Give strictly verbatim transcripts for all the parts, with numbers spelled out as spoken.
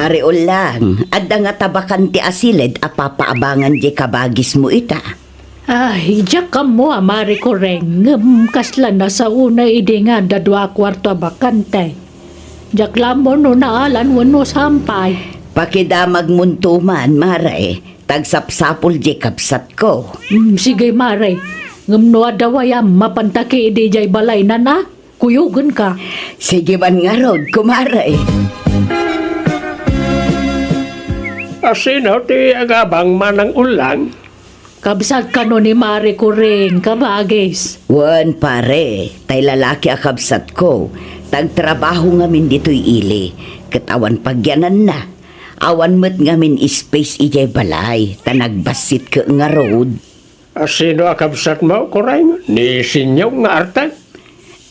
Mare Ulang, adda ngata bakan ti asilid a papaabangan diay kabagismo ita? Ay, diak ammo a, Mare Kureng, ngem kasla nasaona idi nga adda dua a kuarto a bakante. Diak la ammo no naalan wenno saan pay. Pakidamagmonto man, Mare, ta agsapsapul diay kabsatko. Mm, sige, Mare. Ngem no adda wayam, mapanta ketdi idiay balaynan a? Kuyogenka. Sige man ngarud, kumare. A, sino ti agabang, Manang Ulang? Kabsat kano ni Mare Kureng, kabagis. Wen, pare, tay lalaki a kabsatko, ta agtrabaho ngamin ditoy ili, ket awan pagyananna. Awan met ngamin space idiay balay, ta nagbassit ket ngarud. A, sino a kabsatmo, Kureng? Ni Sinyong nga Artek?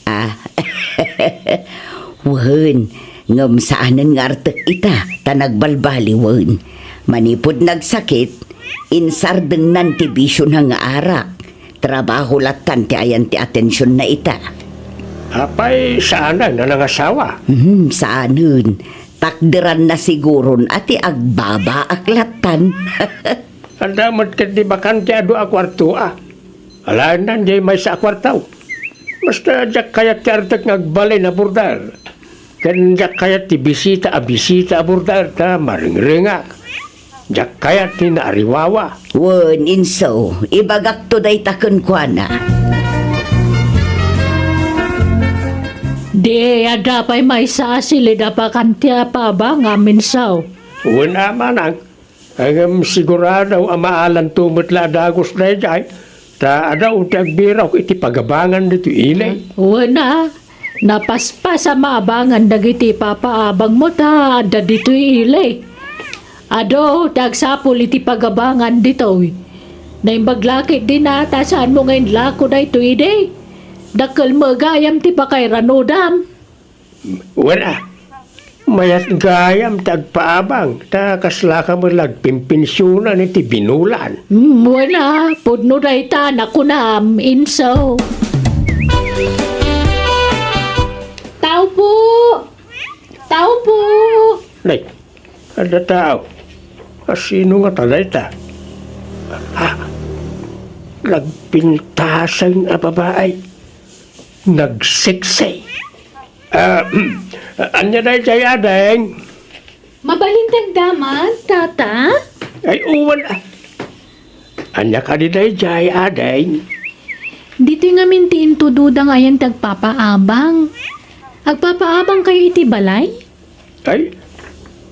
A, wen, ngem saanen nga Artek ita, ta nagbalbaliwen. Manipud nagsakit, insardengnan ti bisiona nga arak. Trabaho lattan ti ayan ti atensionna ita. Apay, saanen a nangasawa? Hmm, saanen. Takderanna siguron a ti agbabaak lattan. Adda met ketdi bakante a dua a kuarto a. Alaennan diay maysa a kuarto. Basta diak kayat ti Artek nga agbalin a border. Ken diak kayat ti bisita a bisita a border ta maringrengak. Diak kayat ti naariwawa. Wen, inso, ibagakto dayta kenkuana. Di, adda pay maysa a silid a bakante a paabangam, inso. Wen a, manang. Ngem sigurado a maalanto met la a dagus daydiay, ta adu ti agbirok iti pagabangan ditoy ili. Wen a, napaspas a maabangan dagiti ipapaabangmo ta adda ditoy ili. Adu ti agsapul iti pagabangan ditoy. Naimbag la ketdin a ta saanmo nga inlako daytoy idi. Dakkel met gayam ti pakairanudam. Wen a, mayat gayam ti agpaabang, ta kaslaka met la agpinpensionan iti binulan. Hmm, wen a, pudno dayta a nakunam, inso. Tao po! Tao po! Nay, adda tao. A, sino ngata dayta? Ha? Nagpintaseng a babai. Nagseksi. Ah, ania daydiay, ading? Mabalin ti agdamag, tata? Ay, uwan, ah. Ania kadi daydiay, ading? Ditoy ngamin ti intudoda nga ayan ti agpapaabang. Agpapaabangkayo iti balay? Ay,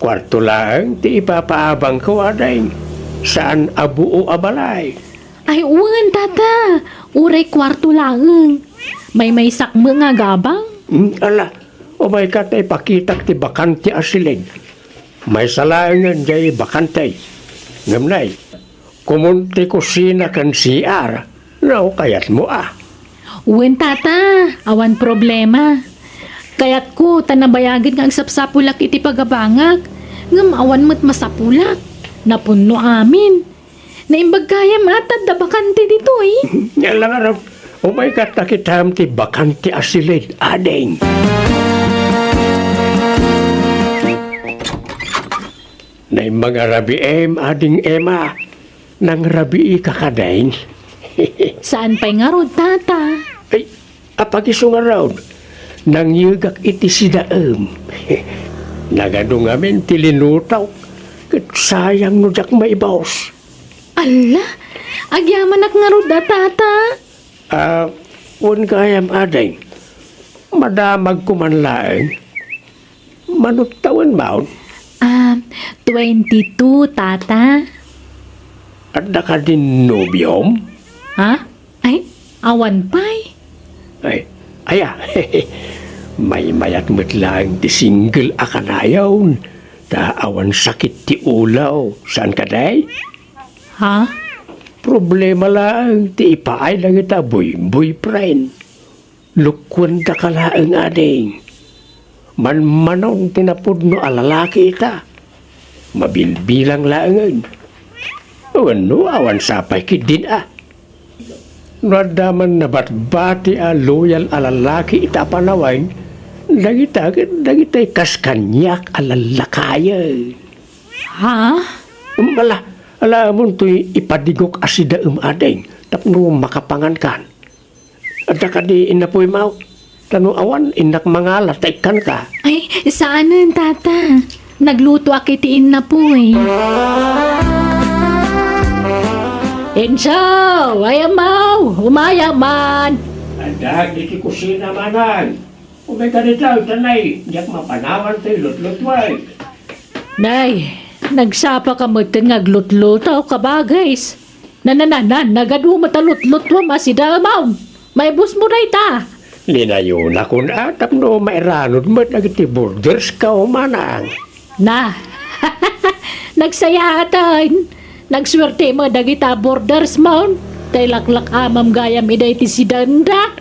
kuarto laeng ti ipapaabangko, ading. Saan a buo a balay. Ay, wen, tata. Uray kuarto laeng. Maymaysak met nga agabang. Hmm, ala, umayka ta ipakitak ti bakante a silid. Maysa laengen diay bakante. Ngem nay, komon ti kusina ken C R, no kayatmo a. Wen, tata, awan problema. Kayatko ta nabayagen nga agsapsapulak iti pagabangak, ngem awan met masapulak. Napunno amin. Naimbag gayam a ta adda bakante ditoy. Ania la ngarud, umayka ta kitam ti bakante a silid, ading. Naimbag a rabiim, ading Emma. Nangrabiika kadin? Saan pay ngarud, tata? Ay, apag-isu ngarud. Nangyegak iti sidaem. Nagadu ngamin ti linutok. Ket sayang no diak maibus. Alla, agyamanak ngarud a, tata. Ah, wen gayam, ading. Madamagko man laeng. Mano tawenmo? Ah, twenty-two, tata. Adda kadin nobiom? Ha? Ay, awan pay. Ay, aya. Maymayat met laeng ti single a kanayon. Ta awan sakit ti ulo. Saan kadi? Ha? Problema laeng ti ipaay dagita boy-, boyfriend. Lukkuendaka laeng, ading. Manmanon ti napudno a lalaki ita. Mabilbilang laengen. Wenno, awan sapay ketdin a. No adda man nabatbati a loyal a lalaki ita a panawen, Dagita ket dagitay kas kaniak a lallakayen. Ha? Ala, ala, ammom toy ipadigok a sidaem, ading, tapno makapangankan. Adda kadi innapuy, maw? Ta no awan, innak mangala ta ikkanka. Ay, saanen, tata. Naglutoak iti innapuy. Enzo, ay, amaw, umayam man. Adda iti kusina, manang. Umay kadi dayta, nay, diak mapanawan toy lutlutuay. Nay, nagsapa ka metten nga aglutluto, kabagis. Nanananan, nagadu met a lutlutuam a sidaem. Maibusmo dayta. Linayonakon a tapno mairanod met dagiti borderskaw, manang. Na, nagsayaaten. Nagsuerte met dagita bordersmon. Ta ilaklak-amam gayam ida iti sidaenda.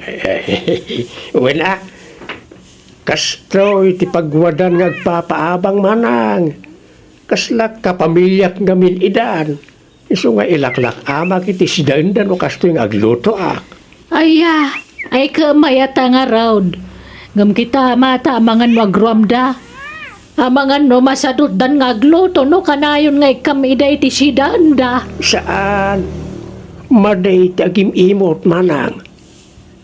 Wen a, kastoy ti pagwadan nga agpapaabang, manang. Kasla kapamiliak ngamin idan. Isu nga ilaklak-amak iti sidaenda no kastoy nga aglutoak. Aya, ay ket mayat a ngarud. Ngem kita, mata, amangan no agruamda. Amangan no masadutdan nga agluto no kanayon nga ikkam ida iti sidaenda. Saan. Madi ti agim-imot, manang.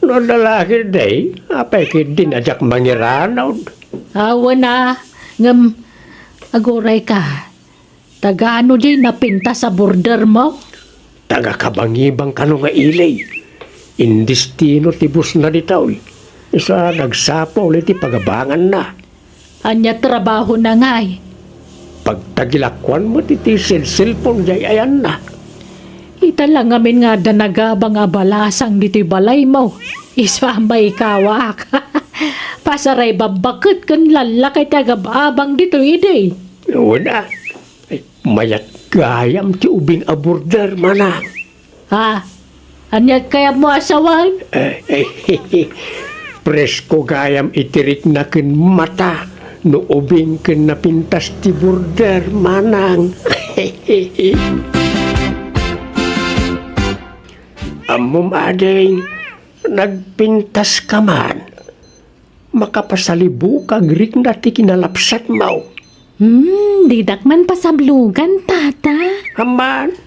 No adda la ketdi, apay ketdin a diak mangiranod? Awan a, ngem agurayka. Tagano diay napintas a bordermo? Taga-kabangibang kano nga ili. Indestino ti busna ditoy. Isu a nagsapul iti pagabanganna. Ania trabahona ngay? Pagtagilakuan met iti selselpon diay ayanna. Ita la ngamin nga adda nagabang a balasang ditoy balaymo. Isu a maikawak. Pasaray babbaket ken lallakay ti agab-abang ditoy idi. Wen a. Ay, mayat gayam ti ubing a border, manang. Ha? Ania ti kayatmo a sawen? Eh, eh, presko gayam iti rikna ken mata no ubing ken napintas ti border, manang. Ammom, ading, nagpintaska man. Makapasalibukag rikna ti kinalapsatmo. Hmm, didak man pasablugan, tata. Amman,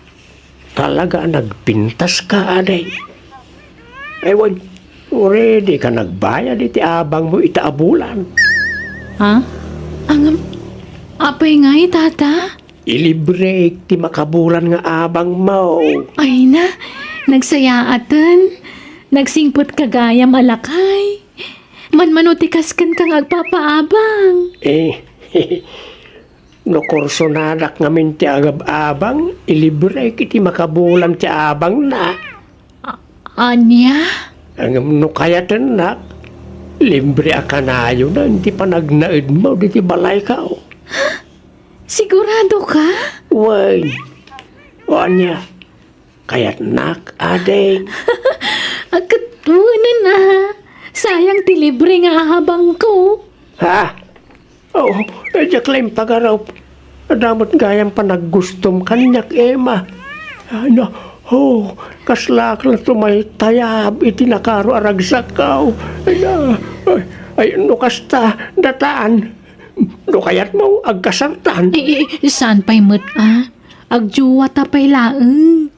talaga a nagpintaska, ading. Ay, wen, ready ka nagbayad iti abangmo ita a bulan. Ha? Angam, apay ngay, tata? Ilibrek ti makabulan nga abangmo. Ay na, nagsayaaten. Nagsingpet ka gayam a lakay. Manmano ti kaskenka nga agpapaabang? Eh, no kursonadak ngamin ti agab-abang, ilibrek iti makabulan ti abangna. A-, ania? Ngem no kayatennak, libre a kanayonan ti panagnaedmo diti balayko. Sigurado ka? Wen. O ania? Kayatnak, ading. Aket wen a. Sayang ti libre nga abangko. Ha? Oh, eh, diak la impagarup. Adda met gayam panaggustom kaniak, Emma. Ay, na, oh, kaslak la tumaytayab iti nakaro a ragsakko. Ay, na, ay, ay, no kasta, datan. No kayatmo, agkasartan. Eh, eh, saan pay met a? Agjuwata pay laeng.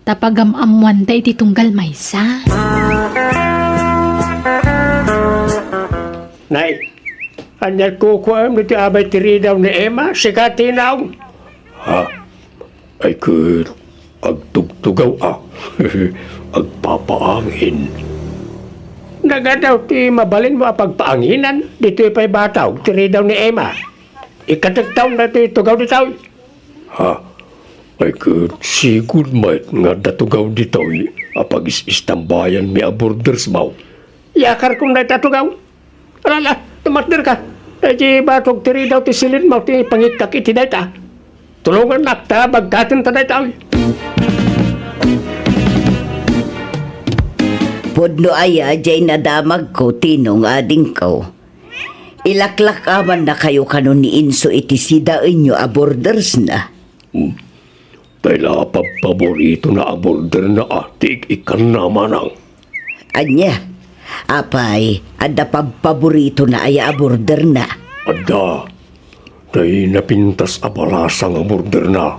Ta pagam-ammoanta iti tunggal maysa. Nay, ania ti kukuam ditoy abay ti ridaw ni Emma? Sika ti naong. Ha? Ay ket, agtugtugaw a. Agpapaangin. Nagadaw ti mabalinmo a pagpaanginan ditoy pay batog ti ridaw ni Emma. Ikatektaw daytoy tugaw ditoy. Ha? Ay ket, sigud met nga adda tugaw ditoy a pagis-istambayanmi a bordersmo. Iyakarkon dayta tugaw. Ala, tumatderka. Daydi batog ti ridaw ti silitmo ti pangikkak iti dayta. Tulongannak ta bagkaten ta dayta. Pudno aya diay nadamagko, Tinong, adingko. Ilaklak-amannakayo kano ni Enzo iti sidaenyo a bordersna? Hmm. Tay la a pabpaboritona a borderna a ti ik-ikkanna, manang. Ania? Apay, adda pabpaboritona aya a borderna? Adda. Tay napintas a balasang a borderna.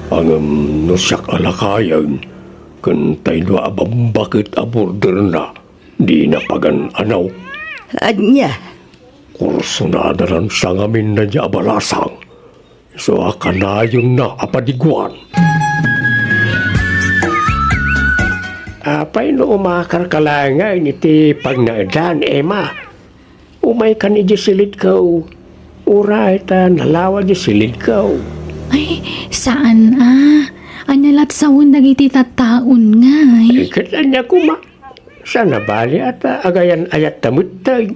Ngem no siak a lakayen, ken tay dua a bambaket a borderna, dina pagan-anaw. Ania? Kursunada laeng sa ngamin daydiay a balasang. Isu a kanayonna a padiguan. Apay no umakarka laengen iti pagnaedan, Emma? Umaykan idiay silidko. Uray ta nalawa diay silidko. Ay, saan a. Ania lat sawen dagiti tattaon ngay? Ay, ket ania koma? Saan a bali a ta agayan-ayatta metten.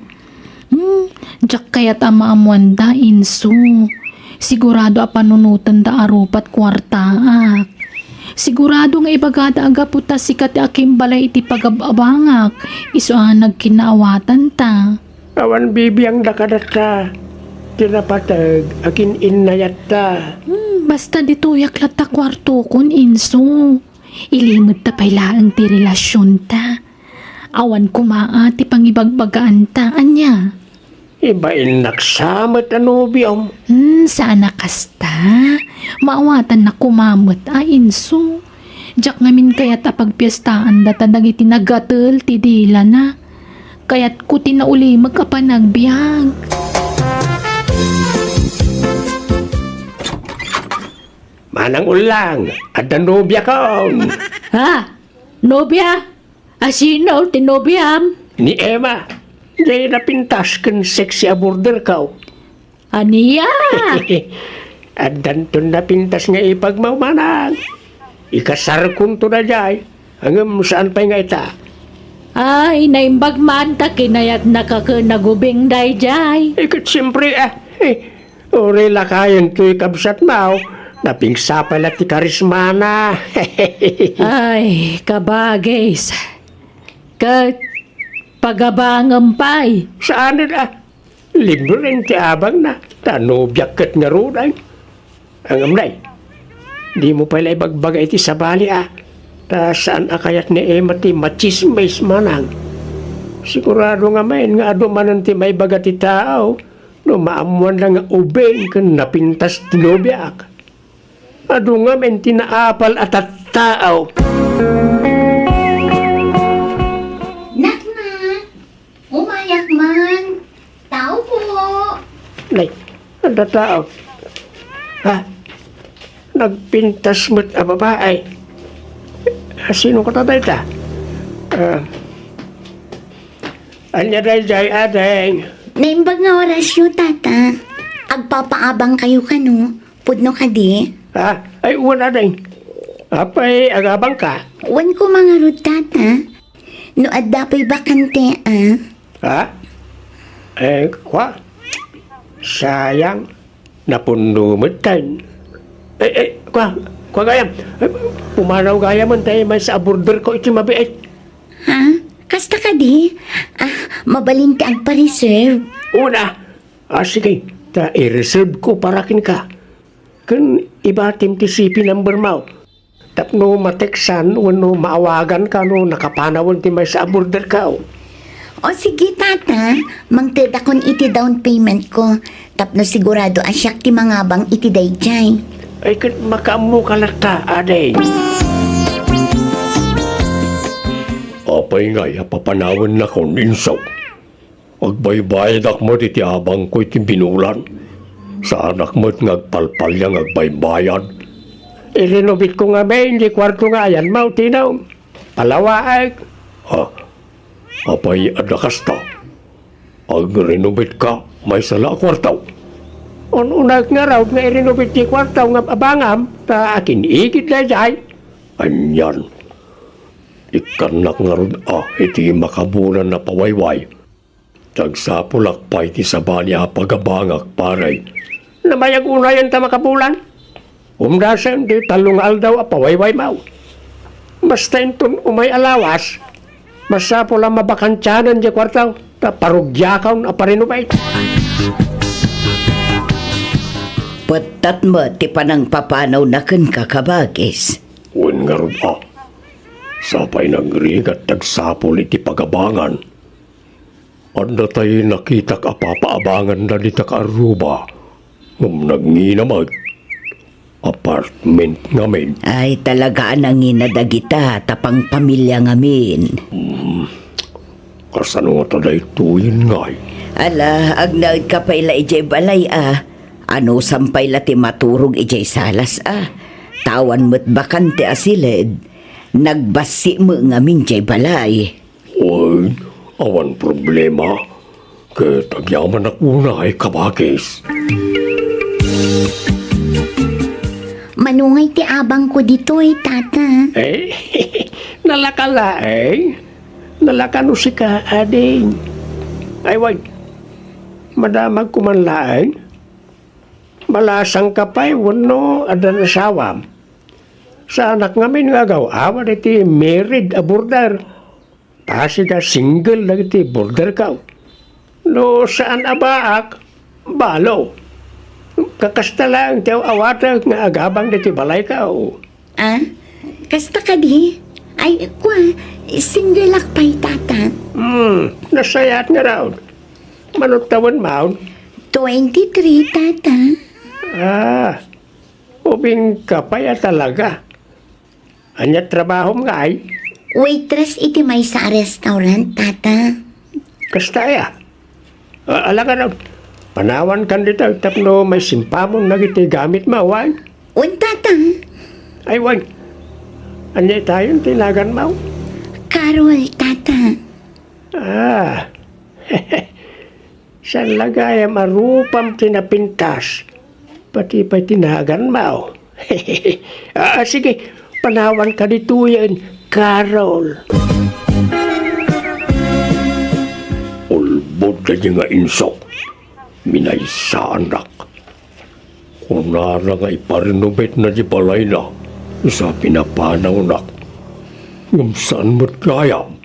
Hmm, diak kayat a maammoanda, inso. Sigurado a panunotenda a rupat kuartaak. Sigurado nga ibagada a gapu ta sika ti akimbalay iti pagab-abangak, isu a nagkinnaawatanta. Awan bibiangda kadatta ti napateg a kin-innayatta. Hmm, basta ditoyak latta kuartokon, inso. Ilimedta pay laeng ti relasionta. Awan koma a ti pangibagbagaanta, ania? Ibainnak sa met a nobiom. Hmm, saan a kasta. Maawatannak koma met a, inso. Diak ngamin kayat a pagpiestaandata dagiti nagatel ti dilana. Kayatko ti naulimek a panagbiag. Manang Ullang, adda nobiakon. Ha? Nobia? A sino ti nobiam? Ni Emma. Diay napintas ken sexy a borderko. Ania? Addanton napintas nga ipagmawmanang. Ikasarkonto daydiay. Ngem saan pay nga ita? Ay, naimbag man ta kinayatnaka ken nagubing daydiay. Eh, ket siempre, ah, eh, uray lakayen toy kabsatmo, napigsapa la ti karismana. Ay, kabagis. Ket pagabangem pay. Saanen, ah. Libre ti abangna, ta nobiak ket ngarud, ay. Ngem, day, dimo pay la ibagbaga iti sabali, a. Ta saan a kayat ni Emma ti matsismis manang. Sigurado ngamin nga adu manen ti maibaga ti tao no maammoanda nga ubing ken napintas ti nobiak. Adu ngamin ti naapal a tattao. Nakna, umayak man. Tao po. Nay, adda tao. Ha? Nagpintas met a babae. Ah, sino kata dayta? Ah, ania daydiay, ading? Naimbag nga orasyo, tata. Agpapaabangkayo kano? Pudno kadi? Ha? Ay, wen, ading. Apay, agabangka? Wen koma ngarud, tata. No adda pay bakante, a? Ha? Eh, kwa? Sayang. Napunno metten. Eh, eh, kwa? Kwa gayam? Eh, pumanaw gayamen tay maysa a borderko iti mabiit. Ha? Kasta kadi? Ah, mabalin ti agpa-reserve? Una. Ah, sige. Ta i-reserve ko para kenka. Ken ibatim ti C P numbermo. Tapno ma-textan wenno maawaganka no nakapanawen ti maysa a borderko. O sige, tata, mangtedakon iti down paymentko tapno sigurado a siak ti mangabang iti daydiay. Ay, ket makaammoka latta, ading. Apay ngay a papanawennakon, inso? Agbaybayadak met iti abangko iti binulan. Saanak met nga agpalpalian nga agbaybayad. I-renovate ko ngamin diay kuarto nga ayanmo, Tino. Palawaek. Ha? Apay adda kasta? Ag-renovate ka maysa la a kuarto? Un-unaek ngarud nga i-renovate diay kuarto nga abangam, ta akin-igid daydiay. Anian? Ikkannak ngarud a iti makabulan a pawayway. Agsapulak pay ti sabali a pagabangak, pare. Namayag unayen ta makabulan. Umdasen ti tallo nga aldaw a pawaywaymo. Basta inton umay a lawas, masapul a mabakantianen diay kuarto ta parugiakon a pa-renovate. Pettat met ti panangpapanawna kenka, kabagis. Wen ngarud a. Sapay nagrigat ti agsapul iti pagabangan. Adda tay nakitak a papaabanganda dita kaarruba, ngem nagngina met. Apartment ngamin. Ay, talaga a nangina dagita ta pangpamilia ngamin. Hmm. Kasano ngata daytoyen ngay? Ala, agnaedka pay la idiay balay a. Anusam pay la ti maturog idiay salas a. Ta awan met bakante a siled. Nagbassi met ngamin diay balay. Wen, awan problema. Ket agyamanak unay, kabagis. Mano ngay ti abangko ditoy, Tata? Eh, nalaka laeng. Nalaka no sika, ading. Ay, wen. Madamagko man laeng. Malasangka pay wenno addan asawam? Saanak ngamin nga agaw-awat iti married a boarder. Pasig a single dagiti boarderko. No saan a baak, balo. Kakasta laeng ti aw-awatek nga agabang ditoy balayko. Ah? Kasta kadi? Ay, kua, single ak pay, Tata. Hmm, nasayaat ngarud. Mano tawenmo? Twenty-three, Tata. Ah, ubingka pay a talaga. Ania trabahom ngay? Waitress iti maysa a restaurant, Tata. Kasta aya? A-, ala ngarud, panawankan dita tapno maisimpamon dagiti gamitmo, wen? Wen, Tata. Ay, wen. Ania itayon ti naganmo? Carol, Tata. Ah. Saan la gayam a rupam ti napintas? Pati pay ti naganmo. Ah, sige, panawanka ditoyen, Carol. Ulbod daydi nga inso. Minaysaanak. Kunana nga iparenovate na di balayna, isu a pinapanawnak. Ngem saan met gayam?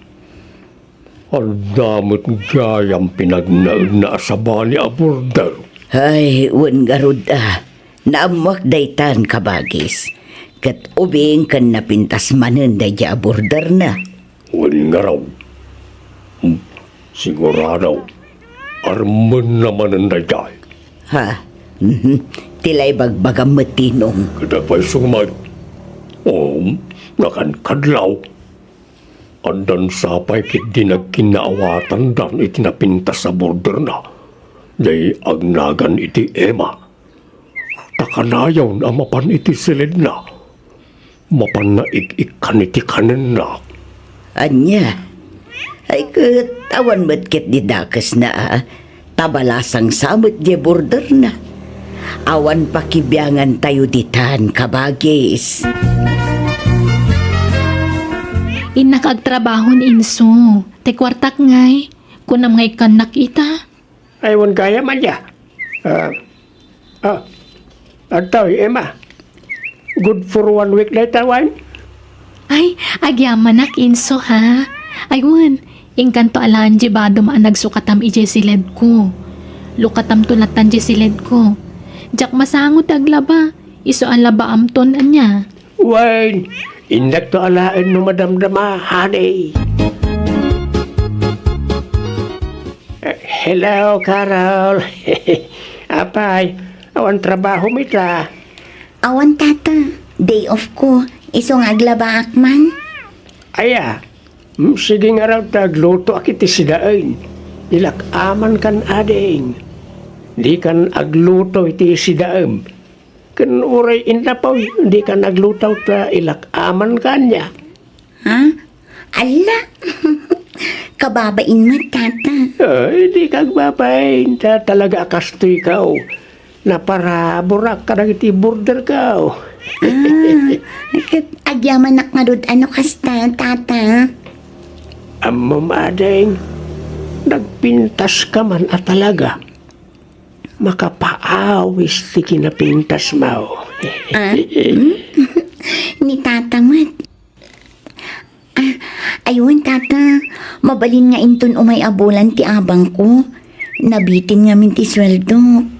Adda met gayam pinagnaedna a sabali a boarder. Ay, wen ngarud a. Naammoak daytan, kabagis. Ket ubing ken napintas manen daydiay a boarderna. Wen ngarud. Hmm, sigurado. Armenna manen daydiay. Ha? Mhm. Ti la ibagbagam met, Tinong. Ket apay isu met? Um, nakankadlaw. Addan sapay ketdi nagkinnaawatandan iti napintas a boarderna, diay agnagan iti Emma. Ta kanayon a mapan iti siledna, mapanna ik-ikkan iti kanenna. Ania? Ay ket, awan met ketdi dakesna a. Ta balasang sa met diay boarderna. Awan pakibiangantayo ditan, kabagis. Innak agtrabaho ni Inso. Ti kuartak ngay, kunam nga ikkannak ita. Ay, wen gayam, ania? Ah, ah, Adtoy, Emma. Good for one week dayta, wen? Ay, agyamanak, Inso, ha? Ay, wen, inkanto alaen diay badom a nagsukatam idiay siledko. Lukatamto latan diay siledko. Diak masango ti aglaba. Isu a labaamton, ania? Wen, indakto alaen no madamdama, honey. Eh, hello, Carol. Apay, awan trabahom ita? Awan, Tata. Day off ko. Isu nga aglabaak man. Aya, mm, sige ngarud ta aglutoak iti sidaen. Ilak-amankan, ading. Dikan agluto iti sidaem. Ken uray innapoy, dikan agluto ta ilak-amankan, ania? Ha? Alla! Kababain met, Tata. Ay, dika agbabain, ta talaga a kastoyko. Naparaburak kadagiti boarderko. Ah, ket agyamanak ngarud a no kasta, Tata. Ammom, ading, nagpintaska man a talaga. Makapaawis ti kinapintasmo. Ah? Hmm? Ni Tata met. Ah, aywan, Tata. Mabalin nga inton umay a bulan ti abangko. Nabitin ngamin ti sueldok.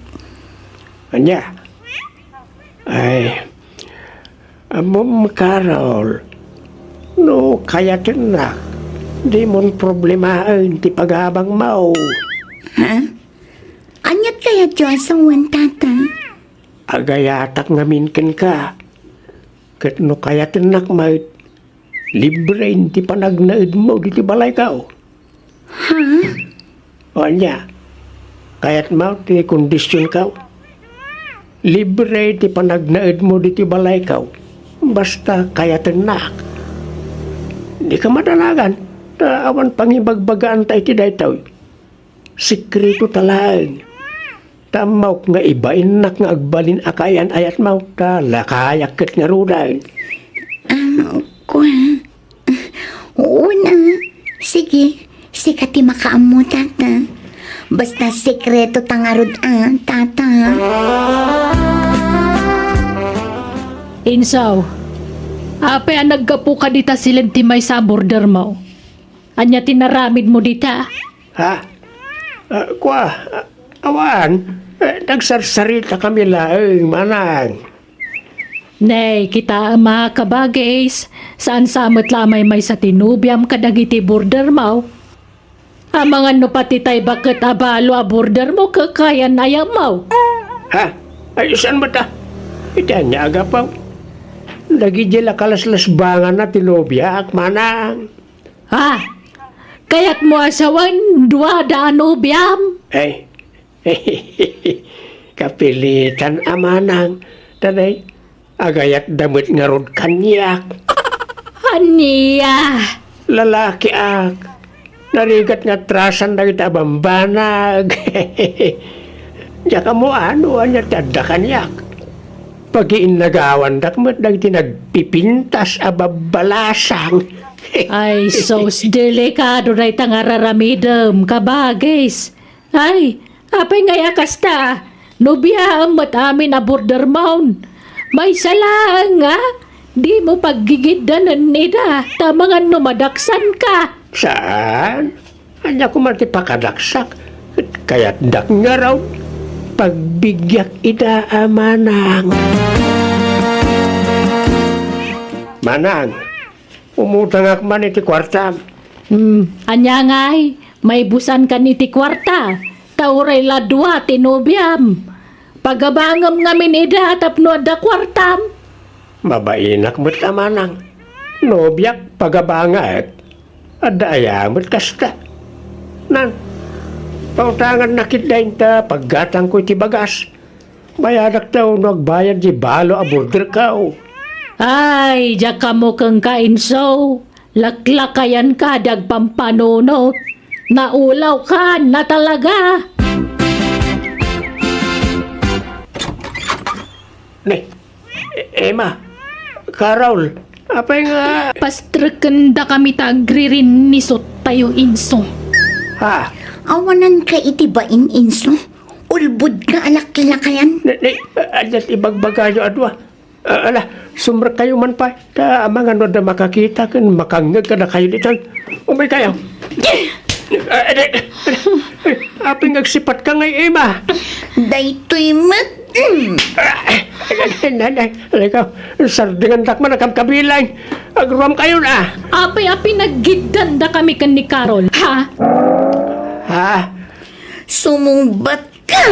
Ania? Ay, ammom, Carol, No kayatennak, dimon problemaen ti pagabangmo. Ha? Ania't kayatyo a sawen, Tata? Agayatak ngamin kenka. Ket no kayatennak met, libre ti panagnaedmo ditoy balayko. Ha? O ania, kayatmo ti kondisionko? Libre ti panagnaedmo ditoy balayko, basta kayatennak. Dika madanagan, ta awan pangibagbagaanta iti daytoy. Sekretota laeng. Ta ammok nga ibainnak nga agbalin a kaayan-ayatmo, ta lakayak ket ngaruden. Ah, kua. Una, sige, sika ti makaammo, Tata. Basta sekretota ngarud a, Tata. Insaw, apay a naggapuka dita siled ti maysa a bordermo? Ania ti naramidmo dita? Ha? Ah, kua, ah, awan. Eh, nagsarsaritakami laeng, manang. Nay, kitaem a, kabagis, saan sa met la a maymaysa ti nobiam kadagiti bordermo. Amangan no pati tay baket a balo a bordermo kakayan-ayatmo. Ha? Ay, saan met a? Iti ania a gapu? Dagidi la kalaslasbanganna ti nobiak, manang. Ha? Kayatmo a sawen, duada a nobiam? Ay, kapilitan a manang. Tanay, agayatda met ngarud kaniak. Ania? Lalakiak. Narigat nga atrasan dagiti a bambanag. Diak ammo no ania ti adda kaniak. Pagiinnagawandak met dagiti nagpipintas a babbalasang. Ay, sus, delikado dayta nga ar-aramidem, kabagis. Ay, apay ngay a kasta? Nobiaem met amin a bordermon. Maysa laeng nga, dimo paggigiddanen ida, ta amangan no madaksanka. Saan? Ania koma ti pakadaksak? Kayatdak ngarud, pagbigiak ida a manang. Manang, umutangak man iti kuartam. Hmm, ania ngay, maibusankan iti kuarta, ta uray la dua ti nobiam. Pagabangem ngamin ida tapno adda kuartam. Mabainak met a manang. Nobiak, pagabangek. Adda aya met kasta? Nan, pautangannak ketdin ta paggatangko iti bagas. Bayadakto no agbayad ti balo a borderko. Ay, diak ammo kenka, Inso. Laklakayanka ti agpampanunot. Naulawka na talaga. Ne, E-, Emma, Carol, apay nga... Pastrekendakami ta agririnnisottayo, Inso. Ha? Awananka iti bain, Inso. Ulbodka a laklakayan. Ne, ne, adda ti ibagbagayo a dua. Ah, ala, sumrekkayo man pay. Ta amangan no adda makakita ken makangngeg kadakayo ditan. Umaykayo. Ah, adi, adi. Apay nga agsipatka ngay, Emma? Daytoy met. Mm. Ah, adi, adi, adi, ikaw, sardengandak man a kabkabilang. Agruamkayon, a. Apay a pinaggiddandakami ken ni Carol, ha? Ha? Sumungbat Ka!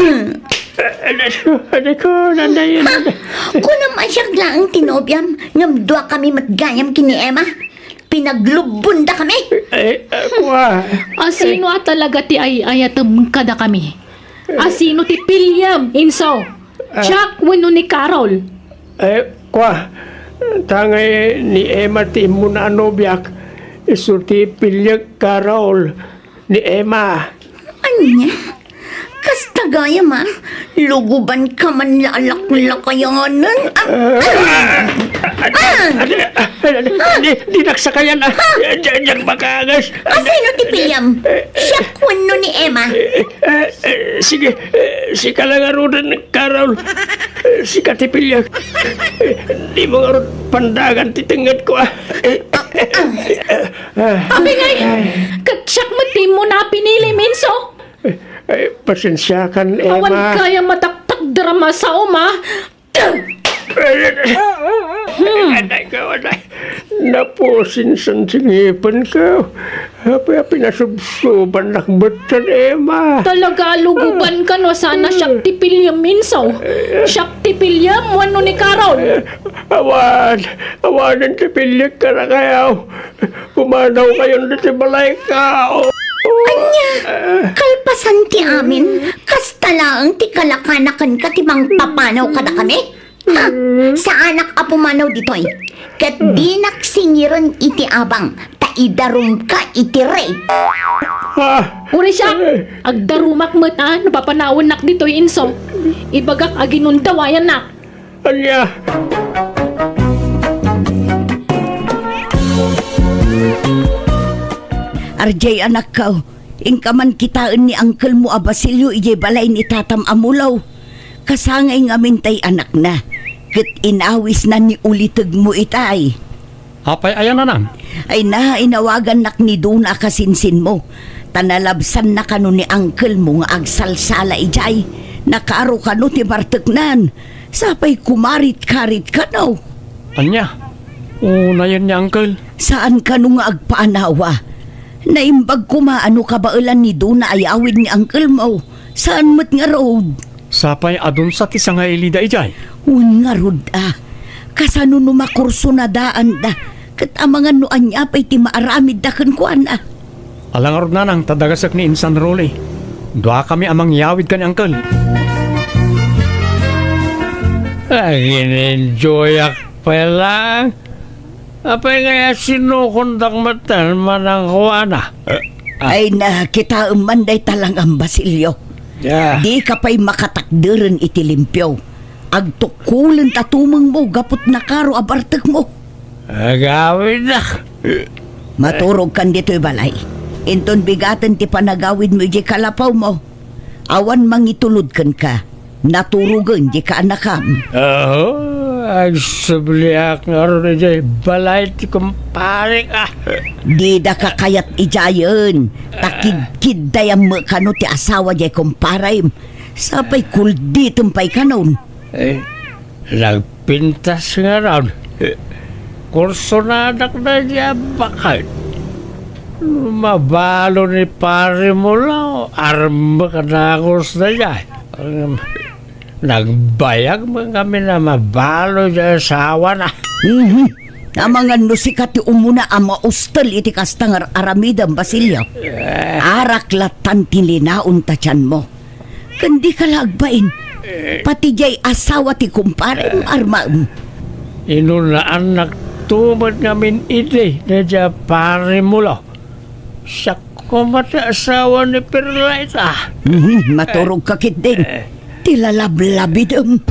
Anak ko, anak ko, nanay, nanay. Kunam a siak laeng ti nobiam, ngem duakami met gayam ken ni Emma. Pinaglubbondakami. Eh, eh, kua. Asino a talaga ti ay-ayatem kadakami? Asino ti piliem, Inso? Ah. Siak wenno ni Carol? Eh, kua. Ta ngay ni Emma ti immuna a nobiak. Isu ti piliek, Carol. Ni Emma. Ania? Kasta gayam a? Lugubanka man la a laklakayanen. Ah! Ah! Ah! Di, di, dinak sakayan, a. Di, diak makaangas. Asino ti piliam? Siak wenno ni Emma? Eh, eh, sige, eh, sika la ngaruden, Carol. Eh, sika ti piliak. Eh, dimo ngarud pandagan ti tengngedko, a. Eh, eh, eh, eh. Apay ngay, ket siak met ti immuna a pinilim, Inso? Ay, pasensiakan, Emma. Awan gayam a taktakder a masaom, a. Ay, ay, ay. Napu-, Usinsan ti ngipenko. Apay a pinasubsubannak metten, Emma. Talaga a lugubanka no saan a siak ti piliem, Inso. Siak ti piliem wenno ni Carol? Awan, awanen ti piliek kadakayo. Pumanawkayon ditoy balayko. Ania? Kalpasan ti amin, kasta laeng ti kalakanakanka ti mangpapanaw kadakami? Ha? Saanak a pumanaw ditoy. Ket dinak singiren iti abang, ta idarumka iti rape. Ah! Uray siak, agdarumak met a no papanawennak ditoy, Inso. Ibagak a ginundawayannak. Ania? Arjay, anakko, inka man kitaen ni angkelmo a Basilio idiay balay ni tatam a mulo. Kasangay ngamin tay anakna, ket inawisna ni ulitegmo itay. Apay aya, nanang? Ay na, inawagannak ni Duna a kasinsinmo, ta nalabsanna kano ni angkelmo nga agsalsala idiay. Nakaro kano ti barteknan. Sapay kumarit-karit kano. Ania? Unayen ni angkel? Saan kano nga agpaanawa. Naimbag koma a no kabaelan ni Duna a yawid ni angkelmo. Saan met ngarud. Sapay a dunsa ti sangailida idiay? Wen ngarud a. Kasano no makursunadaanda? Ket amangan no ania pay ti maaramidda kenkuana. Ala ngarud, nanang, ta dagasek ni Insan Rolly. Duakami a mangyawid ken ni angkel. Agin-enjoyak pay lang. Apay ngay a sinukondak metten manang kuana? Ay na, kitaem man dayta lang, Basilio. Ya. Dika pay makatakderen iti limpio. Agtukkolen ta tumengmo gapu ta nakaro a bartekmo. Agawidnak. Maturogkan ditoy balay. Inton bigaten ti panagawidmo idiay kalapawmo. Awan mangitulod kenka. Naturogen di kaanakam. Aho, agsubliak ngarud idiay balay ti kumparek, ah. Didaka kayat idiayen, ta kidkiddayam met kano ti asawa diay kumparem. Sapay kulditem pay kanon. Eh, nagpintas ngarud. Kursonadak daydiay a baket. Mabalo ni Pare Mulaw, armek a dagus daydiay. Nagbayag met ngamin a mabalo diay asawana. Mhm. Amangan no sika ti umuna a maustel iti kasta nga ar-aramidem, Basilio. Eh. Arak lattan ti linaon ta tianmo. Ken dika la agbain. Pati diay asawa ti kumparem, armaem. Inunaannakto met ngamin idi daydiay a Pare Mulaw. Siak koma ti asawa ni Perlaita. Mhm, maturogka ketdin. Eh. Ti lalablabidem.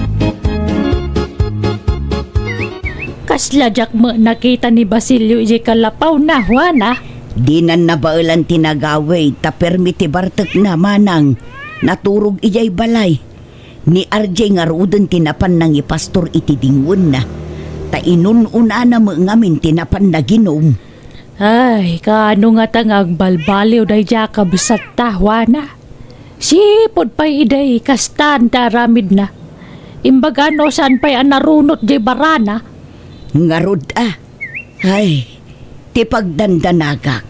Kasla diak met nakita ni Basilio idiay kalapawna, Juana. Dinan nabaelan ti nagawid, ta permi ti bartekna, manang. Naturog idiay balay. Ni Arjay ngaruden ti napan nangipastor iti dingwenna, ta inun-unana met ngamin ti napan naginum. Ay, kaano ngata nga agbalbaliw daydiay a kabsatta, Juana? Sipud pay idi kastan ti aramidna. Imbaga no saan pay a narunot diay barana. Ngarud a. Ay, ti pagdandanagak.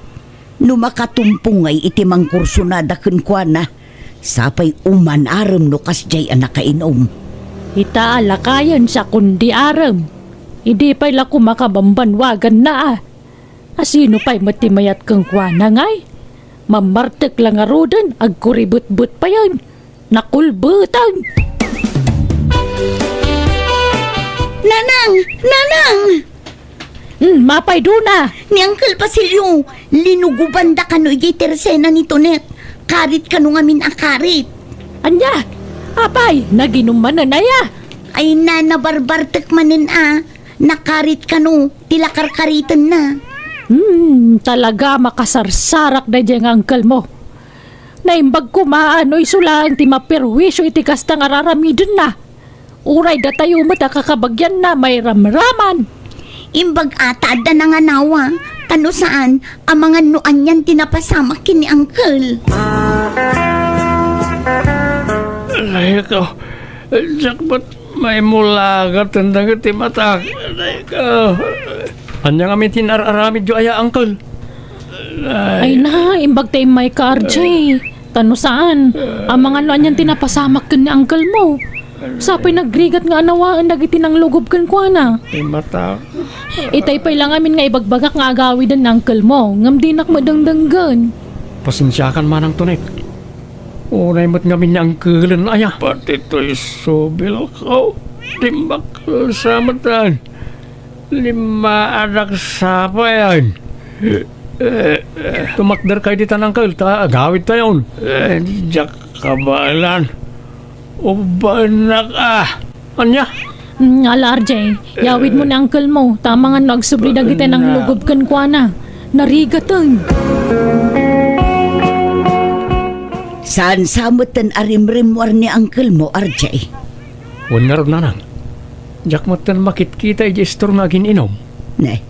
No makatumpong ngay iti mangkursunada kenkuana, sapay umanarem no kasdiay a nakainum. Ita a lakayen sa kundi arem. Idi pay la koma kabambanwaganna a. Asino pay met ti mayat kenkuana ngay? Mammartek la ngaruden, agkuribetbet payen. Nakulbetang! Nanang! Nanang! Hmm, mapay, Duna! Ni Uncle Basilio, linugobanda kano idiay tersena ni Tonet. Karit kano ngamin a karit. Ania? Apay, naginum manen aya? Ay na, nabarbartek manen a. Nakarit kano ti lakarkaritenna. Hmm, talaga makasarsarak daydiay nga uncle mo. Naimbag koma a no isu laeng ti maperwisyo iti kasta nga ar-aramidenna. Uray datayo met a kakabagianna mairamraman. Imbag a ta adda nanganawa, ta no saan, amangan no anian ti napasamak ken ni uncle. Aray ko, diak met maimulagaten dagiti matak. Aray ko. Ania ngamin ti inar-aramidyo aya, Uncle? Ay na, imbag ta immayka, R J. Ta no saan, amangan no anian ti napasamak ken ni uncle mo. Sapay nagrigat nga anawaen dagiti nanglugob kenkuana. Imata. Itay pay la ngamin nga ibagbagak nga agawiden ni uncle mo, ngem dinak met dengdenggen. Pasensiakan manang, Tonek. Unay met ngamin ni uncle-en aya. Pati toy subilko, dimbakkel sa metten. Limmaadak sapay. Tumakderkay ditan, Uncle, ta agawidtayon. Eh, diak kabaelan. Ubaennak a. Ania? Mm, ala, R J, yawid mo ni uncle mo, ta amangan no agsubli dagiti nanglugob kenkuana. Narigaten. Saan sa metten a rimrimmuar ni uncle mo, R J? Wen ngarud, nanang. Diak metten makitkita idiay istor nga agin-inom. Ne,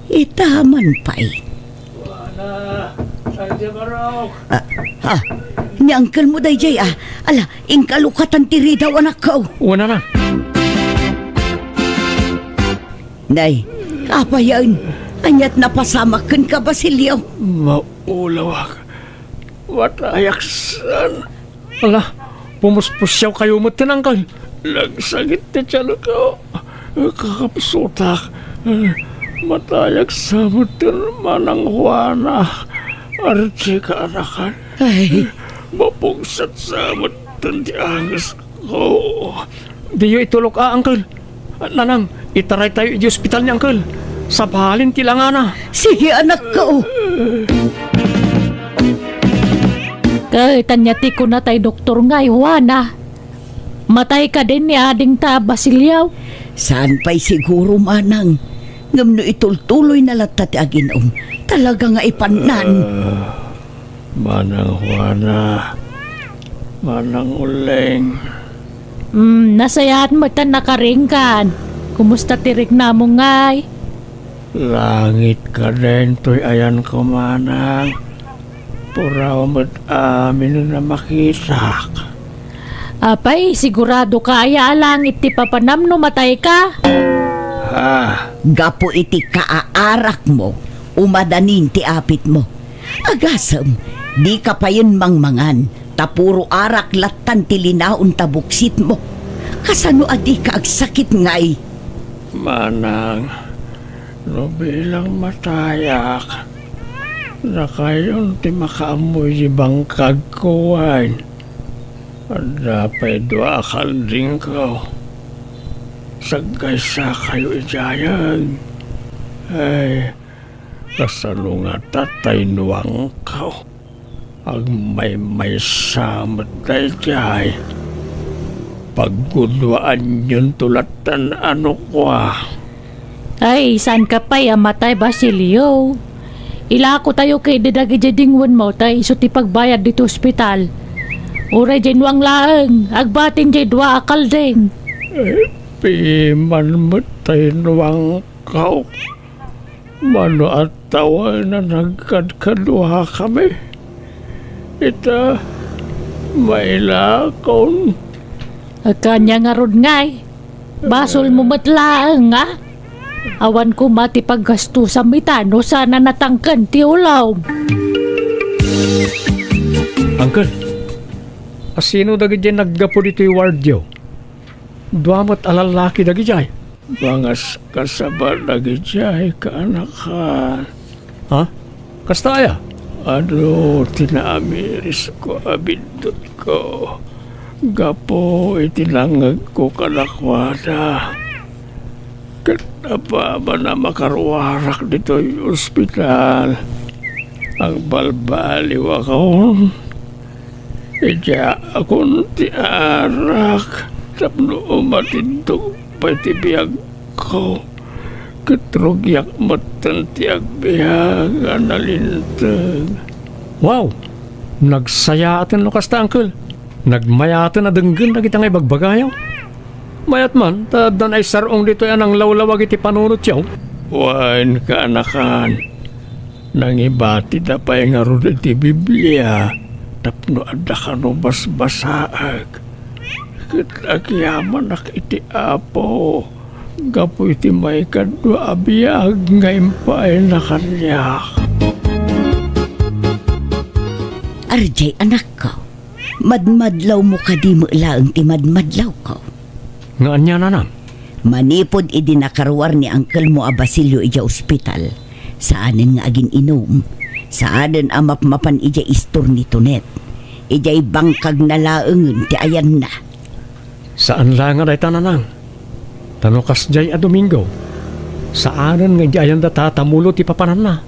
ita man pay. Ana, ay, di barok. Ah, ah, ni uncle mo daydiay, ah. Ala, inka lukatan ti ridaw, anakko. Wen, nanang. Nay, apayen, aniat napasamak kenka, Basilio? Maulawak. Matayak saan. Ala, pumuspusiawkayo met, Uncle. Nagsakit ti tiyanko. Kakapsutak. Matayak sa metten, Manang Juana. Arti kaanakan. Ay. Mapungset sa metten ti angesko. Diyo itulok a, Uncle. Nanang, itaraytayo idiay ospital ni Uncle. Sabalin ti langana. Sige, anakko. Ket ania ti kuna tay doktor ngay, Juana? Matay kadin ni adingta a Basilio? Saan pay siguro, manang. Ngem no itultuloyna latta ti agin-om, talaga nga ipannan. Ah. Manang Juana, Manang Uling. Mm, nasayaat met ta nakaringkan. Kumusta ti riknamo ngay? Langit kadin toy ayanko, manang. Puraw met amin a makitak. Apay, sigurado ka aya a langit ti papanam no matay ka? Ha? Gapu iti kaarakmo, umadanin ti apitmo. Agasem, dika payen mangmangan, ta puro arak lattan ti linaon ta buksitmo. Kasano a dika agsakit ngay? Manang, no bilang matayak, dakayon ti makaammoy ti bangkagko wen. Adda pay dua a kaldingko. Sagkaysakayo idiayen. Ay, kasano ngata tay nuangko? Agmaymaysa met daydiay. Pagguduaanyonto lattan a nukua. Ay, saanka pay a matay, Basilio. Ilakotayo ketdi dagidiay dingwenmo ta isu ti pagbayad ditoy ospital. Uray diay nuang laeng, agbatin diay dua a kalding. Eh, piman met tay nuangko. Mano a tawen a nagkadkaduakami? Ita, mailakon. Ania ngarud ngay? Basolmo met laeng, a? Awan koma ti paggastusam ita no saan a natangken ti ulom. Uncle, asino dagidiay naggapu ditoy wardyo? Dua met a lallaki dagidiay. Mangaskasaba dagidiay, kaanakan. Ha? Kasta aya? Adu ti naamirisko a biddutko gapu iti nangngegko kadakuada. Ket apaman a makaruarak ditoy ospital, agbalbaliwakon. Idiaakon ti arak tapno umatidto pay ti biagko, ket rugiak metten ti agbiag a nalinteg. Wow! Nagsayaaten no kasta, Uncle. Nagmayaten a denggen dagita nga ibagbagayo. Mayat man, ta adda naisar-ong ditoy a nanglawlawag iti panunotyo. Wen, kaanakan, nangibatida pay ngarud iti Biblia tapno adda kano basbasaek. Ket agyamanak iti Apo gapu iti maikadua a biag nga impaayna kaniak. Arjay, anakko, madmadlawmo kadi met laeng ti madmadlawko? Nga ania, nanang? Manipud idi nakaruar ni angkelmo a Basilio idiay ospital, saanen nga agin-inum, saanen a mapmapan idiay istor ni Tonet. Idiay bangkagna laengen ti ayanna. Saan laeng a dayta, nanang. Ta no kasdiay a Domingo, saanen nga idiay ayanda tatamulo ti papananna.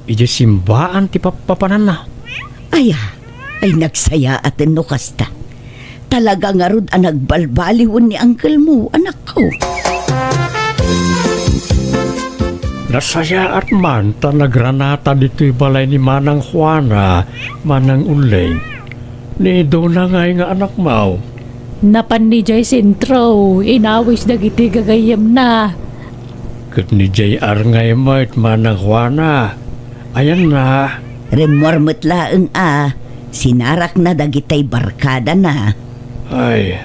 Idiay simbaan ti pappapananna. Aya, ay nagsayaaten no kasta. Talaga ngarud a nagbalbaliwen ni angkelmo, anakko. Nasayaat man ta nagranata ditoy balay ni Manang Juana, Manang Uling. Ni Dona ngay nga anakmo? Napan idiay sentro, inawis dagiti gagayyemna. Ket ni J R ngay met, Manang Juana. Ayanna? Rimmuar met laeng a sinarakna dagitay barkadana. Ay,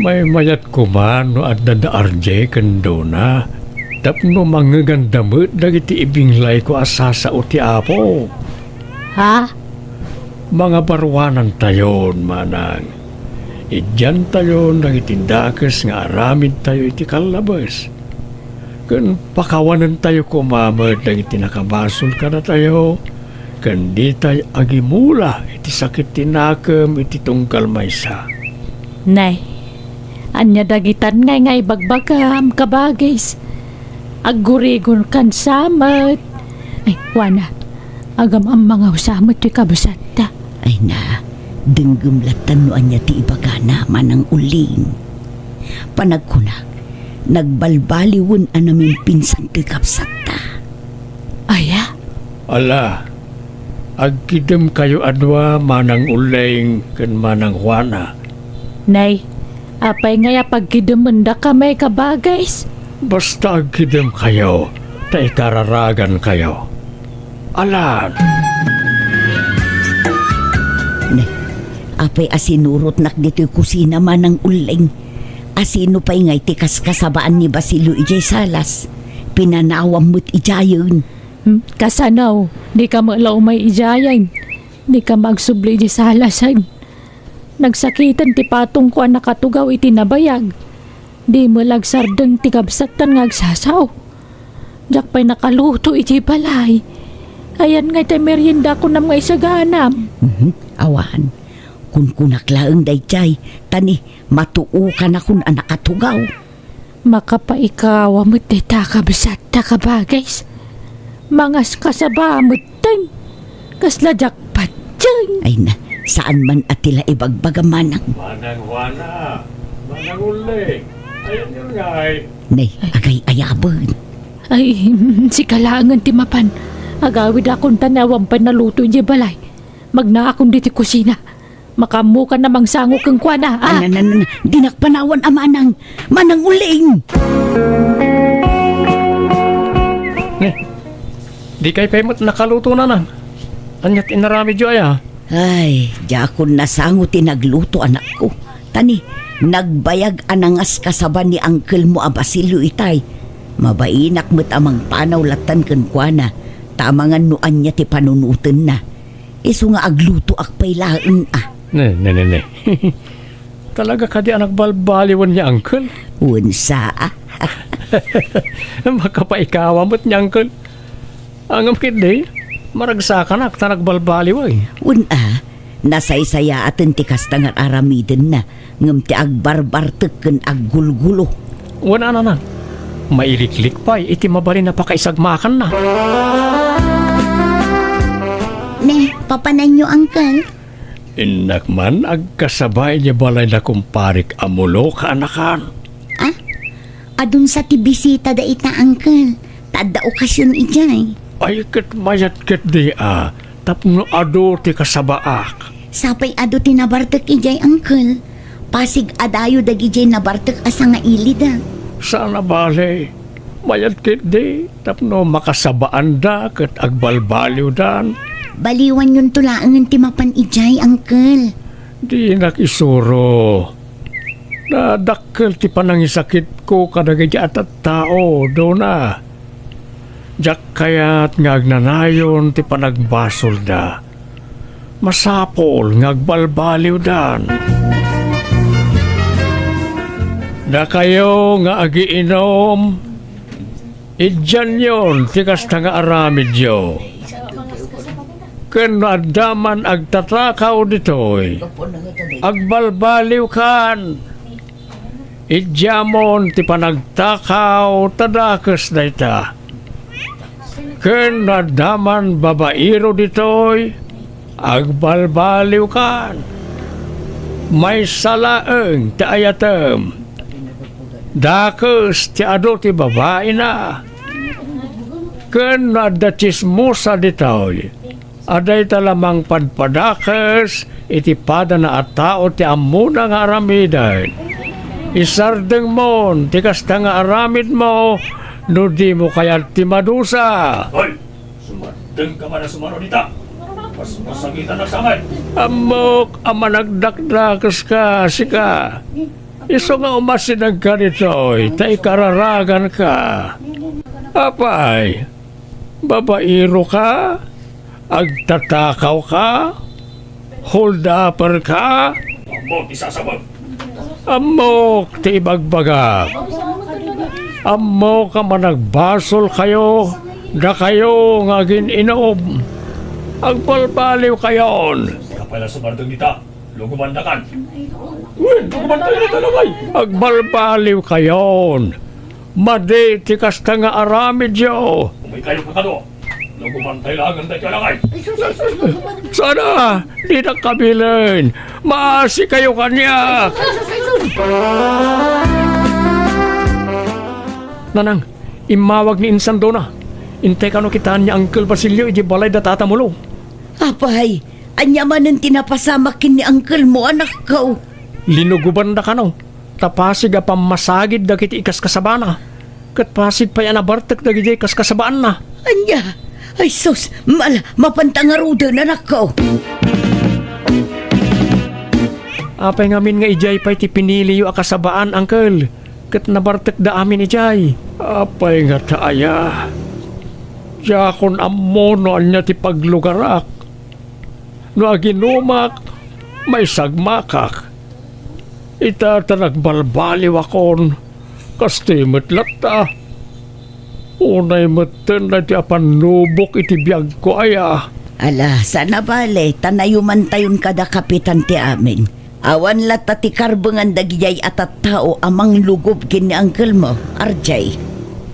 maymayat koma no adda da R J ken Dona, tapno mangngeganda met dagiti ibinglayko a sasao ti Apo. Ha? Mangabaruanantayon, manang. Idiantayon dagiti dakes nga aramidtayo iti kallabes. Ken pakawanentayo koma met dagiti nakabasol kadatayo, ken ditay agimula iti sakit ti nakem iti tunggal maysa. Nay, ania dagitan ngay nga ibagbagam, kabagis? Aggurigonkan sa met. Ay, Juana, agam-ammangawsa met ti kabsatta. Ay na, denggem lattan no ania ti ibagana, Manang Uling. Panagkunak, nagbalbaliwen a namimpinsan ti kabsatta. Aya? Ala, agkidemkayo a dua, Manang Uling ken Manang Juana. Nay, apay ngay a pagkidemendakami, kabagis? Basta agkidemkayo, ta ikararagankayo. Alan! Ne, apay a sinurotnak ditoy kusina, Manang Uling? Asino pay ngay ti kaskasabaan ni Basilio idiay salas? Pinanawam met idiayen. Hmm, kasano? Dika met la umay idiayen. Dika met agsubli idiay salasen. Nagsakiten ti patongko a nakatugaw iti nabayag. Di met la agsardeng ti kabsattan nga agsasao. Diak pay nakaluto iti balay. Ayan ngay ti merienda kunam nga isaganam. Mhm, awan. Kunkunak laeng daydiay, ta ni matuokanakon a nakatugaw. Makapaikawa met dayta a kabsatta, kabagis. Mangaskasaba met ten. Kasla diak patien. Ay na, saan man a ti la ibagbagam, manang. Manang Juana, Manang Uling, ayanyo ngay. Ne, agay-ayaben. Ay, sika laengen ti mapan. Agawidakon ta ni awan pay naluto idiay balay. Magnaakon ditoy kusina. Makaammokan a mangsango kenkuana, a. Anan, anan, dinak panawan a manang, Manang Uling! Ne, dikay pay met nakaluto, nanang. Ania ti inaramidyo aya? Ay, diakon nasango ti nagluto, anakko. Ta ni, nagbayag a nangaskasaba ni angkelmo a Basilio itay. Mabainak met a mangpanaw lattan kenkuana, ta amangan no ania ti panunotenna. Isu nga aglutoak pay laeng a. Ne, ne, ne, ne. Talaga kadi a nagbalbaliwen ni Uncle? Wen sa. Makapaikawa met ni Uncle. Ngem ketdi, maragsakanak ta nagbalbaliwen. Wen a, nasaysayaaten ti kasta nga aramidenna. Ngem ti agbarbartek ken aggulgulo. Wen a, nanang, mailiklik pay iti mabalin a pakaisagmakanna. Ne, papananyo, Uncle? Innak man agkasaba idiay balay da kumparik a Mulo, kaanakan. Ah? Adun sa ti bisita dayta, Uncle. Ta adda okasion idiay. Ay, ket mayat ketdi a, tapno adu ti kasabaak. Sapay adu ti nabartek idiay, Uncle. Pasig a dayo dagidiay nabartek a sangailida. Saan a bale, mayat ketdi tapno makasabaanda ket agbalbaliwdan. Baliwanyonto laengen ti mapan idiay, Uncle. Dinak isuro. Nadakkel ti panangisakitko kadagiti a tattao, Dona. Diak kayat nga agnanayon ti panagbasolda. Masapul nga agbalbaliwdan. Dakayo nga agiinom, idianyon ti kasta nga aramidyo. Ken no adda man agtatakaw ditoy, agbalbaliwkan. Idiamon ti panagtakaw ta dakes dayta. Ken no adda man babairo ditoy, agbalbaliwkan. Maysa laeng ti ayatem. Dakes ti adu ti babaina. Ken no adda tsismosa ditoy, a dayta la mangpadpadakes iti padana a tao ti ammona nga aramiden. Isardengmon ti kasta nga aramidmo no dimo kayat ti madusa. Hoy! Sumardeng ka man a sumaro dita! Mas masagitan a samay! Ammok a managdakdakes ka, sika. Isu nga umasideg ka ditoy, ta ikararagan ka. Apay, babairo ka? Agtatakaw ka? Hold-upper ka? Ammo ti sasabag. Ammok ti ibagbagak. Ammok a managbasol kayo, dakayo nga agin-inom. Agbalbaliw kayon. Kapay la sumardeng dita. Lugubandakan. Wen, lugubantayo dita lakay. Agbalbaliw kayon. Madi ti kasta nga aramidyo. Umay kayo kakado. Lugubantayo laeng daytoy lakay. Sana, dinak kabilen. Maasi kayo kaniak. Nanang, immawag ni Insan Dona. Intay kano kitaan ni Uncle Basilio iti balay da Tata Mulo. Apay, ania manen ti napasamak ken ni uncle mo, anakko? Linugobanda kano, ta pasig a pammasagid dagiti ikaskasabana, ket pasig pay a nabartek dagiti kaskasabaanna. Ania? Ay sus, mala, mapanta ngaruden, anakko. Apay ngamin nga idiay pay ti piniliyo a kasabaan, uncle, ket nabartekda amin idiay? Apay ngata aya? Diakon ammo no ania ti paglugarak. No aginumak, maisagmakak. Ita ta nagbalbaliwakon, kastoy met latta. Unay metten daytoy a pannubok iti biagko aya. Ala, saan a bale, ta nayumantayon kada kapitan ti amin. Awan latta ti karbengan dagidiay a tattao a manglugob ken ni uncle mo, R J.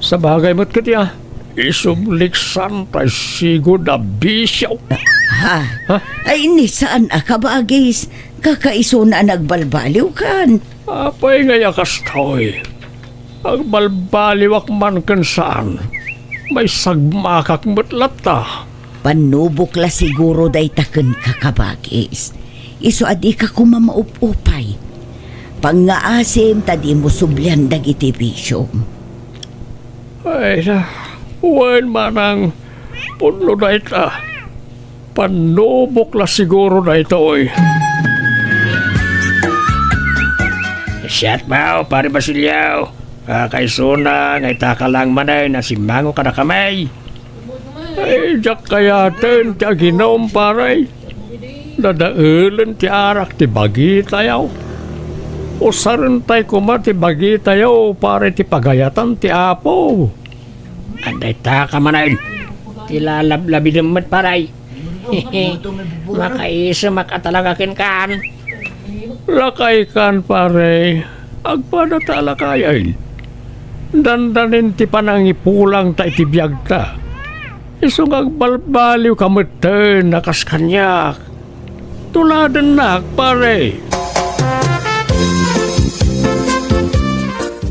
Sabagay met ketdi a, isubliksan tay sigud a bisio. Ha? Ha? Ay, ni saan a kabagis, kakaisuna a nagbalbaliwkan. Apay ngay a kastoy? Agbalbaliwak man ken saan, maisagmakak met latta. Pannubok la siguro dayta kenka, kabagis. Isu a dika koma maup-upay. Pangngaasim ta dimo sublian dagiti bisiom. Ay na, wen manang, pudno dayta. Pannubok la siguro daytoy. Siak, Pare Basilio. Kakaisuna nga itaka laeng manen a simmango kadakami. Ay, diak kayaten ti aginum, pare. Dadaelen ti arak ti bagitayo. Usaren tay koma ti bagitayo, pare, ti pagayatan ti Apo. Adda itaka manen ti lalablabidem met, pare. Makaisimak a talaga kenkan. Lakaykan, pare. Agpada ta a lakayen. Dandanin ti panangipulangta iti biagta. Isu nga agbalbaliwka metten a kas kaniak. Tuladennak, pare.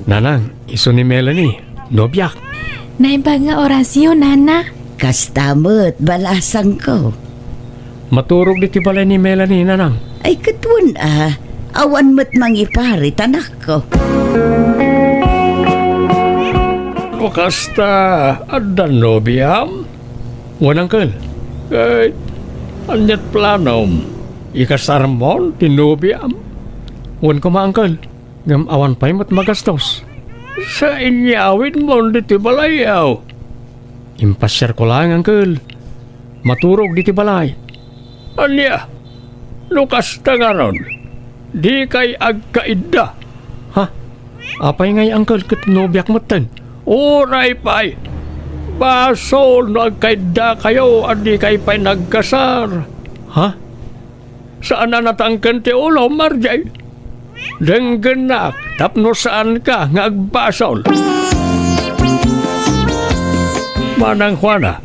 Nanang, isu ni Melanie, nobiak. Naimbag nga orasyo, nana. Kasta met, balasangko. Maturog ditoy balay ni Melanie, nanang. Ay, ket wen a, awan met mangiparit, anakko. No kasta, adda nobiam? Wen, uncle. Ket aniat planom? Ikasarmon ti nobiam? Wen koma, uncle. Ngem awan pay met magastos. Sa inyawidmon ditoy balay, aw? Impasiarko laeng, Uncle. Maturog ditoy balay. Ania? No kasta ngarud, dikay agkaidda. Ha? Apay ngay, Uncle, ket nobiak metten? Uray pay. Basol no agkaiddakayo a dikay pay nagkasar. Ha? Saan a natangken ti ulom, R J? Denggennak tapno saanka nga agbasol. Manang Juana,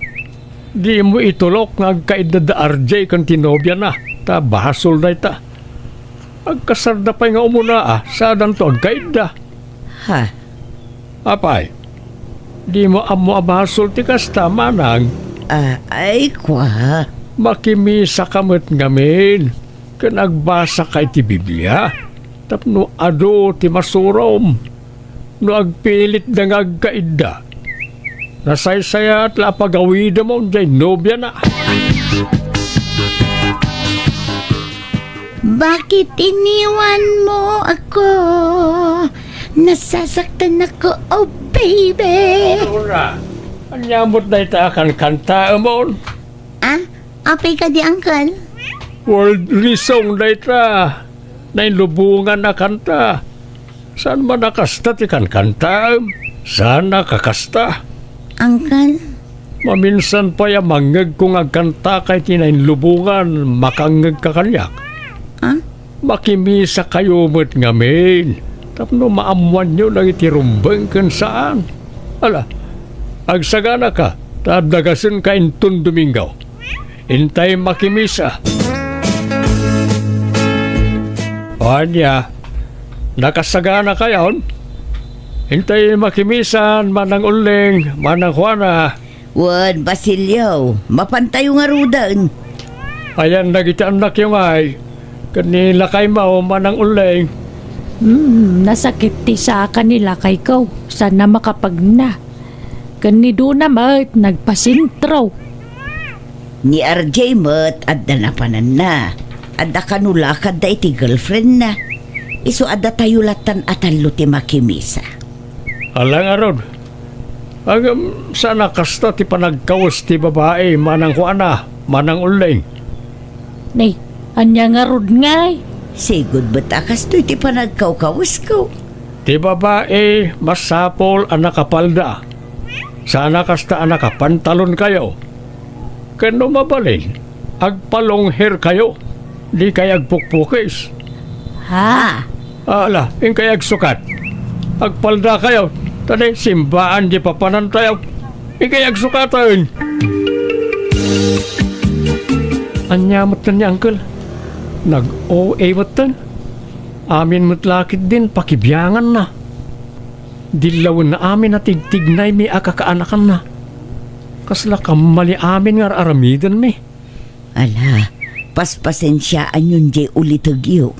dimo itulok nga agkaidda da R J ken ti nobiana, ta basol dayta. Agkasarda pay nga umuna a, sadanto agkaidda. Ha? Apay, dimo ammo a basol ti kasta, manang? Ah, ay, kua. Makimisaka met ngamin ken agbasaka iti Biblia tapno adu ti masurom. No agpilitda nga agkaidda, nasaysayaat la a pagawidem jay nobiana. Bakit iniwan mo ako? Nasasaktan ako, oh baby. Aurora, ania met dayta a kankantaemon? Ah, apay kadi, Uncle? Worldly song dayta. Nainlubongan a kanta. Saan man a kasta ti kankantaem? Saan a kakasta? Uncle? Maminsan pay a mangngegko nga agkantaka iti nainlubongan, makangngegka kaniak. Ah? Makimisakayo met ngamin tapno maammoanyo dagiti rumbeng ken saan. Ala, agsaganaka, ta adda gasenka inton Domingo. Intay makimisa. O ania, nakasaganakayon? Intay makimisan, Manang Ulleng, Manang Juana. Wen, Basilio, mapantayo ngaruden. Ayan dagiti annakyo ngay, ken ni lakaymo, Manang Ulleng. Hmm, nasakit ti saka ni lakayko, saan a makapagna. Ken ni Dona met nagpasentro. Ni R J met adda napananna. Adda kano lakadda iti girlfriendna. Isu a datayo lattan a tallo ti makimisa. Ala ngarud. Ngem saan a kasta ti panagkawes ti babai, Manang Juana, Manang Ulleng. Nay, ania ngarud ngay? Sigud met a kastoy ti panagkawkawesko. Ti babai, masapul a nakapalda. Saan a kasta a nakapantalonkayo. Ken no mabalin, agpalongherkayo. Dikay agpukpukis. Ha? Ala, inkay agsukat. Agpaldakayo, ta di simbaan di papanantayo. Inkay agsukaten. Ania metten ni Uncle? Nag-O A metten. Amin met la ketdin pakibianganna. Dillawenna amin a tigtignaymi a kakaanakanna. Kasla kammali amin nga ar-aramidenmi. Ala, paspasensiaanyon jay ulitegyo.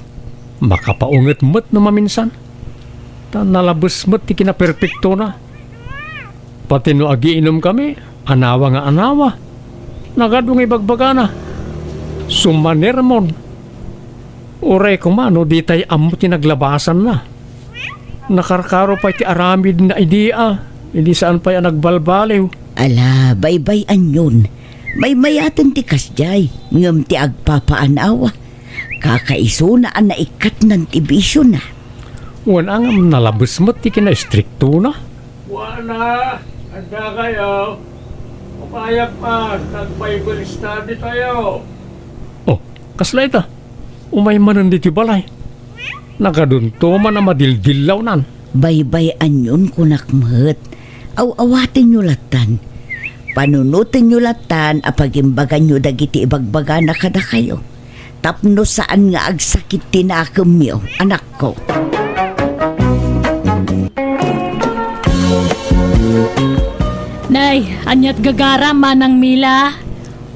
Makapaunget met no maminsan. Ta nalabes met ti kinaperpektona. Pati no agiinomkami, anawa nga anawa. Nagadu nga ibagbagana. Sumanermon. Uray koma no ditay ammo ti naglabasanna. Nakarkaro pay ti aramidna idi a, idi saan pay a nagbalbaliw. Ala, baybay-anyon. Maymayaten ti kasdiay, ngem ti agpapaanawa, kakaisuna a naikkatnan ti bisiona. Wen a ngem nalabes met ti kinaistriktona. Wana, adda kayo. Umayak man, nag-Bible study tayo. Oh, kasla ita? Umay manen ditoy balay. Nagadunto man a madildillawnan. Baybay-anyon kunak met. Aw-awatenyo lattan. Panunotenyo lattan a pagimbaganyo dagiti ibagbagana kadakayo. Tapno saan nga agsakit ti nakemyo, anakko. Nay, aniat gagaram, Manang Mila?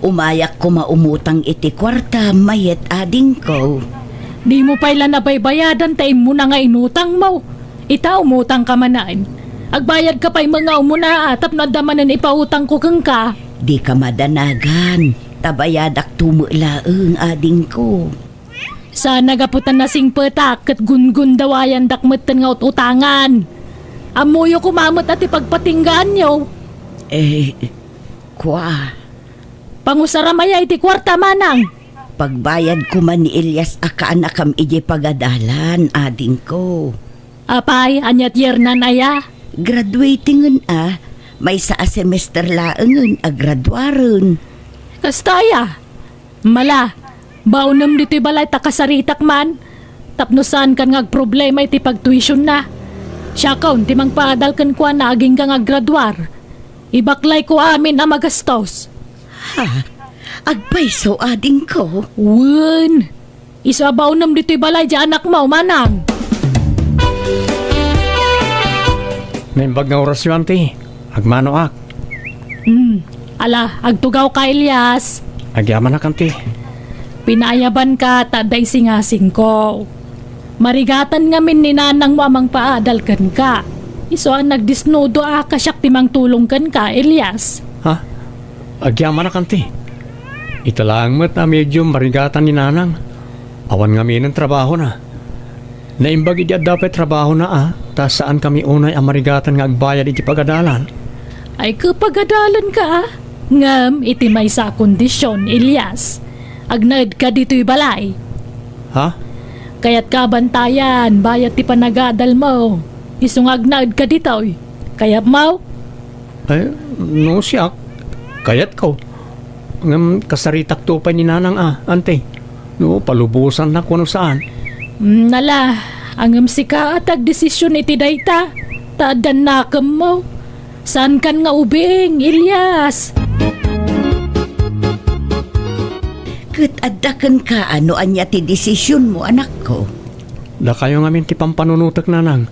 Umayak koma umutang iti kuarta, mayat adingko. Dimo pay la nabaybayadan ta immuna nga inutangmo. Ita, umutangka manen. Agbayadka pay met nga umuna, a, tapno adda manen ipautangko kenka. Dika madanagan, ta bayadakto met laeng, adingko. Sana gapu ta nasingpetak ket gungundawayandak metten nga ut-utangan. Ammoyo koma met a ti pagpatinggaanyo. Eh, kua. Pangusaram aya iti kuarta, manang? Pagbayad koma ni Elias a kaanakam idiay pagadalan, adingko. Apay, ania ti yernan aya? Graduating-en a, maysa a semester laengen a graduaren. Kasta aya? Mala, baonem ditoy balay ta kasaritak man, tapno saankan nga agproblema iti pagtuisionna. Siakon ti mangpaadal kenkuana agingga nga aggraduar. Ibaklayko amin a magastos. Ha? Agpayso, adingko? Wen. Isu a baonem ditoy balay ti anakmo, manang. Naimbag nga orasyo, anti. Agmanoak. Hmm. Ala, agtugawka, Elias. Agyamanak, anti. Pinaayabanka ta adda isingasingko. Marigatan ngamin ni nanangmo a mangpaadal kenka. Isu a nagdisnudo a kasiak ti mangtulong kenka, Elias. Ha? Agyamanak, anti. Ita laeng met a medium marigatan ni nanang. Awan ngaminen trabahona. Naimbag idi adda pay trabahona a, ta saankami unay a marigatan nga agbayad iti pagadalan. Ay, ket pagadalanka a? Ngem iti maysa a kondision, Elias. Agnaedka ditoy balay. Ha? Kayatka a bantayan, bayat ti panagadalmo. Isu nga agnaedka ditoy. Kayatmo? Ay, no siak, kayatko. Ngem kasaritakto pay ni nanang a, anti. No palubosannak wenno saan. Mm, ala, ngem sika a ti agdesision iti dayta, ta addan nakemmo. Saankan nga ubing, Elias. Ket adda kenka a no ania ti desisionmo, anakko? Dakayo ngamin ti pampanunotek, nanang.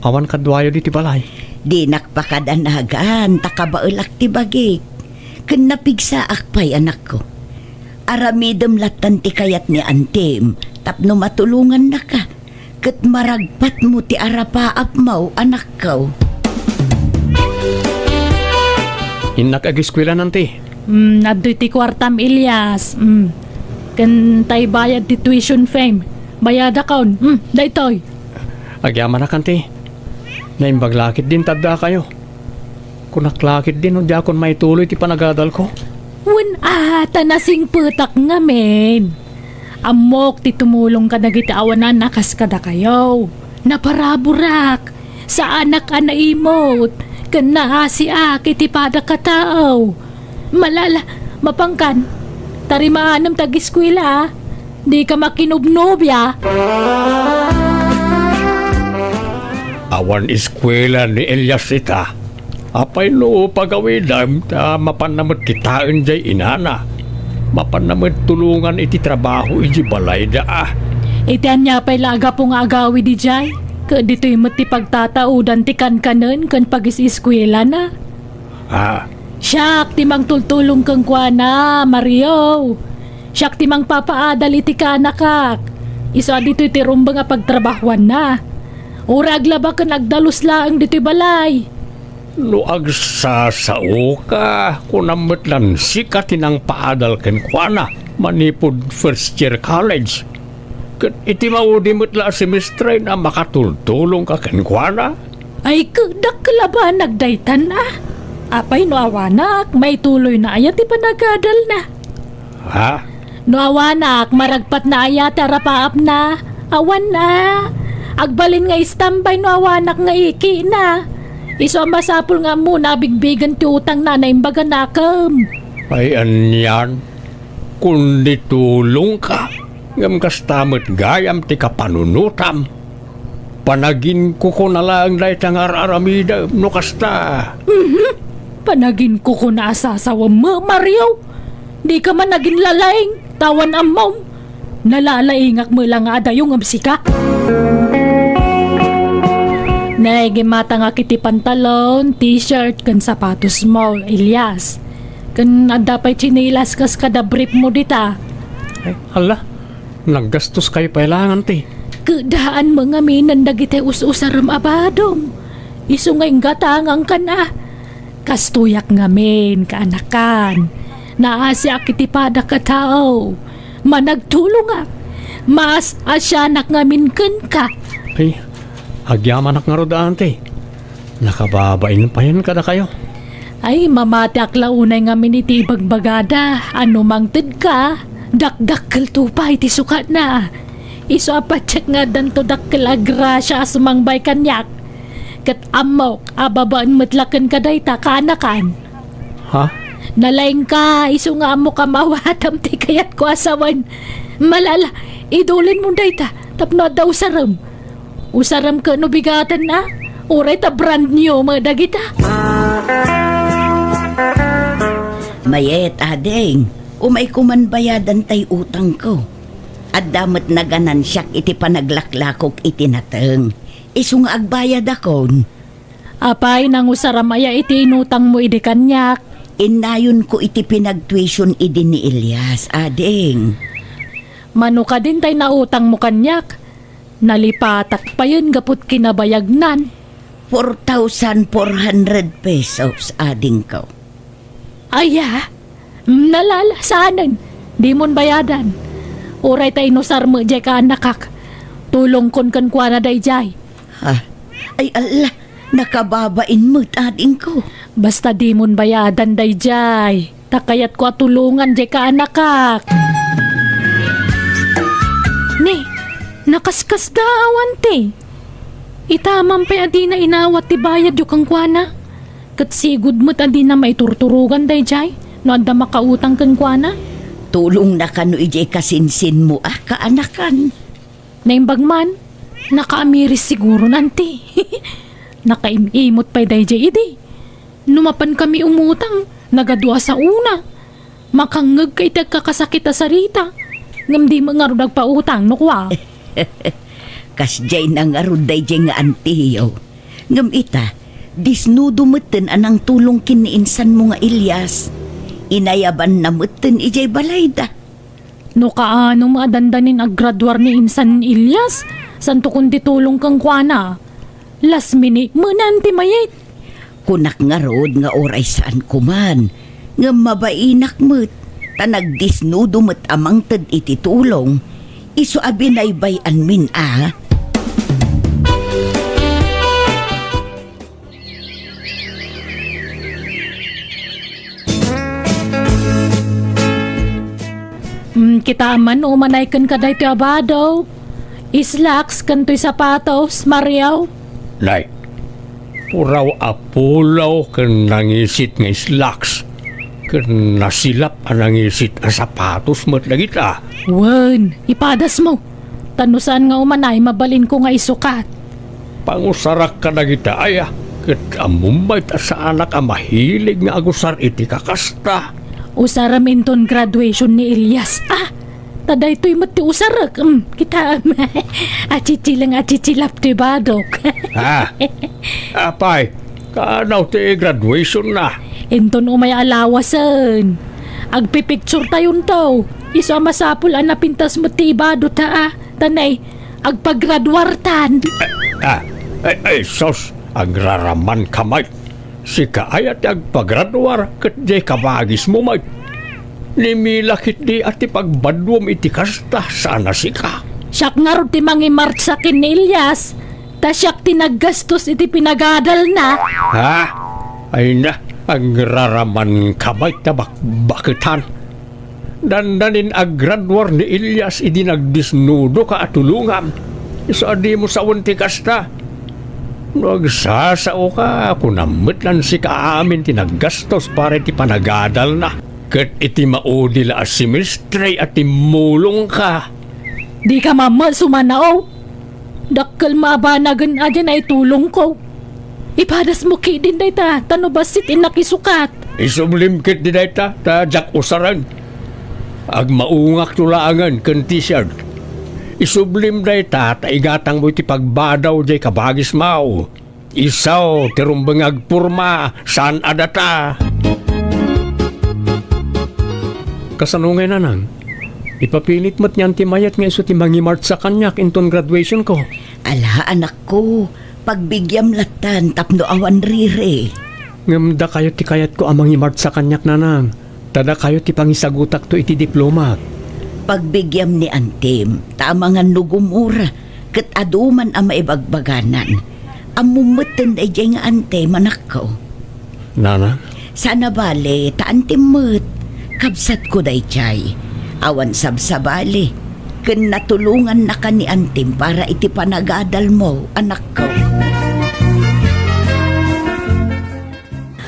Awan kaduayo ditoy balay. Dinak pakadanagan, ta kabaelak ti bagik. Ken napigsaak pay, anakko. Aramidem lattan ti kayat ni antim tapno matulongannaka. Ket maragpatmo ti arapaapmo, anakko. Innak ageskuela, anti. Mm, adtoy ti kuartam, Elias. Mm. Ken tay bayad ti tuition fee-m. Bayadakon. Mm, daytoy. Agyamanak, anti. Naimbag la ketdin ta addakayo. Kunak la ketdin no diakon maituloy ti panagadalko. Wen a, ta nasingpetak ngamin. Ammok ti tumulong kadagiti awanan a kas kadakayo. Naparaburak. Saanak a naimut. Ken naasiak iti padak a tao. Malala, mapankan. Tarimaanem ti ageskuela, a. Dika makinubnobia. Awan eskuela ni Elias ita. Apay no pagawidem ta mapanna met kitaen jay inana. Mapanna met tulongan iti trabaho iti balayda a. Iti ania pay la a gapu nga agawid idiay? Ket ditoy met ti pagtataodan ti kankanen ken pagis-eskuelana. Ah. Siak ti mangtultulong kenkuana, Mario. Siak ti mangpapaadal iti kaanakak. Isu a ditoy ti rumbeng a pagtrabahoanna. Uray aglaba ken agdalus laeng ditoy balay. No agsasaoka, kunam met lan sika ti nangpaadal kenkuana manipud first year college. Ket iti maudi met la a semestre a makatultulongka kenkuana? Ay, ket dakkel a banag daytan a. Apay no awanak, maituloyna aya ti panagadalna? Ha? No awanak, maragpatna aya ti arapaapna? Awan a. Agbalin nga istambay no awanak nga ikina. Isu a masapul nga ammona a bigbigen ti utangna a naimbag a nakem. Ay, anian? Kundi tulongka, ngem kasta met gayam ti kapanunotam. Panaginkukuna laeng dayta nga ar-aramidem no kasta. Mhm. Panaginkukuna a sasawem, Mario. Dika man aginlalaing, ta awan ammom. Nalalaingak met la nga adayo ngem sika. Nay, gimmatangak iti pantalon, t-shirt, ken sapatosmo, Elias. Ken adda pay tsinelas kas kada brief mo dita. Ay, hala, naggastoskayo pay laeng, anti. Keddaan mo ngamin dagiti us-usarem a badom. Isu nga inggatangankan a. Kastoyak ngamin, kaanakan. Naasiak iti padak a tao. Managtulongak. Maas-asianak ngamin kenka. Ay, agyamanak ngarud, Auntie. Nakababain payen kadakayo. Ay, mamatiak la unay ngamin iti ibagbagada. Ano mangted ka? Dakdakkel to pay ti sukatna. Isu a patiek nga addanto dakkel a grasia a sumangbay kaniak. Ket ammok a babaen met la kenka dayta kaanakan. Ha? Nalaingka, isu nga ammok a maawatam ti kayatko a sawen. Malala, idulinmo dayta tapno adda usarem. Usarem ket no bigaten a, uray ta brand new met dagita. Mayet, ading, umayko man bayadan tay utangko. Adda met naganansiak iti panaglaklakok iti nateng. Isu nga agbayadakon. Apay, nangusaram aya iti inutangmo idi kaniak? Innayonko iti pinagtuition idi ni Elias, ading. Mano kadin tay nautangmo kaniak? Nalipatak payen gaput kinabayagnan. Four thousand four hundred pesos, adingko. Aya? Nalala, saanen. Dimon bayadan. Uray ta inusar met jay kaanakak. Tulongkon kenkuana dayjay. Ha? Ay, alla, nakababain met, adingko. Basta dimon bayadan dayjay. Ta kayatko a tulongan jay kaanakak. Ni, nakaskasda awan ti. Itaman pay a dina inawat ti bayadyo kenkuana. Ket sigud met a dina maiturturogan dayjay no adda makautang kenkuana. Tulongna kano idiay kasinsinmo a kaanakan. Naimbag man, nakaamiris siguro nanti. Nakaim-imot pay dayjay idi. No mapan kami umutang, nagadu a saona. Makangngegka iti agkakasakit a sarita, ngem di met ngarud agpautang no kua. Kasdiay na ngarud dayjay nga antiyo. Ngem ita, disnudo metten a nangtulong ken ni insanmo nga Elias. Inayabanna metten idiay balayda. No kaano met a dandanin aggraduar ni insan Elias, santo kundi tulong kenkuana. Last minute menan ti mayat. Kunak ngarud nga uray saanko man, ngem mabainak met, ta nagdisnudo met a mangted iti tulong, isu a binaybay-anmin a. Mm, kita man, umanay ken kadaytoy a bado. Slacks ken toy sapatos, Mario. Nay, puraw a polo ken nangisit nga slacks, ken nasilap a nangisit a sapatos met dagita. Wen, ipadasmo. Ta no saan nga umanay, mabalinko nga isukat. Pangusarak kadagita aya, ket ammom met a saanak a mahilig nga agusar iti kakasta. Usarem inton graduation ni Elias. Ah, ta daytoy met ti usarek. Mm, kitaem. Atsitsila nga atsitsilap ti badok. Ah, apay, kaano ti graduation na? Inton umay a lawasen. Agpipicture tayonto. Isu a masapul a napintas met ti ibado ta, ah. Ta nay, agpagraduartan. Ah, ay, ay, sus, agraraman ka met. Sika aya ti agpagraduar ket diay kabagismo met. Ni Mila ketdi a ti pagbaduam iti kasta, saan a sika. Siak ngarud ti mangimartsa ken ni Elias, ta siak ti naggastos iti pinagadalna. Ha? Ay na, agraraman ka met ta bakbaketan. Dandanin aggraduar ni Elias idi nagdisnudo ka a tulongam. Isu a dimo sawen ti kasta. No agsasaoka, kunam met lan sika amin ti naggastos para iti panagadalna. Ket iti maudi la a semestre a timmulongka. Dika mammet sumanao. Dakkel maabanagen a diay naitulongko. Ipadasmo ketdin dayta, ta no bassit innak isukat. Isublim ketdi dayta, ta diak usaren. Agmaungakto laengen ken t-shirt. Isublim dayta, ta igatangmo iti pagbadaw diay kabagismo. Isu ti rumbeng nga agporma, saan a data. Kasano ngay, nanang? Ipapilit met ni Auntie Mayet nga isu ti mangimartsa kaniak inton graduationko. Ala, anakko, pagbigiam lattan tapno awan riri. Ngem dakayo ti kayatko a mangimartsa kaniak, nanang. Ta dakayo ti pangisagutakto iti diplomak. Pagbigyam ni antim, ta amangan no gumura, ket adu man a maibagbaganan. Ammom metten daydiay nga antim, anakko. Nana? Saan a bale, ta antim met. Kabsatko daydiay. Awan sabsabali. Ken natulongannaka ni antim para iti panagadalmo, anakko.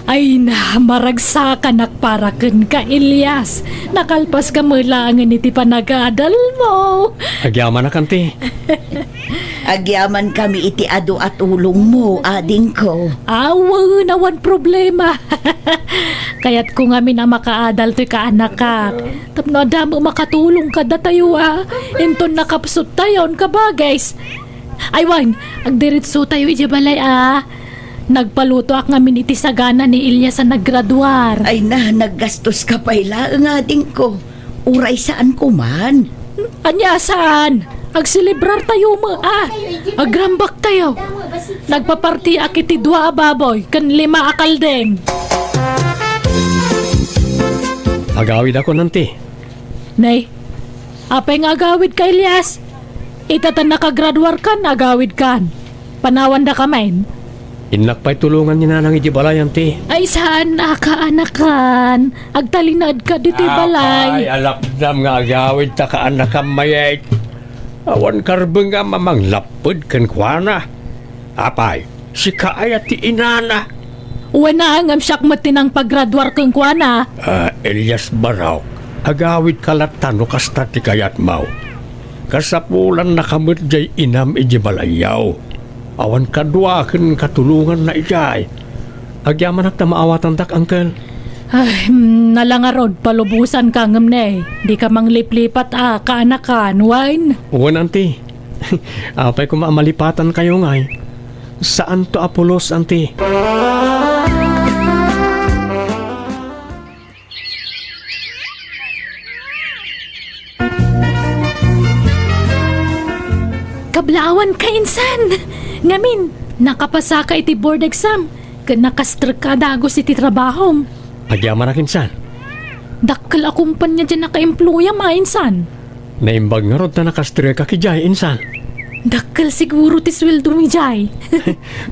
Ay na, maragsakanak para kenka, Elias. Nakalpaska met laengen iti panagadalmo. Agyamanak, anti. Agyamankami iti adu a tulongmo, adingko. Awan, awan problema. Kayatko ngamin a makaadal toy kaanakak. Tapno adda met makatulong kadatayo a. Inton nakapsuttayon, kabagis. Ay, wen, agdiretsotayo idiay balay a. Nagpalutoak ngamin iti sagana ni Elias a naggraduar. Ay na, naggastoska pay laeng, adingko. Uray saan ko man. Ania saan? Agselebrartayo met a. Agrambaktayo. Nagpapartiak iti dua a baboy ken lima a kaldeng. Agawidakon, anti. Nay, apay nga agawidka, Elias? Ita ta nakagraduarkan, agawidkan. Panawandaka met. Innak pay tulongan ni Nanang idiay balay, anti. Ay, saan a kaanakan? Agtalinaedka ditoy balay. Apay, alapdam nga agawidta kaanakam mayat. Awan karbengam a manglapped kenkuana. Apay, sika aya ti inana? Wen a, ngem siak met ti nangpagraduar kenkuana. Ah, Elias Barok, agawidka latta no kasta ti kayatmo. Kasapulannaka met diay inam idiay balayyo. Awan kadua ken katulonganna idiay. Agyamanak ta maawatandak, uncle. Ay, mm, nala ngarud, palubosanka ngem ne, dika mangliplipat a kaanakan, wen? Wen, anti. Apay koma a malipatankayo ngay? Saanto a pulos, anti. Kablaawanka, insan! Ngamin, nakapasaka iti board exam, ket nakastrek ka a dagus iti trabahom. Agyamanak, insan. Dakkel a kumpania diay nakaemployam a, insan. Naimbag ngarud ta nakastrekak idiay, insan. Dakkel siguro ti sueldomi idiay.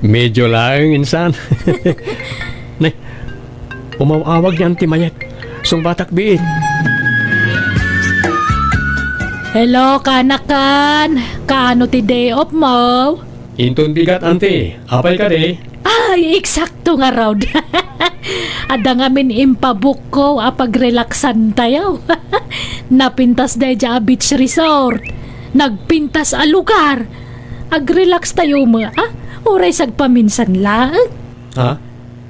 Medyo laeng, insan. Nay, umaw-awag ni Auntie Mayet. Sungbatak biit. Hello, kaanakan. Kaano ti day off mo? Inton bigat, Auntie. Apay kadi? Ay, eksakto ngarud. Adda ngamin impabukko a pagrelaksantayo. Napintas daydiay a beach resort. Nagpintas a lugar. Agrelakstayo met, a? Uray sagpaminsan laeng. Ha?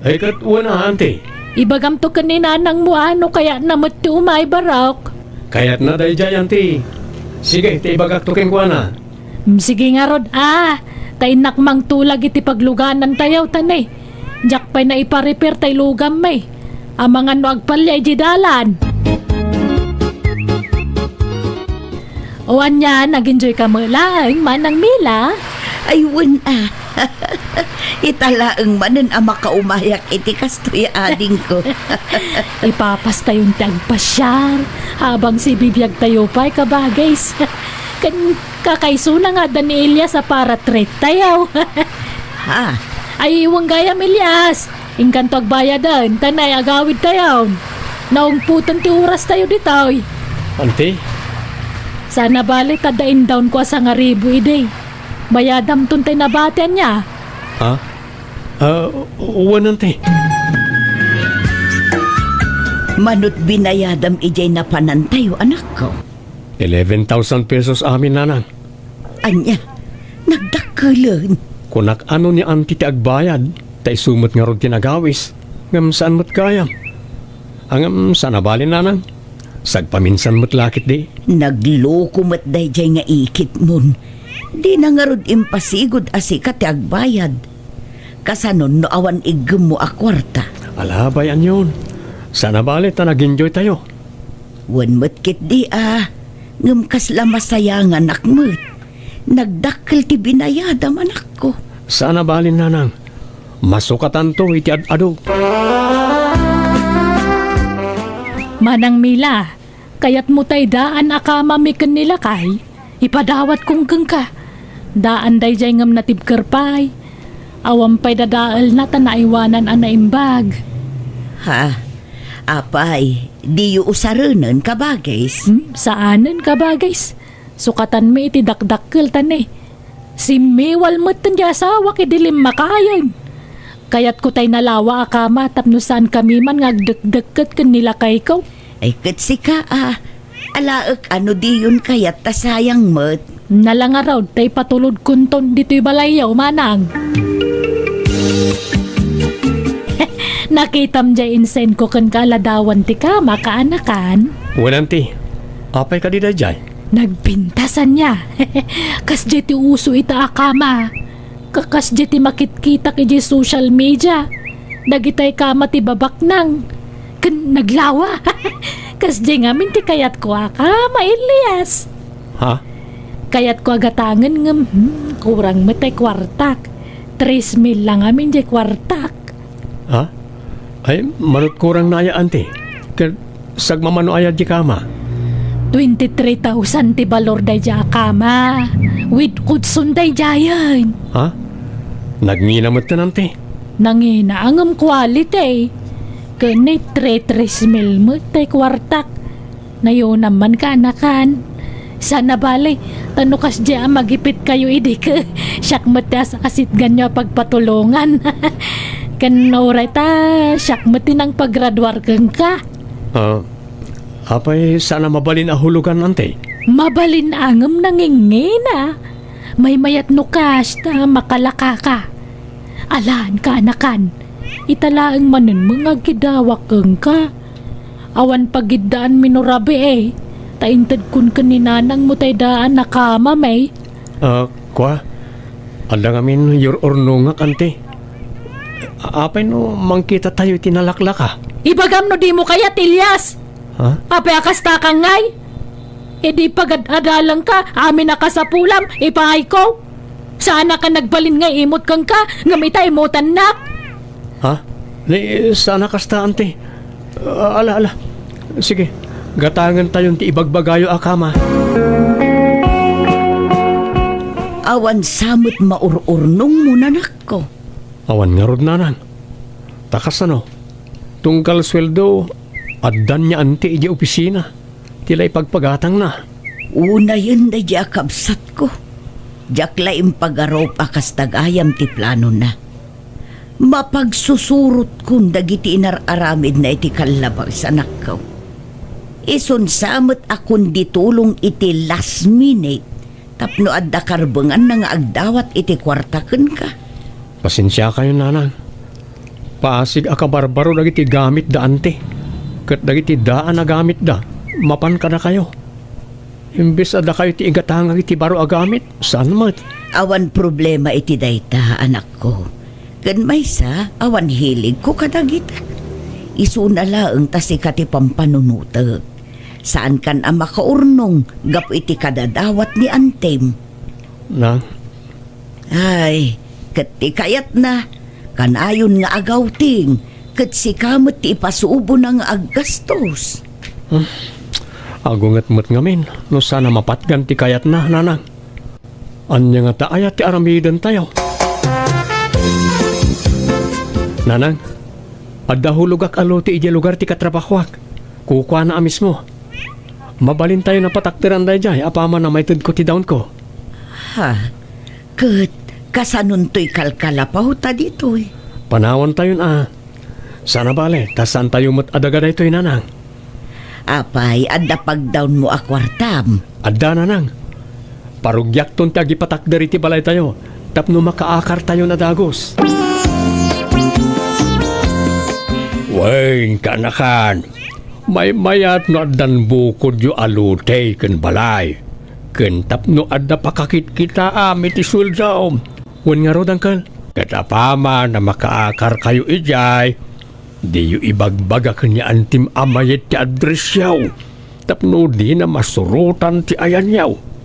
Ay, ket wen a, Auntie. Ibagamto ken ni nanangmo a no kayatna met ti umay, Barok. Kayatna daydiay, Auntie. Sige, ti ibagakto kenkuana. Mm, sige ngarud, a. Ta innak mangtulag iti pagluganantayo, ta ne, diak pay naipa-repair tay lugam, may. Amangan no agpalia idiay dalan. O ania, nag-enjoy ka met laeng, Manang Mila? Ay, wen a. Ita laeng manen a makaumayak iti kastoy, adingko. Ipapastayon ti agpasiar, habang sibibiagtayo pay, kabagis. Ken kakaisuna nga adda ni Elias a para treat tayo. Ha? Ay, wen gayam, Elias. Inkanto agbayaden, ta nay agawidtayon. Naungpoten ti orastayo ditoy. Auntie? Saan a bale ta adda indawnko a sangaribu idi. Bayadamton tay nabati, ania? Ha? Ah, wen, Auntie. Manut binayadam idiay napanantayo, anakko? Eleven thousand pesos amin, nanang. Ania? Nagdakkelen? Kunak a no ni Auntie ti agbayad, ta isu met ngarud ti nagawis, ngem saan met gayam. A, ngem saan a bale, nanang. Sagpaminsan met la ketdi. Nagloko met daydiay nga ikitmon. Dina ngarud impasigud a sika ti agbayad. Kasanon no awan iggemmo a kuarta? Ala, bay-anyon. Saan a bale ta nag-enjoy tayo. Wen met ketdi a, ngem kasla masayanganak met. Nagdakkel ti binayadam, anakko. Saan a bale, nanang. Masukatanto iti ad-adu. Manang Mila, Kayatmo tay daan a kamami ken ni lakay? Ipadawatko kenka. Daan daydiay ngem natibker pay. Awan pay dadaelna ta naiwanan a naimbag. Ha? Apay, diyo usarenen, kabagis? Hmm, saanen, kabagis. Sukatanmi iti dakdakkel ta ne, simmiwal metten ti asawak idi limmakayen. Kayatko tay nalawa a kama tapno saankami man nga agdekdekket ken ni lakayko. Ay, ket sika, a, alaek a no diyon kayat ta sayang met. Nala ngarud tay patulodkonton ditoy balayyo, manang. Nakitam jay insendko kenka a ladawan ti kama, kaanakan? Wen, anti. Apay kadi dayjay? Nagpintas ania. Kasdiay ti uso ita a kama. Kakasdiay ti makitkitak idiay social media. Dagitay kama ti babaknang. Ken naglawa. Kasdiay ngamin ti kayatko a kama, Elias. Ha? Kayatko a gatangen ngem, hmm, kurang met tay kuartak. Tres mil la ngamin diay kuartak. Ha? Ay, manut kurang na aya, anti. Ket sagmamano aya diay kama? Twenty-three thousand ti balor daydiay a kama. With kutson daydiayen. Ha? Nagngina metten, anti? Nangina, ngem quality. Ken ni three, tres mil met tay kuartak. Nayonam man, kaanakan. Sana bale, ta no kasdiay a magipitkayo idi, ke, siak met ti as-asitganyo a pagpatulongan. Ken uray ta, siak met ti nangpagraduar kenka. Ah, apay saan a mabalin a hulugan, anti? Mabalin a ngem nangingina. Maymayat no kas ta makalakaka. Alan, kaanakan, ita laeng manen nga agkidawak kenka. Awan pagiddaanmi no rabii, ta intedkon ken ni nanangmo tay daan a kamami. Ah, kua, adda ngamin yur-urnongak, anti. A-, apay no mangkitatayo iti nalaklaka? Ibagam no dimo kayat, Elias! Ha? Apay a kasta ka ngay? Idi pagad-adalangka, amin a kasapulam, ipaayko. Saanaka nagbalin nga imut kenka, ngem ita imutannak. Ha? Ni, saan a kasta, anti. Ah, ala, ala. Sige, gatangentayon ti ibagbagayo a kama. Awan sa met maur-urnongmo, nanakko. Awan ngarud, nanang. Ta kasano? Tunggal sueldo, addan ni anti idiay opisina. Ti la ipagpagatangna. Unayen daydiay a kabsatko. Diak la impagarup a kasta gayam ti planona. Mapagsusurotkon dagiti inar-aramidna iti kallabas, anakko. Isun sa met a kundi tulong iti last minute tapno adda karbenganna nga agdawat iti kuarta kenka. Pasensiakayon, nanang. Paasig a kabarbaro dagiti gamitda, anti. Ket dagiti daan a gamitda, mapan kadakayo. Imbes a dakayo ti igatangak iti baro a gamit, saan met. Awan problema iti dayta, anakko. Ken maysa, awan hiligko kadagita. Isuna laeng ta sika ti pampanunotek. Saankan a makaurnong gapu iti kadadawat ni antim. Na, Ay, ket ti kayatna, kanayon nga agawting, ket sika met ti ipasubona nga aggastos. Hmm. Agunget met ngamin no saan a mapatgan ti kayatna, nanang. Ania ngata aya ti aramidentayo? Nanang, adda hulogak a lote idiay lugar ti katrabahoak. Kukuana a mismo. Mabalintayon a patakderan daydiay apaman a maitedko ti dawnko. Ha? Ket kasanontoy kalkalapawta ditoy? Panawantayon a. Sana bale, ta saantayo met a daga daytoy, nanang. Apay, adda pagdawnmo a kuartam? Adda, nanang. Parugiakton ti agipatakder iti balaytayo tapno makaakartayon a dagus. Wen, kaanakan, maymayat no addan bukodyo a lote ken balay, ken tapno adda pakakitkitaam iti sueldo. Wen ngarud, angkel. Ket apaman a makaakarkayo idiay, diyo ibagbaga ken ni antim a mayat ti addressyo, tapno dina masurotan ti ayanyo.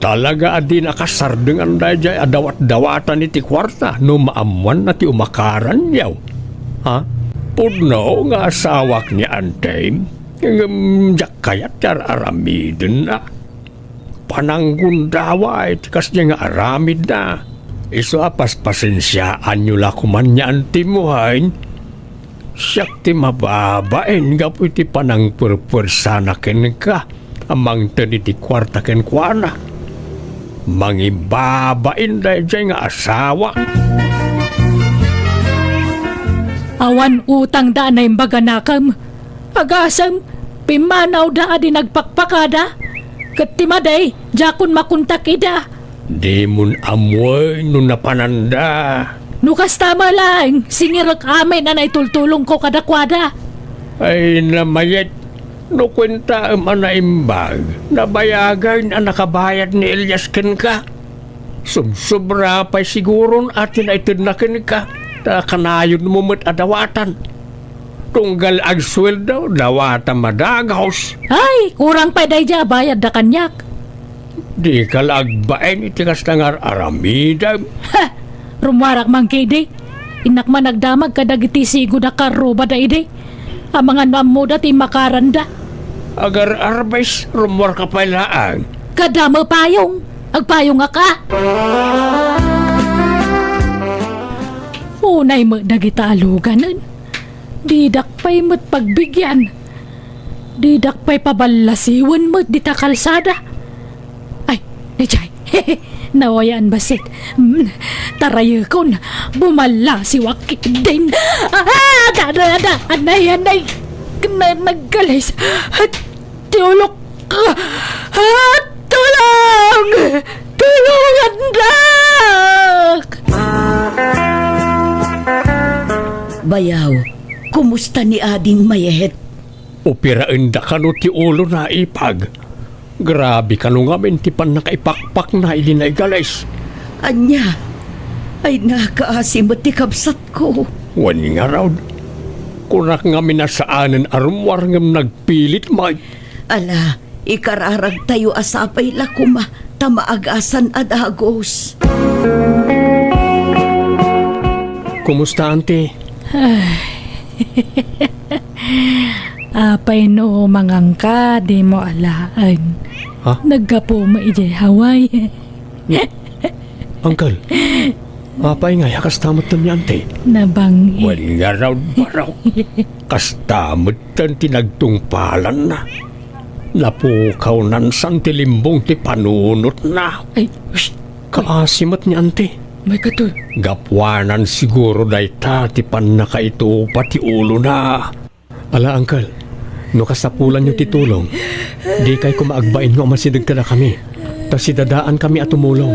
Talaga a dina kasardengan daydiay a dawatdawatan iti kuarta no maammoanna ti umakaranyo. Ha? Pudno nga asawak ni antim? Ngem diak kayat ti ar-aramidenna. Pananggundaway ti kasdiay nga aramidna. Isu a paspasensiaanyo la koman ni Auntie mo, hain? Siak ti mababain gapu iti panangpuerpuersana kenka a mangted iti kuarta kenkuana. Mangibabain daydiay nga asawa. Awan utangda a naimbag a nakem. Agasem, pimmanawda a di nagpakpakada. Ket ti madi, diakon makontak ida. Dimon ammoen no napananda. No kasta met laeng, singirek amin a naitultulongko kadakuada. Ay, namayat. No kuentaem a naimbag, nabayagen a nakabayad ni Elias kenka. Subsobra pay siguron a ti naitedna kenka, ta kanayonmo met a dawatan. Tunggal agsueldo, dawatam a dagus. Ay, kurang pay daydiay a bayadda kaniak. Dika la agbain iti kasta nga ar-aramidem. Ha! Rummuarak man ketdi. Innak man agdamag kadagiti sigud a karrubada idi. Amangan no ammoda ti immakaranda. Agar-arbes, rummuarka pay laeng. Kadama payong. Agpayongak a. Unay met dagita a luganen. Didak pay met pagbigian. Didak pay paballasiwen met dita kalsada. Ay, daydiay. Nawayan bassit. Mm, tarayekon. Bumallasiwak ketdin. Ah, ada, ada, ada. Anay, anay. Kena nagkalis. Ti ulok. Ah, tulong! Tulongandak! Bayaw, kumusta ni Ading Mayet? Upiraenda kano ti ulona, ipag. Grabe kano ngamin ti pannakaipakpakna idi naigalis. Ania? Ay, nakaasi met ti kabsatko. Wen ngarud, kunak ngamin a saanen a rummuar ngem nagpilit met. Ala, ikararagtayo a sapay la koma ta maagasan a dagus. Kumusta, Auntie? Ay. Apay no mangangka, dimo alaen. Ha? Naggapu mo idiay Hawaii. Uncle, apay ngay a kasta met ni Auntie? Nabang-, Wen ngarud, Barok. Kasta met ti nagtungpalanna. Napukawnan san ti limbong ti panunotna. Ay, shh! Kaasi met ni Auntie. May katoy. Gapuanan siguro dayta ti pannakaitupa ti ulona. Ala, Uncle, no kasapulanyo ti tulong, dikay koma agbain nga umasideg kadakami, ta sidadaankami a tumulong.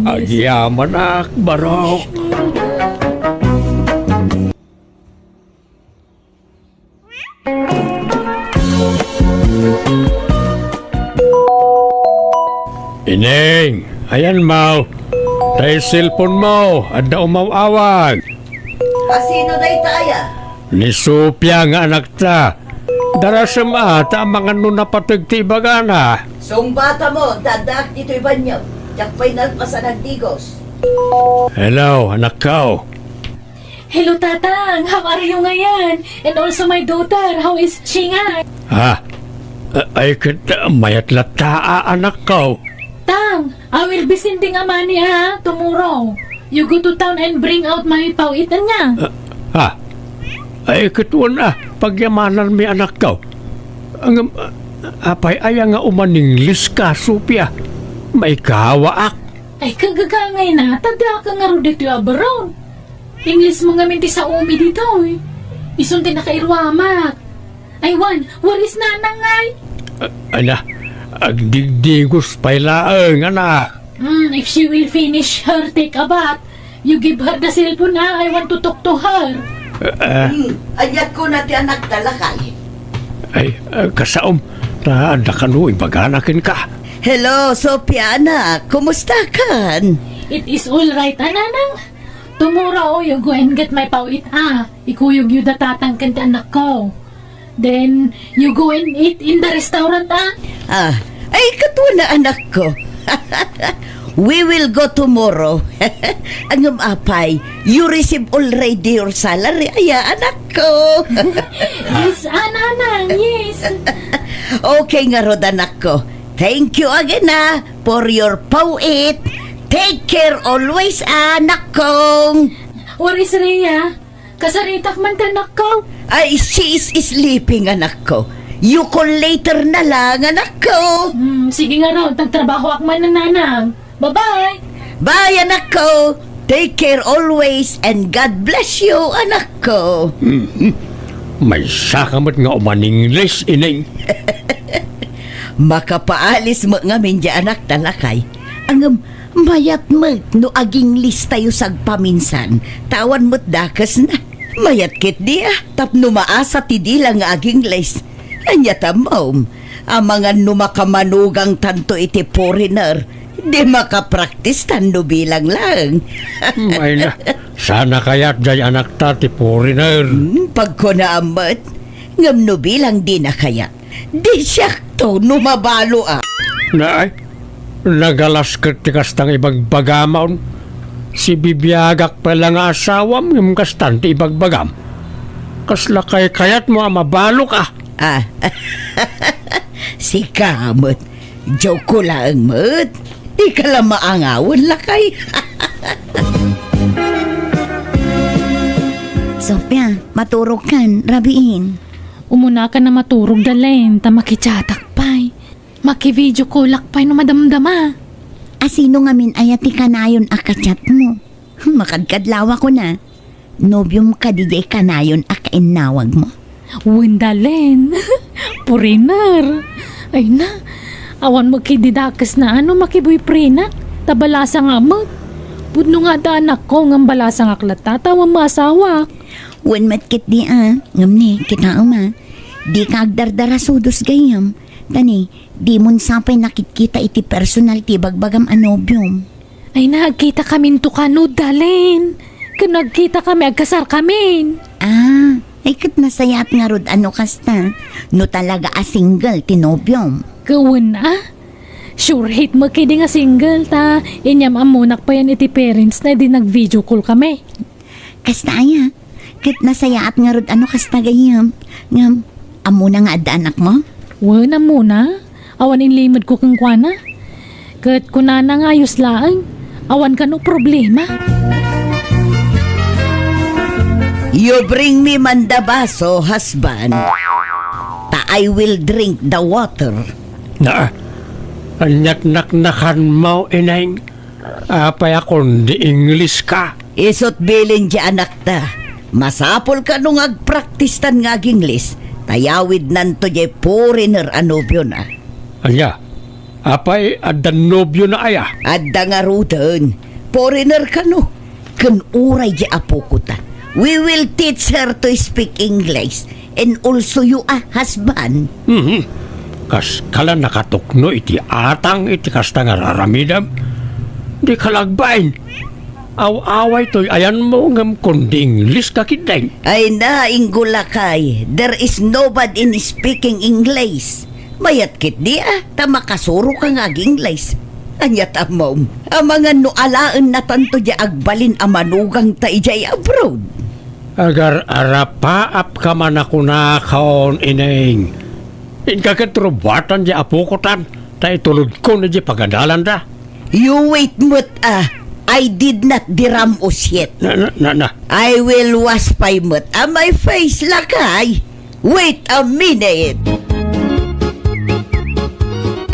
Agyamanak, Barok. Ineng, ayan mo. Tay cellphone mo, adda umaw-awag. Asino dayta aya? Ni Sofia nga anakta. Darasem a, ta amangan no napateg ti ibagana. Sungbatam, ta addaak ditoy banio. Diak pay nalpasan agdigos. Hello, anakko. Hello, Tatang. How are you ngayon? And also my daughter, how is she nga? Ah, a-, ay, ket, ah, mayat latta, anakko. Tang, I will be sending a money, ha, tomorrow. You go to town and bring out my pawit, anya? Ah, ah. Ay, ket wen, ah, pagyamananmi, anakko. Ngem, ah, apay aya nga umaningles ka, Sofia? Maikawaak. Ay, kagagangay na, ta diak ngarud ditoy abroad. Ingles mo ngamin ti saomi ditoy. Isun ti nakairuamak. Ay, Juan, where is Nanang ngay? A-, ala, agdigdigos pay laeng, anak. Hmm, if she will finish her take a bath, you give her the cellphone, ha? I want to talk to her. Eh, eh. Hmm, ania kuna ti anakta, lakay? Ay, eh, kasaom, ta adda kano ibagana kenka. Hello, Sofia, anak. Kumusta kan? It is all right, a, Nanang. Tomorrow, you go and get my pawit, a. Ikuyogyo da Tatang ken ti anakko. Then, you go and eat in the restaurant, a. Ah, ay, katuan a, anakko. We will go tomorrow. Ngem apay, you receive already your salary, aya, anakko? Yes, a, nanang, yes. Okay ngarud, anakko. Thank you again, ah, for your pawit. Take care always, anakkong. Where is Rhea? Kasaritak man ta, anakko. Ay, she is sleeping, anakko. You call later na lang, anakko. Hmm, sige ngarud, nagtrabahoak man, nanang. Bye-bye. Bye, anakko. Take care always and God bless you, anakko. Mhm. Maysa ka met nga uman-Ingles, ineng. Makapaalis met ngamin diay anakta, lakay. Ngem mayat met no ag-Ingles tayo sagpaminsan, ta awan met dakesna. Mayat ketdi, ah, tapno maasa ti dila nga ag-Ingles. Ania ta, mom, amangan no makamanugangtanto iti foreigner, di makapraktistan no bilang laeng. Hmm, ay na, sana kayat diay anakta ti foreigner. Hmm, pagkunaam met, ngem no bilang dina kayat. Di siakto no mabalo, a. Naay, nagalas ket ti kasta nga ibagbagam. Sibibiagak pay la nga asawam ngem kastan ti ibagbagam. Kasla kaykayatmo a mabalok, a? Ah, sika met. Joke ko laeng met. Dika la maangawen, lakay. Sofia, maturogkan, rabiin. Umunakan a maturog, Dalen, ta makichatak pay. Maki-video callak pay no madamdama. A, sino ngamin aya ti kanayon a kachatmo? Makadkadlawakon a. Nobiom kadi diay kanayon a kainnawagmo? Wen, Dalen. Foreigner. Ay na, awan met ketdi dakesna a no makiboyfriendak, ta balasangak met. Pudno nga adda anakko ngem balasangak latta ta awan maasawak. Wen met ketdi a, ngem ne, kitaem a, dika agdardarasudos gayyem. Ta ne, dimon sa pay nakitkita iti personal ti ibagbagam a nobiom. Ay na, agkitakaminto kano, Dalen. Ken agkitakami, agkasarkamin. Ah, ay ket nasayaat ngarud a no kasta, no talaga a single ti nobiom. Ket wen a? Sure hit met ketdi nga single ta inyam-ammonak payen iti parentsna idi nag-video call kami. Kasta aya, ket nasayaat ngarud a no kasta gayyem. Ngem, ammona nga adda anakmo? Wen, ammona. Awan inlimedko kenkuana. Ket kunana nga ayos laeng, awan kano problema. You bring me man the baso, husband. Ta I will drink the water. Na, ania't naknakanmo, ineng? Apay a kundi Ingleska? Isu't bilin ti anakta. Masapul kano nga agpraktistan nga ag-Ingles, ta yawidnanto diay foreigner a nobiona. Ania? Apay, adda nobiona aya? Adda ngaruden. Foreigner kano. Ken uray diay apokota. We will teach her to speak English. And also you a husband. Mhm. Kaskala nakatukno iti atang iti kasta nga raramidem. Dika la agbain. Aw-away toy ayanmo ngem kundi Ingleska ketdin. Ay na, Inggo lakay, there is no bad in speaking English. Mayat ketdi a, ta makasuroka nga ag-Ingles. Ania ta ammom, amangan no alaennatanto diay agbalin a manugangta idiay abroad. Agar-arapaapka man a kunakon, ineng. Inka ket rubuatan diay apokotan, ta itulodkon idiay pagadalanda. You wait met a, I did not diramos yet. Na, na, na, na. I will wash pay met a my face, lakay. Wait a minute.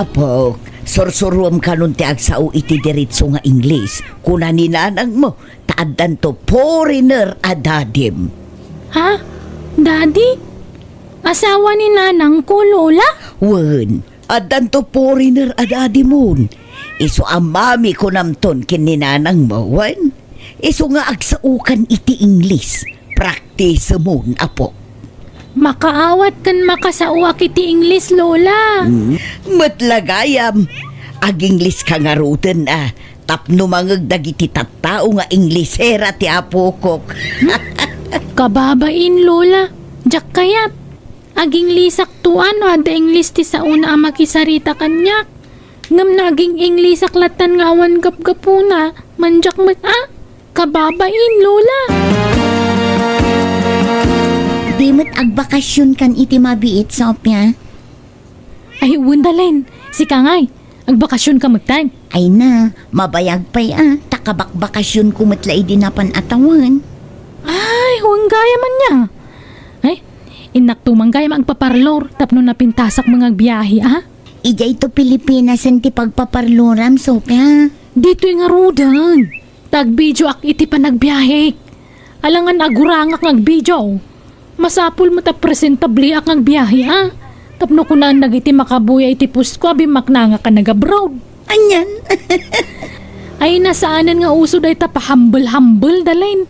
Apok, sursuruem kanon ti agsao iti diretso nga Ingles. Kuna ni nanangmo, ta addanto foreigner a dadim. Ha? Daddy? Asawa ni nanangko, Lola? Wen, addanto foreigner a dadimon. Isu a mami kunamton ken ni nanangmo, wen? Isu nga agsaokan iti Ingles. Praktisemon, apo. Makaawat ken makasaoak iti Ingles, Lola. Hmm, met la gayam. Ag-Ingleska ngaruden a, tapno mangeg dagiti tattao nga Inglesera ti apokok. Kababain, Lola. Diak kayat. Ag-Inglesakto a no adda Ingles ti saona a makisarita kaniak. Ngem naging-English-ak lattan nga awan gapgapuna, mandiak met a. Kababain, Lola. Di met agbakasyon kan iti mabiit, Sofia? Ay, wen, Dalen. Sika ngay, agbakasyon ka metten? Ay na, mabayag pay a, ta kabakbakasyon ko met la idi napan a tawen. Ay, wen gayam ania. Ay, innak to man gayam agpaparlor tapno napintasak met nga agbiahe, a? Idiay to Pilipinas ti pagpaparloram, Sofia. Ditoy ngaruden. Ta agbideoak iti panagbiahek. Alangan agurangak nga agbidio. Masapul met a presentableak nga agbiahe, a. Tapno kunaan dagiti makabuya iti post ko a bimmaknangak a nag-abroad. Anian? Ay, nasaanen nga uso dayta pahambel-hambel, Dalen.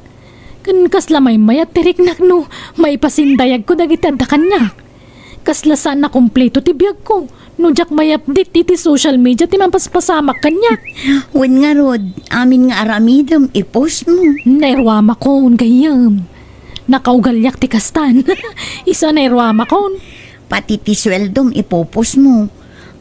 Ken kasla maymayat ti riknak no maipasindayagko dagiti adda kaniak. Kasla saan a kompleto ti biagko no diak may-update iti social media ti mapaspasamak kaniak. Wen ngarud, amin nga aramidem, i-post mo. Nairuamakon, gayyem. Nakaugaliak ti kastan. Isu a nairuamakon. Pati ti sueldom, ipo-post mo.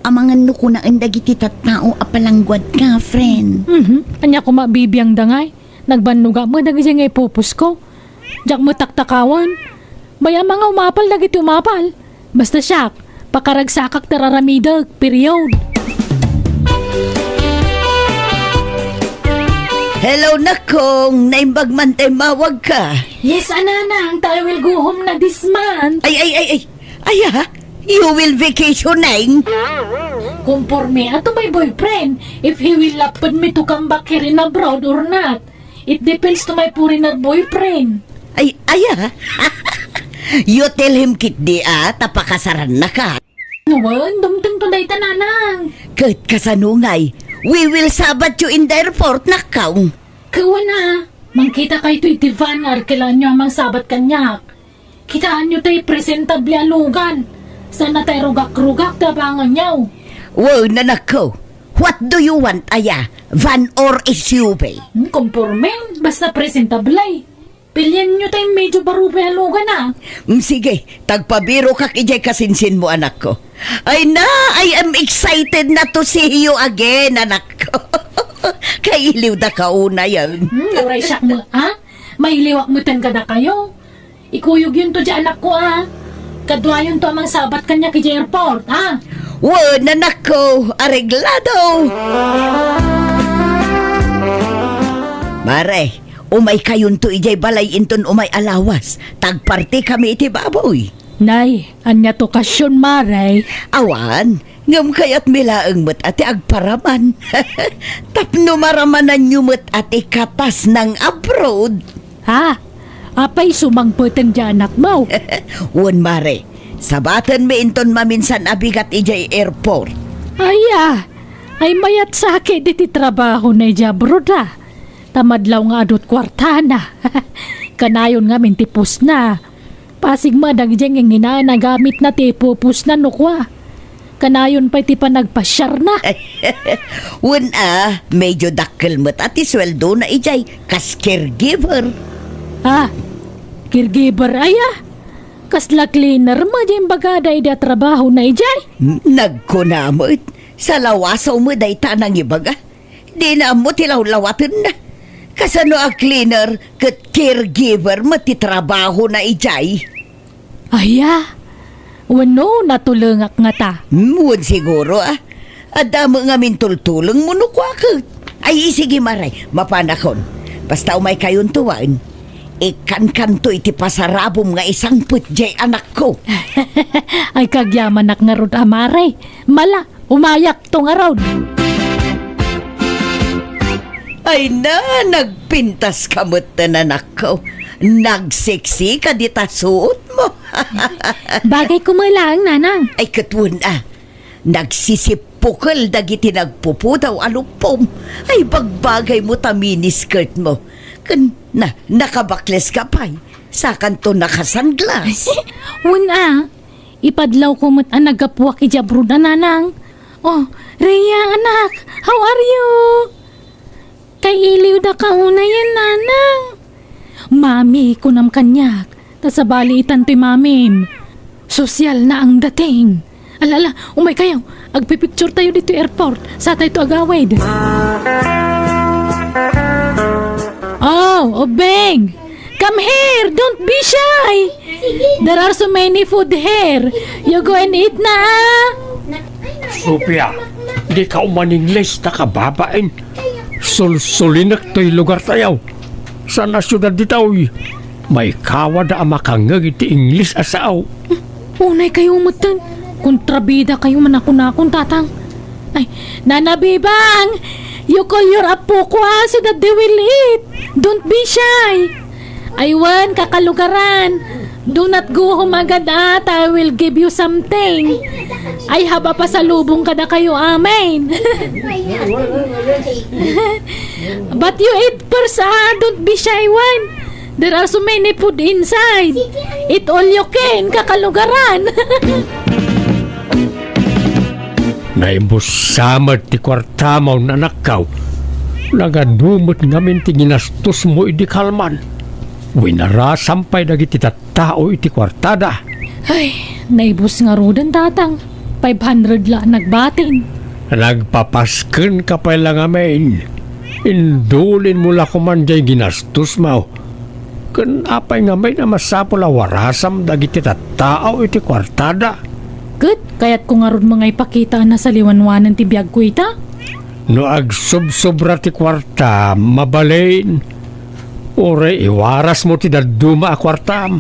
Amangan no kunaen dagiti tattao a palangguadka, friend. Mhm. Ania koma bibiangda ngay? Nagbannogak met dagiti nga ipo-post ko. Diak met taktakawan. Bay-am nga umapal dagiti umapal. Basta siak, pakaragsakak ti ar-aramidek, period. Hello, Nakong! Naimbag man ta immawagka. Yes, a, Nanang, ta I will go home na this month. Ay, ay, ay, ay! Aya, you will vacationing? Conforme a to my boyfriend, if he will lapad me to come back here in abroad or not. It depends to my foreigner boyfriend. Ay, aya. You tell him ketdi a, ta pakasarannaka. Wen, dumteng to dayta, Nanang. Ket kasano ngay, we will sabat you in the airport, Nakong. Kawana, mangkita kayto iti van nga arkelaanyo a mangsabat kaniak. Kitaanyo tay presentable a lugan. Saan a tay rugak-rugak ti abanganyo. Wen, anakko. What do you want, aya? Van or S U V? Hmm, conforme, basta presentable. Pilianyo tay medyo baro pay a lugan, a. Mm, sige, ta agpabirokak idiay kasinsinmo, anakko. Ay na, I am excited na to see you again, anakko. Kailiwdaka unay. Hmm, uray siak met, a? Mailiwak metten kadakayo. Ikuyogyonto diay anakko, a. Kaduayonto a mangsabat kaniak idiay airport, a. Wen, anakko, areglado. Mare, umaykayonto idiay balay inton umay a lawas, ta agpartikami iti baboy. Nay, ania ti okasion, Mare? Awan, ngem kayatmi laeng met a ti agparaman. Tapno maramananyo met a ti katas nang abroad. Ha? Apay sumangpeten diay anakmo? Wen, Mare. Sabatenmi inton maminsan a bigat idiay airport. Aya, ay mayat sakit iti trabahona idiay abroad, a. Ta madlaw nga adu ti kuartana. Kanayon ngamin ti postna. Pasig met dagiti ngingina a nagamit na ti ipupusna no kua. Kanayon pay ti panagpasiarna. Wen a, medyo dakkel met a ti sueldona idiay kas caregiver. Ah, caregiver aya? Kasla cleaner met diay imbagada idi a trabahona idiay? Nagkuna met, salawasaw met dayta a nangibaga. Dina ammo ti lawlawatenna. Kasano a cleaner ket caregiver met ti trabahona idiay? Aya, wenno natulengak ngata? Hmm, wen siguro, a. Adda met ngamin tultulengmo no kua ket. Ay, sige, Mare, mapanakon. Basta umaykayonto, wen. Ikkankanto iti pasarabom nga isangpet diay anakko. Ay, kagyamanak ngarud a, Mare. Mala, umayakto ngarud. Ay na, nagpintaska metten, anakko. Nagseksi ka dita suotmo. Bagay koma laeng, Nanang. Ay, ket wen a. Nagsisippukel dagiti nagpupudaw a luppom. Ay, bagbagaymo ta miniskirtmo. Ken na, nakabakleska pay. Sakanto nakasanglas. Wen a, ipadlawko met a naggapuak idiay abroad a, Nanang. Oh, Rhea, anak, how are you? Kailiwdaka unayen, Nanang. Mami, kunam kaniak, ta sabali itan toy mamim. Sosyal na ang dating. Ala, ala, umay kayo. Agpipicture tayo dito airport. Sa tayo to agawid. Oh, Obeng! Come here! Don't be shy! There are so many food here. You go and eat na, ah! Sophia, di ka uman English, ta kababain. Sulsulinek toy lugar tayo. Saan a siudad ditoy? Maikawada a makangngeg iti English a sao. Unay kayo metten. Kontrabida kayo manakon-nakon, Tatang. Ay, Nana Bibang! You call your apoko, ah, so that they will eat. Don't be shy. Ay wen, kakalugaran. Do not go home agad, ah, ta I will give you something. I have a pasalubong kada kayo amin. But you eat first, ah. Don't be shy one. There are so many food inside. Eat all you can, kakalugaran. Naibusa met ti kuartamo, anakko. Nagadu met ngamin ti ginastosmo idi kalman. Winarasam pay dagiti tattao iti kuartada. Ay, naibus ngaruden, Tatang. Five hundred la nagbatin. Nagpapaskenka pay la ngamin. Indulinmo la koman diay ginastosmo. Ken apay ngamin a masapul a warasam dagiti tattao iti kuartada? Ket kayatko ngarud nga ipakita a nasaliwanwanan ti biagko ita. No agsubsobra ti kuarta, mabalin. Uray iwarasmo ti dadduma a kuartam.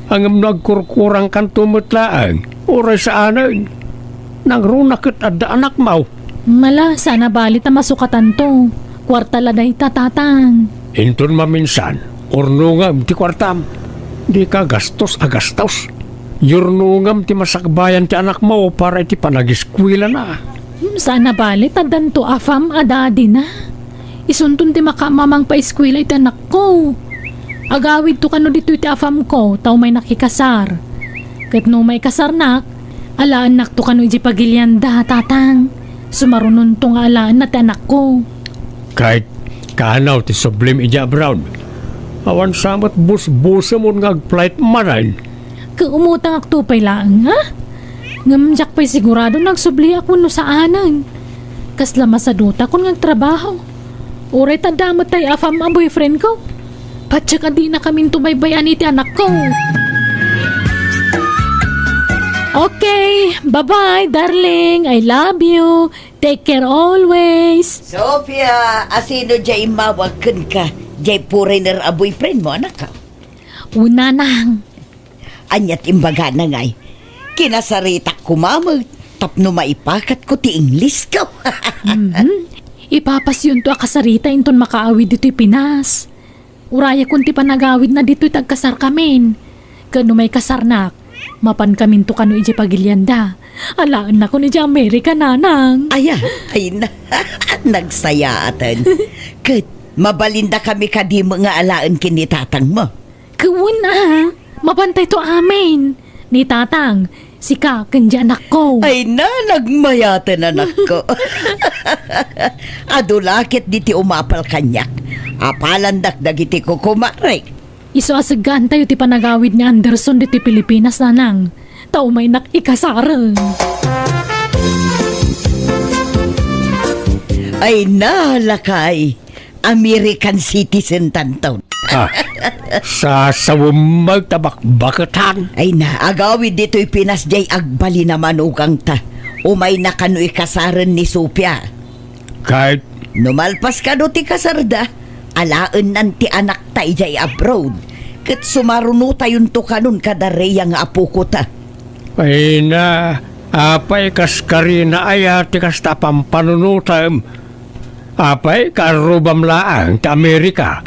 Ngem no agkurkurangkanto met laeng, uray saanen. Nangruna ket adda anakmo. Mala, saan a bali ta masukatanto. Kuarta la dayta, Tatang. Inton maminsan, urnongem ti kuartam. Dika gastos a gastos. Yurnongem ti masakbayan ti anakmo para iti panagiskuelana. Hmm, saan a bali ta addanto afam a dadina. Isunton ti makaammo a mangpaiskuela iti anakko. Agawidto kano ditoy ti afamko, ta umaynak ikasar. Ket no umaykasarnak, alaennakto kano idiay pagilianda, Tatang. Sumarunonto nga alaenna ti anakko. Ket kano ti sublim idiay abroad? Awan sa met busbusemon nga agflight manen. Ket umutangakto pay laeng, ha? Ngem diak pay sigurado no agsubliak wenno saanen. Kasla masadota kon nga agtrabaho. Uray ta adda met tay afam a boyfriendko. Patiek a dinakaminto baybay-an iti anakko. Okay, bye-bye, darling. I love you. Take care always. Sofia, asino diay immawag kenka? Diay foreigner a boyfriendmo, anakko? Wen, nanang. Ania ti imbagana ngay? Kinasaritak koma met tapno maipakatko ti Englishko. Mhm. Ipapasyonto a kasarita inton makaawid ditoy Pinas. Urayakon ti panagawidna ditoy ti agkasarkamin. Ket no maikasarnak, mapankaminto kano idiay pagilianda. Alaennakon idiay Amerika, nanang. Aya, ay na, nagsayaaten. Ket mabalinnakami kadi met nga alaen ken ni tatangmo? Ket wen a, mapantayto amin. Ni tatang, sika, ken di anakko. Ay na, nagmayaten, anakko. Adu la ket ditoy umapal kaniak. Apalandak dagiti kukumarek. Isu a seggaantayo ti panagawid ni Anderson ditoy Pilipinas, nanang. Ta umaynak ikasaren. Ay na, lakay. American citizen tanto. Ah, sasawem met a bakbaketan. Ay na, agawid ditoy Pinas diay agbalin a manugangta. Umayna kano ikasaren ni Sofia. Ket no malpas kano ti kasarda, alaennan ti anakta idiay abroad. Ket sumarunotayonto kanon kada Rhea nga apokota. Ay na, apay kas karina aya ti kasta a pampanunotem? Apay, kaarrubam laeng ti Amerika?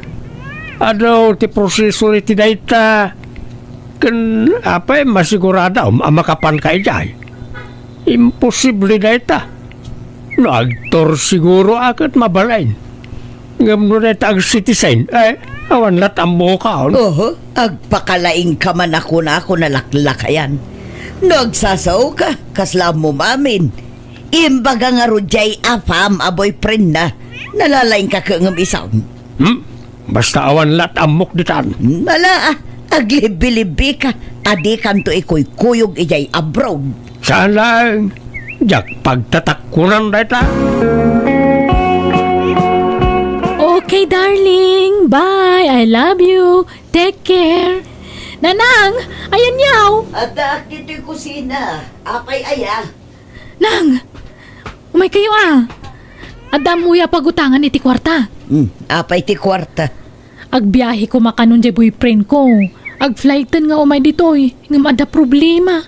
Adu ti proseso iti dayta. Ken apay, masiguradom a makapanka idiay? Imposible dayta. No agtor siguro a ket mabalin. Ngem no dayta ag-citizen, eh, awan lat' ammokon. Oho, agpakalaingka man a kunakon a laklakayan. No agsasaoka, kasla ammom amin. Imbaga ngarud diay afam a boyfriendna, nalalaingka ket ngem isam. Hmm? Basta awan lat' ammok ditan. Mala, ah, aglibbilibbika, a dikanto ikuykuyog idiay abroad. Saan laeng, diak pagtatakkunan dayta. Okay, darling. Bye. I love you. Take care. Nanang, ayanyaw. Addaak ditoy kusina. Apay aya? Nang, umay kayo, a. Adda ammoyo a pagutangan iti kuarta. Hmm, apay ti kuarta? Agbiahe koma kanon diay boyfriend ko. Agflighten nga umay ditoy, ngem adda problema.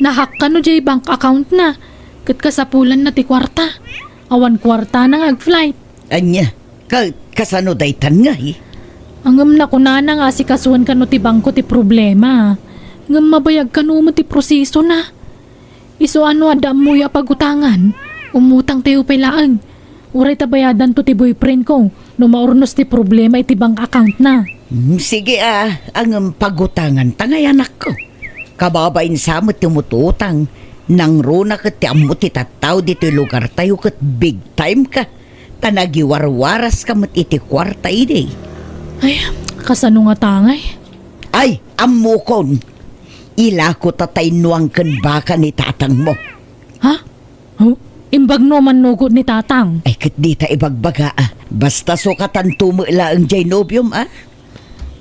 Nahack kano diay bank account na, ket kasapulanna ti kuarta. Awan kuartana nga agflight. Ania? Ka-, kasano daytan ngay? Ngem nakunana nga asikasuan kano ti bangko ti problema. Ngem mabayag kano met ti prosesona. Isu a no adda ammoyo a pagutangan, umutangtayo pay laeng. Uray ta bayadanto ti boyfriend ko no maurnos ti problema iti bank account na. Hmm, sige a, ngem pagutanganta ngay, anakko. Kababain sa met ti umututang, nangruna ket ti ammo ti tattao ditoy lugartayo ket big time ka. Ta nagiwarwaras ka met iti kuarta idi. Ay, kasano ngata ngay? Ay, ammokon. Ilako ta taynuang ken baka ni tatangmo. Ha? Oh, imbag no mannugot ni tatang. Ay, ket dita ibagbaga, a. Basta sukatanto met laeng diay nobiom, a.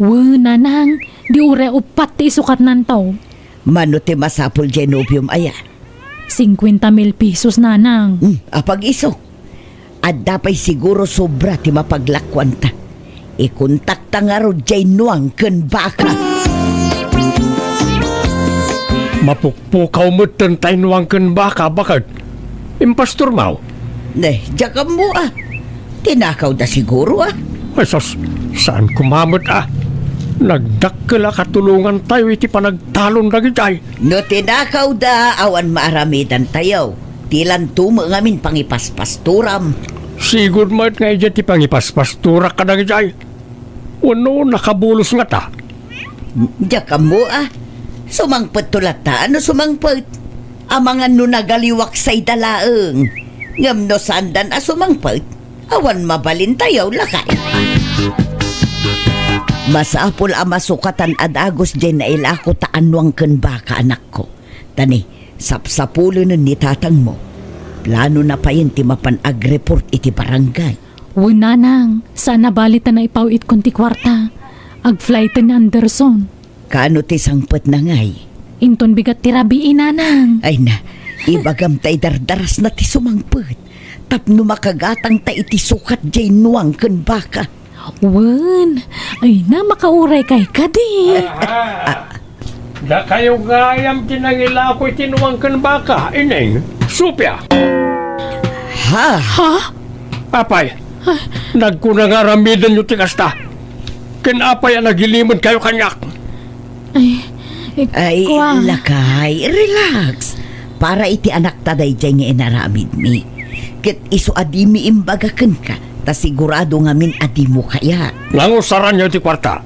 Wen, nanang, di uray uppat ti isukatnanto. Mano ti masapul diay nobiom aya? Singkuenta mil pesos, nanang. Hmm, apag-isu. Adda pay siguro sobra ti mapaglakuanta. Ikontakta ngarud diay nuang ken baka. Mapukpukaw metten tay nuang ken baka, baket. Impastormaw? Ne, diak ammo a. Tinakawda siguro a. Ay sus, saan koma met a. Nagdakkel a katulongantayo iti panagtalon dagijay. No tinakawda, awan maaramidantayo. Dilanto met ngamin pangipaspastoram. Sigud met nga idiay ti pangipaspastorak kadagijay. Wenno nakabulos ngata? Diak ammo a. Sumangpetto latta a no sumangpet. Amangan no nagaliwak sayda laeng. Ngem no saandan a sumangpet, awan mabalintayo, lakay. Masapul a masukatan a dagus diay nailako ta a nuang ken baka, anakko. Ta ni, sapsapulenen ni tatangmo. Planona payen ti mapan agreport iti barangay. Wen, nanang, saan a bali ta naipaw-itkon ti kuarta. Agflighten ni Anderson. Kaano ti sangpetna ngay? Inton bigat ti rabii, nanang. Ay na, ibagam ta idardarasna ti sumangpet tapno makagatangta iti sukat diay nuang ken baka. Wen, ay na, makauraykay kadi. Ah, dakayo gayam ti nangilako iti nuang ken baka, Ineng, Sofia. Ha? Ha? Apay, nagkuna nga aramidenyo ti kasta. Ken apay a nagilimed kayo kaniak? Ay, eh, Ay, kua. Lakay, relax. Para iti anakta daydiay nga inaramidmi. Ket isu a dimi imbaga kenka, ta sigurado ngamin a dimo kayat. Nangusaranyo ti kuarta.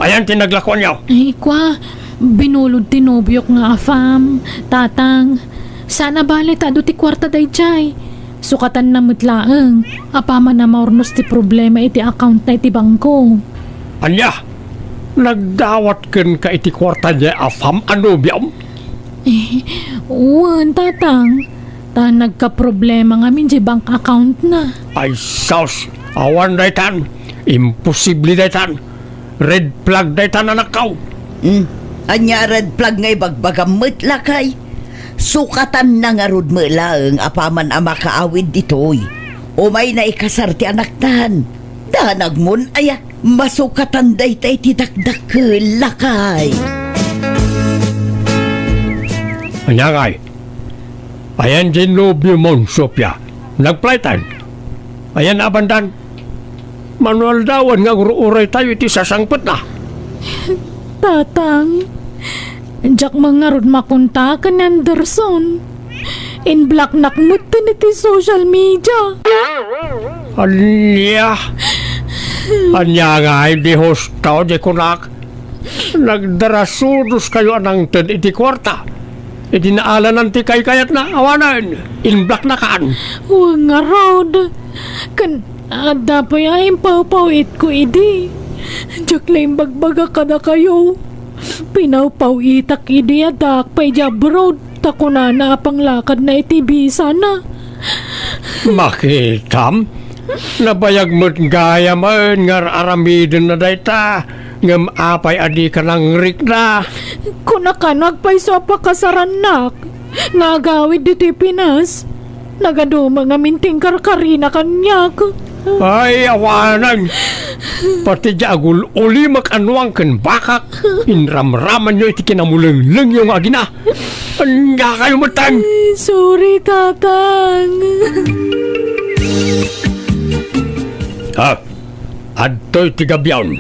Ayan ti naglakuanyo? Ay, kua, binulod ti nobiok nga afam, tatang. Saan a bali ta adu ti kuarta daydiay. Sukatanna met laeng, apaman a maurnos ti problema iti accountna iti bangko. Ania? Nagdawat kenka iti kuarta diay afam a nobiom? Eh, wen, tatang. Ta nagkaproblema ngamin diay bank accountna. Ay sus, awan daytan. Imposible daytan. Red flag daytan, anakko. Hmm. Ania a red flag nga ibagbagam met, lakay? Sukatanna ngarud met laeng apaman a makaawid ditoy. Umayna ikasar ti anaktan. Danagmon aya, masukatan dayta iti dakdakkel, lakay. Ania ngay? Ayan diay nobiomon, Sofia. Nagflighten. Ayan a bandan. Mano aldawen nga agur-uraytayo iti sasangpetna. Tatang, diak man ngarud makontak ken ni Anderson. Inblocknak metten iti social media. Ania? Ania ngay, di husto, di kunak? Nagdarasudos kayo a nangted iti kuarta. Idi naalanan ti kaykayatna, awanen, inblocknakan. Wen ngarud. Ken adda pay a impawpaw-itko idi. Diak la imbagbaga kadakayo. Pinawpaw-itak idi addaak pay idiay abroad. Ta kunana a panglakadna iti bisana. Makitam, nabayag met gayamen nga ar-aramidenna dayta, ngem apay a dika nangrikna? Kuna kano agpayso a pakasarannak nga agawid ditoy Pinas. Nagaduma ngamin ti inkarkarina kaniak. Ay, awanen! Pati diay agul-ulimek a nuang ken bakak, inramramanyo iti kinamulenglengyo nga agina. Ania kayo metten? Ay, sorry, Tatang. Ah, adtoy ti gabion.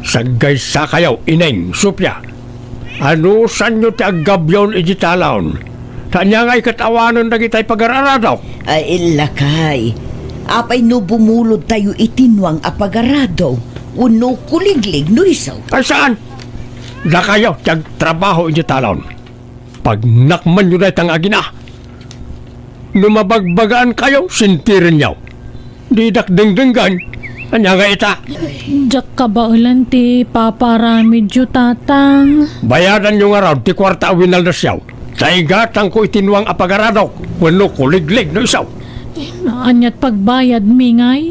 Saggaysakayo, Ineng, Sofia. Anusanyo ti aggabion iti talaon? Ta ania ngay ket awanen dagitay pagar-aradok? Ay, lakay. Apay no bumulodtayo iti nuang a pagarado wenno kuliglig no isu? Ay, saan? Dakayo ti agtrabaho iti talaon. Pagnakmanyo dayta nga agina. No mabagbagaan kayo, sintirenyo. Didak dengdenggen. Ania nga ita? Diak kabaelan ti paparamidyo, Tatang. Bayadanyo ngarud ti kuarta a winaldasyo. Ta igatangko iti nuang a pagaradok wenno kuliglig no isu. Aniat pagbayadmi ngay?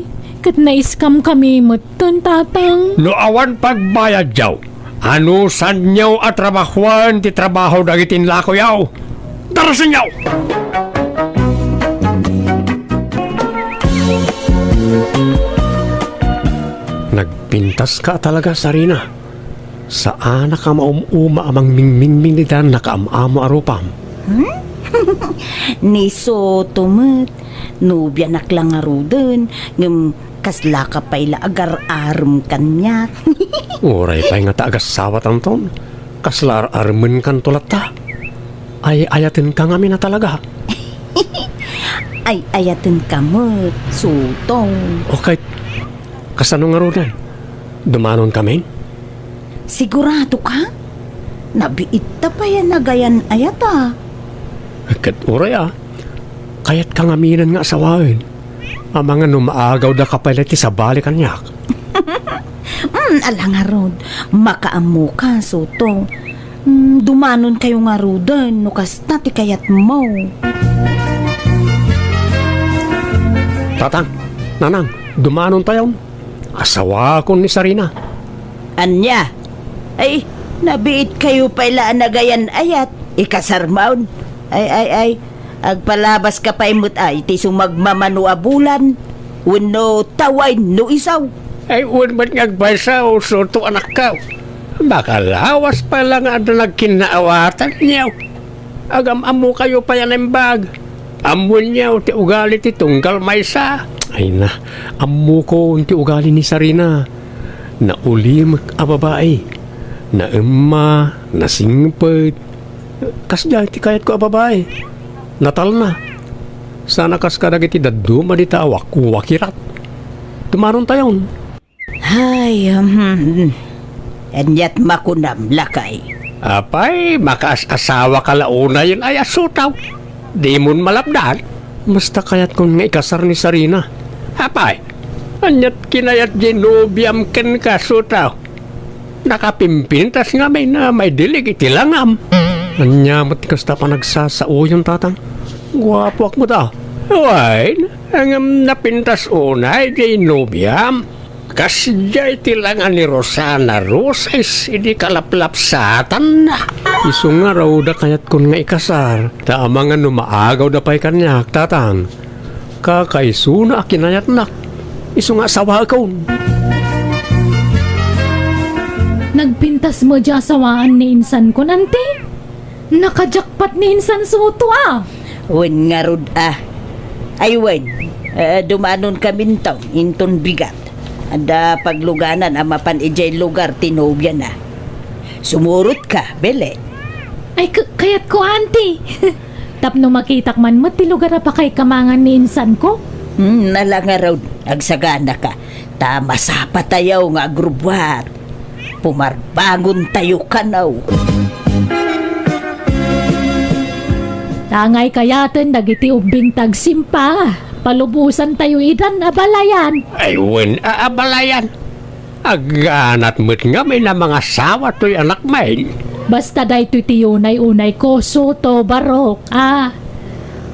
Ket na-scam kami metten, Tatang. No awan pagbayadyo, anusanyo a trabahoen ti trabaho dagiti inlakoyo? Darasenyo! Nagpintaska talaga, Sarina. Saanak a maum-uma a mangmingmingming dita nakaam-amo a rupam. Hmm? Ni Soto met, nobianak la ngaruden, ngem kaslaka pay la agar-arem kaniak. Uray pay nga ta agasawatanton, kasla ar-aremenkanto latta. Ay-ayatenka ngamin a talaga. Ay-ayatenka met, Soto. Okay, kasano ngaruden? Dumanonkamin? Sigurado ka? Nabiitta pay a nagayan-ayat a. Ket uray a, kayatka ngaminen nga asawaen. Amangan no maagawdaka pay la iti sabali kaniak. Mm, ala ngarud, makaammoka, Soto. Mm, dumanonkayo ngaruden no kasta ti kayatmo. Tatang, Nanang, dumanontayon. Asawakon ni Sarina. Ania? Ay, nabiitkayo pay la a nagayan-ayat. Ikasarmon? Ay, ay, ay. Agpalabaska pay met a iti sumagmamano a bulan wenno tawen no isu. Ay, wen met nga agpayso, Soto anakko. Makalawas pay la nga adda nagkinnaawatanyo. Agam-ammokayo pay a naimbag. Ammoenyo ti ugali ti tunggal maysa. Ay na, ammokon ti ugali ni Sarina. Naulimek a babai. Naemma, nasingpet. Kasdiay ti kayatko a babai. Natalna. Sana kas kadagiti dadduma dita a wakuwakirat. Dumanontayon. Ay, hmm. Aniat makunam, lakay? Apay, makaas-asawaka la unayen ay a Soto. Dimon malapdan. Basta kayatkon nga ikasar ni Sarina. Apay, aniat kinayat diay nobiam kenka, Soto? Nakapimpintas ngamin a maidilig iti langam. Ania met ti kasta panagsasaoyon, Tatang? Guapoak met a. Wen, ngem napintas unay diay nobiam. Kasdiay ti langa ni Rosana Roses idi kalaplapsatanna. Isu ngarud a kayatkon nga ikasar, ta amangan no maagawda pay kaniak, Tatang. Kakaisuna a kinayatnak. Isu nga asawaekon. Nagpintas met diay asawaan ni insankon, Auntie? Naka-jackpot ni Insan Soto, a! Wen ngarud, a. Ay, wen, eh, dumanonkaminto inton bigat. Adda pagluganan a mapan idiay lugar ti nobiana. Sumurotka, Belen. Ay, k-, kayatko, Auntie. Tapno makitak man met ti lugar a pakay kamangan ni insanko. Hmm, ala ngarud, agsaganaka. Ta masapatayo nga agrubbuat. Pumarbangontayo kano. Tangay kayaten dagiti ubbing ti agsimpa, palubosantayo idan a balayan. Ay, wen a, a balayan. Agganat met ngamin a mangasawa toy anakmin. Basta daytoy ti unay-unay ko, Soto, Barok, a.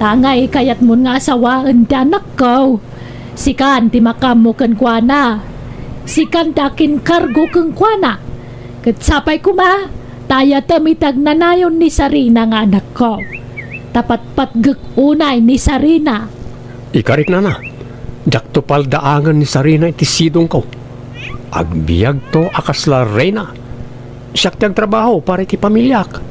Tangay kayatmon nga asawaen ti anakko. Sikan ti makaammo kenkuana. Sikan ti akinkargo kenkuana. Ket sapay koma, ta ayatem iti agnanayon ni Sarina nga anakko. Ta patpatgek unay ni Sarina. Ikarik, nana, diakto paldaangen ni Sarina iti sidongko. Agbiagto a kasla reyna. Siak ti agtrabaho para iti pamiliak.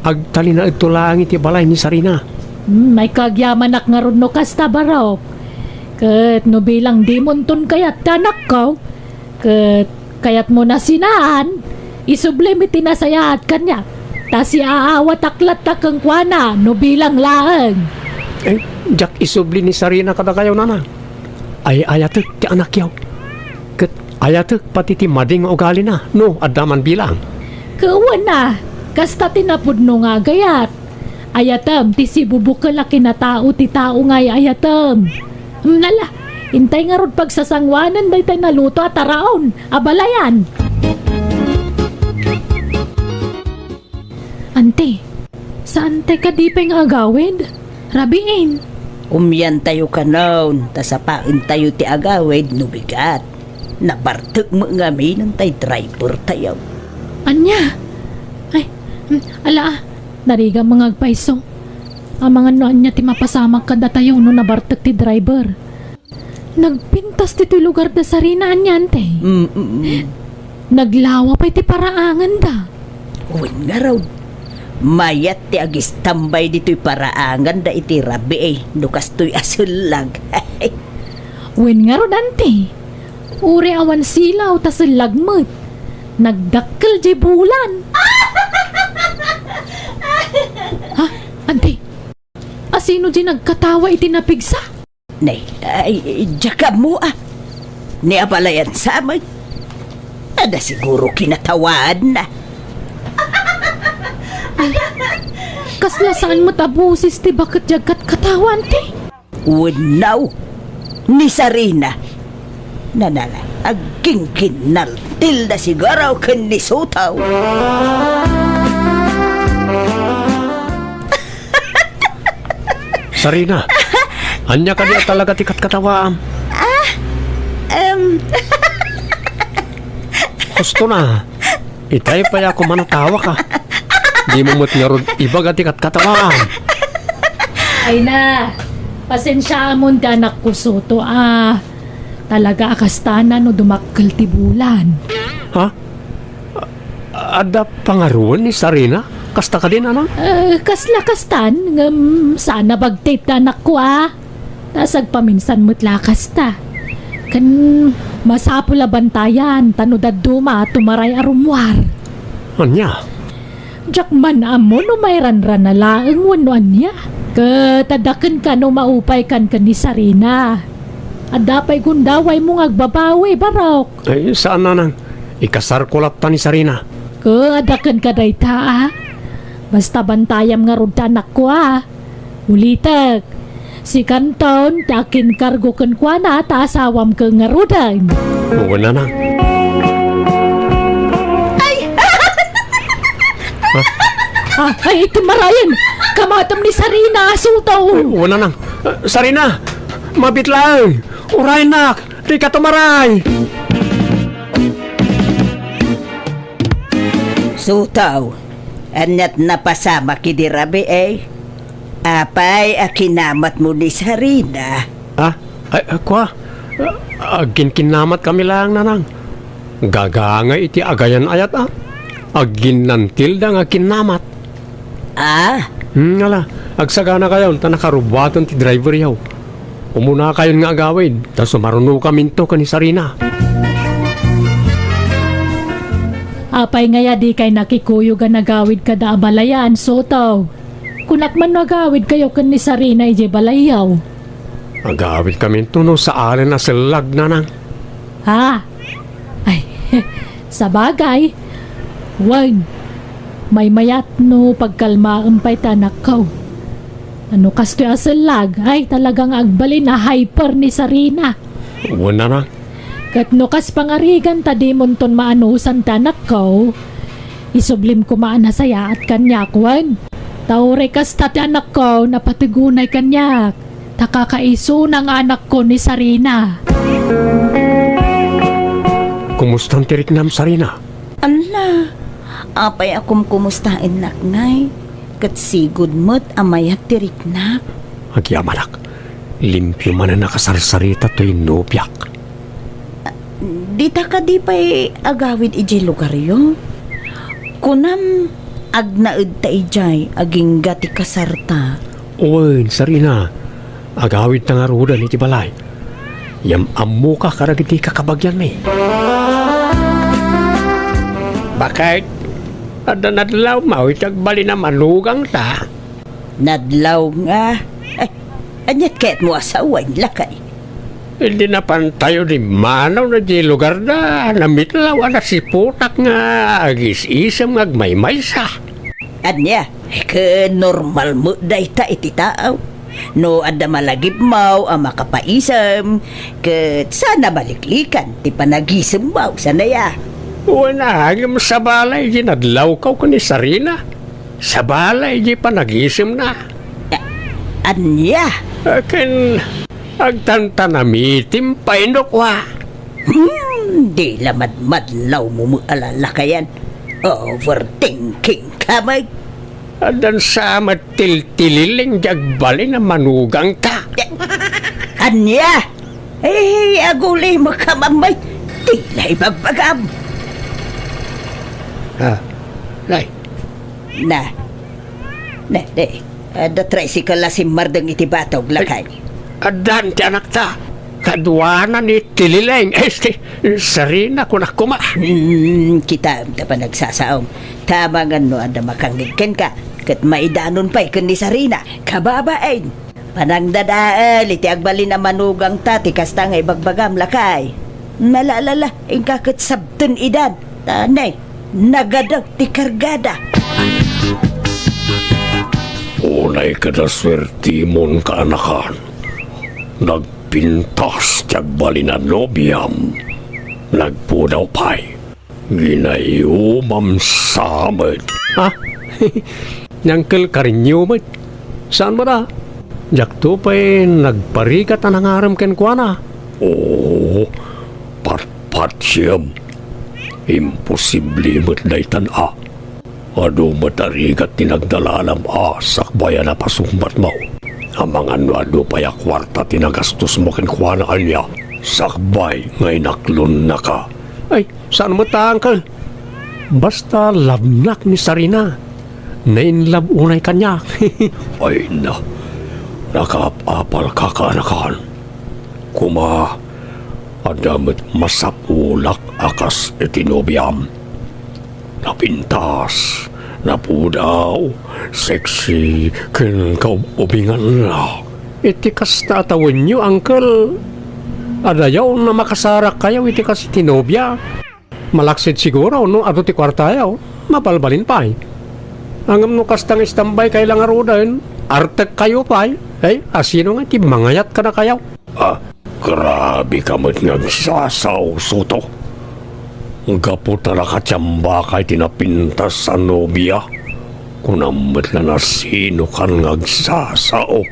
Agtalinaedto laeng iti balay ni Sarina. Hmm, ay kagyamanak ngarud no kasta, Barok. Ket no bilang dimonton kayat ti anakko, ket kayatmo na sinaan, isublim iti nasayaat kaniak. Ta siaawatak latta kenkuana no bilang laeng. Eh, diak isubli ni Sarina kadakayo, nana. Ay-ayatek ti anakyo. Ket ayatek pati ti madi nga ugalina no adda man bilang. Ket wen a, kasta ti napudno nga agayat. Ayatem ti sibubukel a kinatao ti tao nga ay-ayatem. Hmm, ala, intay ngarud pagsasanguanen daytay naluto a taraon a balayan. Anti, saantay kadi pay nga agawid? Rabiin. Umiantayo kanon, ta sapaentayo ti agawid no bigat. Nabartek met ngamin tay driver tayo. Ania? Ay, mm, ala, narigat nga agpayso. Amangan no ania ti mapasamak kadatayo no nabartek ti driver. Nagpintas ditoy lugar da Sarina, ania, anti? Mm, mm, mm. Naglawa pay ti paraanganda. Wen ngarud, mayat ti agistambay ditoy paraanganda iti rabii, eh, no kastoy a sellag. Wen ngarud, anti, uray awan silaw ta sellag met. Nagdakkel diay bulan. Ha? Anti? Asino diay nagkatawa iti napigsa? Nay, ay, diak ammo, a. Ni abalayan sa amin. Adda siguro kinatawaanna. Ay, kasla saan met a boses ti baket diay agkatkatawa, anti? Wenno, ni Sarina. Nanala, agkingkinnaltilda siguro ken ni Sotaw. Sarina, ania kadi a talaga ti katkatawaam? Ah, em. Husto na. Itay pay a kumanatawa ka. Dimo met ngarud ibaga ti katkatawaam. Ay na, pasensiaamon ti anakko, Soto, a. Talaga a kastana no dumakkel ti bulan. Ha? A-, adda pangaruan ni Sarina? Kasta kadi, nanang? Eh, kasla kastan, ngem saan a bagtit ti anakko, a. Ta sagpaminsan met la kasta. Ken masapul a bantayan, ta no dadduma, tumaray a rummuar. Ania? Diak man ammo no mairanrana laeng wenno ania. Ket adda kenka no maupaykan ken ni Sarina. Adda pay gundawaymo nga agbabawi, Barok. Ay, saan, nanang. Ikasarko latta ni Sarina. Ket adda kenka dayta, a. Basta bantayam ngarud ti anakko, a. Ulitek, sikanton ti akinkargo kenkuana ta asawam ket ngaruden. Wen, nanang. Ay! Ha? Ah, ay, iti marayen! Kamatem ni Sarina, Sotaw! Ay, wen, nanang. Ah, Sarina! Mabit laeng! Urayennak! Dika tumaray! Sotaw, aniat napasamak idi rabii, eh? Apay a kinamatmo ni Sarina? Ah, ay, ah, kua? Ah, agkinkinnamat kami laeng, nanang. Gagangay iti agayan-ayat, a. Aginnantilda nga kinnamat. Ah? Hmm, ala, agsaganakayon ta nakarubuaten ti driveryo. Umunakayon nga agawid, ta sumarunokaminto ken ni Sarina. Apay ngay a dikay nakikuyog a nagawid kada a balayan, Soto? Kunak man no agawidkayo ken ni Sarina idiay balayyo. Agawidkaminto no saalen a sellag, nanang. Ha? Ay, sabagay. Wen, maymayat no pagkalmaem pay ti anakko. No kastoy a sellag, ay, talaga nga agbalin a hyper ni Sarina. Wen, nanang. Ket no kas pangarigan ta dimonton maanusan ti anakko, Isublim koma a nasayaat kaniak wen. Ta uray kasta ti anakko, napateg unay kaniak. Ta kakaisuna nga anakko ni Sarina. Kumustan ti riknam, Sarina? Alla, apay a kumkumustaennak ngay? Ket sigud met a mayat ti riknak. Agyamanak, limpio manen a kasarsarita toy nobiak. Dita kadi pay agawid idiay lugaryo? Kunam, agnaedta idiay agingga ti kasarta. Wen, Sarina, agawidta ngaruden iti balay. Yam-ammoka kadagiti kakabagianmi. Baket, adda nadlawmo iti agbalin a manugangta? Nadlaw nga? Ay, aniat kayatmo a sawen, lakay? Idi napantayo dimmanaw na di lugarda, namitlaw a nasiputak nga agis-isem nga agmaymaysa. Ania? Ket normal met dayta iti tao. No adda malagipmaw a makapaisem, ket saan a maliklikan ti panagisemmaw, saan aya? Wen a, ngem sabali idi nadlawkaw ken ni Sarina. Sabali idi panagisemna. A-, ania? Ken agtantanamitim pay no kua. Hmm, di la madmadlawmo met a lalakayan. Overthinking ka met. Addan sa met tiltililing di agbalin a manugangta. Ania? Eh, aguli mo ka, mamay. Di na ibagbagam. Ah, nay. Na. Na, na. Adda tricycle a simmardeng iti batog, lakay. Addan ti anakta. Kaduana ni Tilileng. Este, Sarina, kunak koma. Hmm, kitaem ta panagsasaom. Tama nga no adda makangngeg kenka, ket maidanon pay ken ni Sarina. Kababain, panangdadael iti agbalin a manugangta ti kasta nga ibagbagam, lakay. Nalalala, inka ket sabten idan. Ta ne, nagadaw ti kargada. Unay kada suertimon, kaanakan. Nagpintas ti agbalin a nobiam. Nagpudaw pay. Ginayumam sa met. Ha? Ni Uncle Carino met. Saan met a? Diakto pay nagparigat a nangarem kenkuana. Oo, patpatsiem. Imposible met daytan a. Adu met a rigat ti nagdalalam a sakbay a napasungbatmo. Amangan no adu pay a kuarta ti nagastosmo kenkuana, ania, sakbay nga inaklonnaka. Ay, saan met a, Uncle? Basta love-nak ni Sarina. Na-in-love unay kaniak. Ay na, nakaap-apalka, kaanakan. Koma, adda met masapulak a kas iti nobiam. Napintas, napudaw, sexy, ken kaub-ubinganna. Iti kasta a tawenyo, Uncle, adayaw a makasarakkayo iti kas iti nobia. Malaksid siguro no adu ti kuartayo, mabalbalin pay. Ngem no kasta nga istambay kay la ngaruden, artekkayo pay. Ay, asino nga ti mangayat kadakayo? Ah, grabe ka met nga agsasao, Soto. Gapu ta nakatiambaka iti napintas a nobia, kunam met la no asino kan nga agsasao.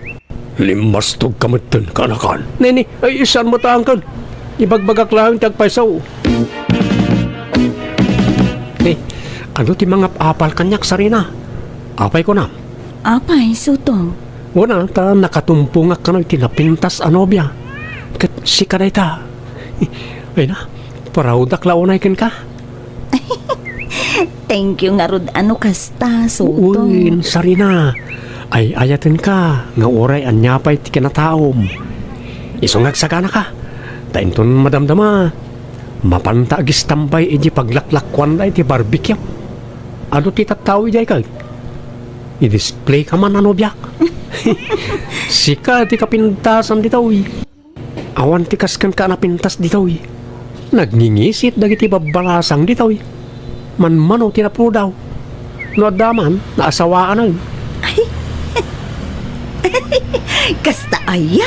Limmastog ka metten, kaanakan. Nini, ay, saan met a, Uncle? Ibagbagak laeng ti agpayso. Eh, adu ti mangap-apal kaniak, Sarina? Apay kunam? Apay, Soto? Wen a, ta nakatumpongak kano iti napintas a nobia. Ket sika dayta. Ay na, proud-ak la unay kenka. Thank you ngarud a no kasta, Soto. Wen, Sarina. Ay-ayatenka nga uray ania pay ti kinataom. Isu nga agsaganaka. Ta inton madamdama, mapanta agistambay idiay paglaklakkuanda iti barbecue. Adu ti tattao idiay ket i-display ka man a nobiak. Sika ti kapintasan ditoy. Awan ti kas kenka a napintas ditoy. Nagngingisit dagiti babbalasang ditoy. Manmano ti napudaw. No adda man, naasawaanen. Ay. Kasta aya?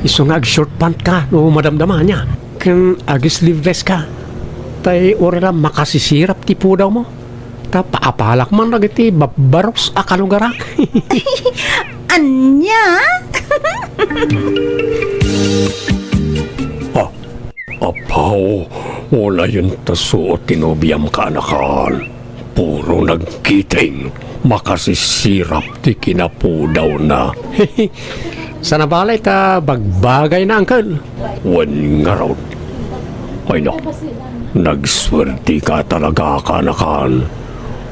Isu nga ag-short pant ka no madamdama ania. Ken ag-sleeveless ka. Tay uray la makasisirap ti pudawmo. Paapalak man dagiti babbaros a kalugarak. Ania? Ah, apaw, unayen ta suot ti nobiam, kaanakan. Puro nagkiting, makasisirap ti kinapudawna. Sana balay ta bagbagayna, uncle. Wen ngarud. Ay, no. Nagsuertika talaga, kaanakan.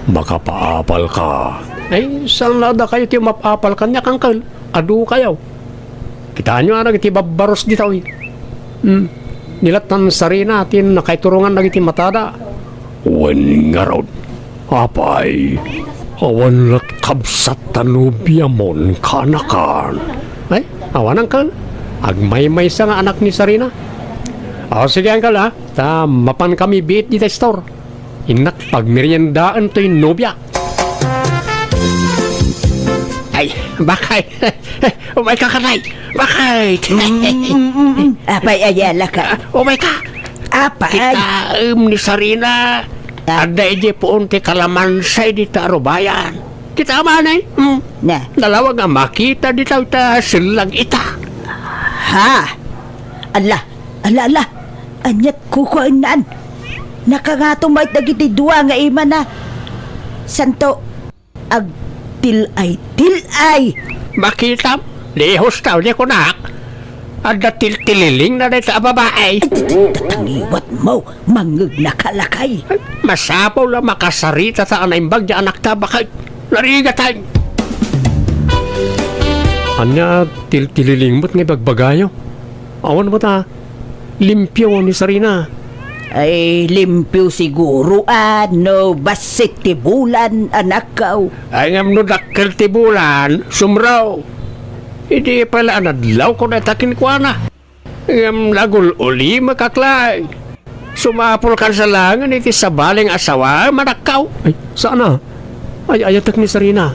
Makapaapalka. Ay, saan la dakayo ti mapaapal kaniak, uncle? Adu kayo. Kitaenyo a dagiti babbaros ditoy. Hmm. Ni lattan sarina ti nakaiturongan dagiti matada. Wen ngarud. Apay, awan lat kabsat ta nobiamon, kaanakan. Ay, awan, uncle. Agmaymaysa nga anak ni sarina. O, sige, uncle, ha. Ta mapankami biit dita store. Innak pagmeriendaen toy nobia. Ay, bakay. Umayka, katay. Bakay. Mm, mm, mm, mm. Apay, ayala ka. Umayka. Apay. Kitaem ni sarina. Ah. Adda idiay puon ti kalamansay dita arubayan. Kita man, eh. Mm. Na. Nalawag a makita dita ita sellag ita. Ha? Ala, ala, ala. Aniat kukuennan? Nakangato met dagiti dua nga imana. Santo, agtil-ay, til-ay. Makitam, lihos ta, unya kunak. Adda tiltililingna dayta a babai. Ay, tatangiwat mo, mangngegna ka lakay. Masapul a makasarita ta a naimbag ti anakta, baket. Narigatan. Ania tiltililing met nga ibagbagayo? Awan met a limpio ni sarina. Ay, limpio siguro, a, no bassit ti bulan, anakko. Ay, ngem no dakkel ti bulan, sumro. Idi pala a nadlawko dayta kenkuana. Ngem nagul-ulimekak laeng. Sumapulkan sa laengen iti sabali nga asawaem, anakko. Ay, saan a? Ay-ayatek ni sarina.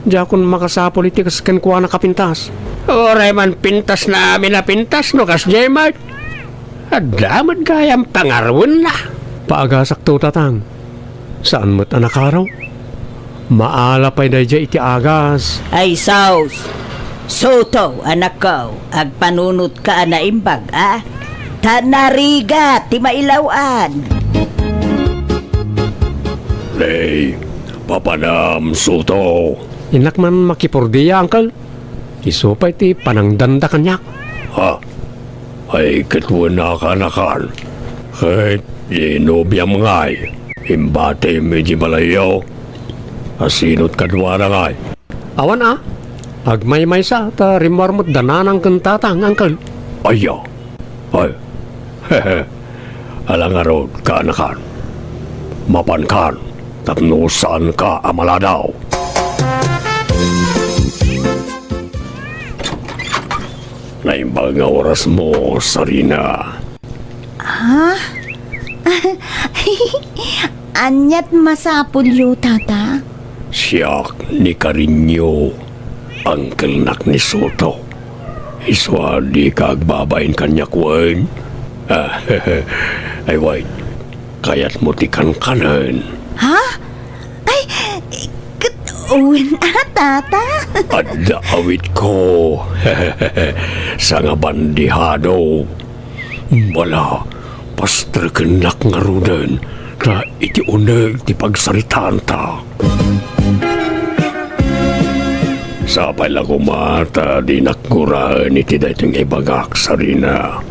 Diakon makasapul iti kas kenkuana kapintas. Uray man pintasna amin a pintas no kasdiay met. Adda met gayam pangaruenna. Paagasakto, tatang. Saan met a nakaro? Maala pay daydiay iti agas. Ay, sus! Soto, anakko, agpanunotka a naimbag, a? Ta narigat ti mailaw-an. Nay, papanam, Soto. Innak man makipordia, uncle. Isu pay ti panangdanda kaniak. Ha? Ay, ket wen a kaanakan. Ket di nobiam ngay, imbatim iti balayyo. Asinot kaduana ngay? Awan a. Agmaymaysa ta rimmuar met da nanang ken tatang, uncle. Aya. Ay. Ala ngarud, kaanakan. Mapankan, tapno saanka a maladaw. Naimbag nga orasmo, Sarina. Ha? Aniat masapulyo, Tata? Siak ni Karinyo, angkelnak ni Soto. Isu a dika agbabain kaniak wen? Ay, wait. Kayatmo ti kankanen? Ha? Ay, ket wen a, Tata? Adda awitko. Sangabandihado. Mala, pastrekennak ngaruden, ta iti uneg ti pagsaritaanta. Sapay la koma ta dinak guraen iti daytoy nga ibagak, Sarina.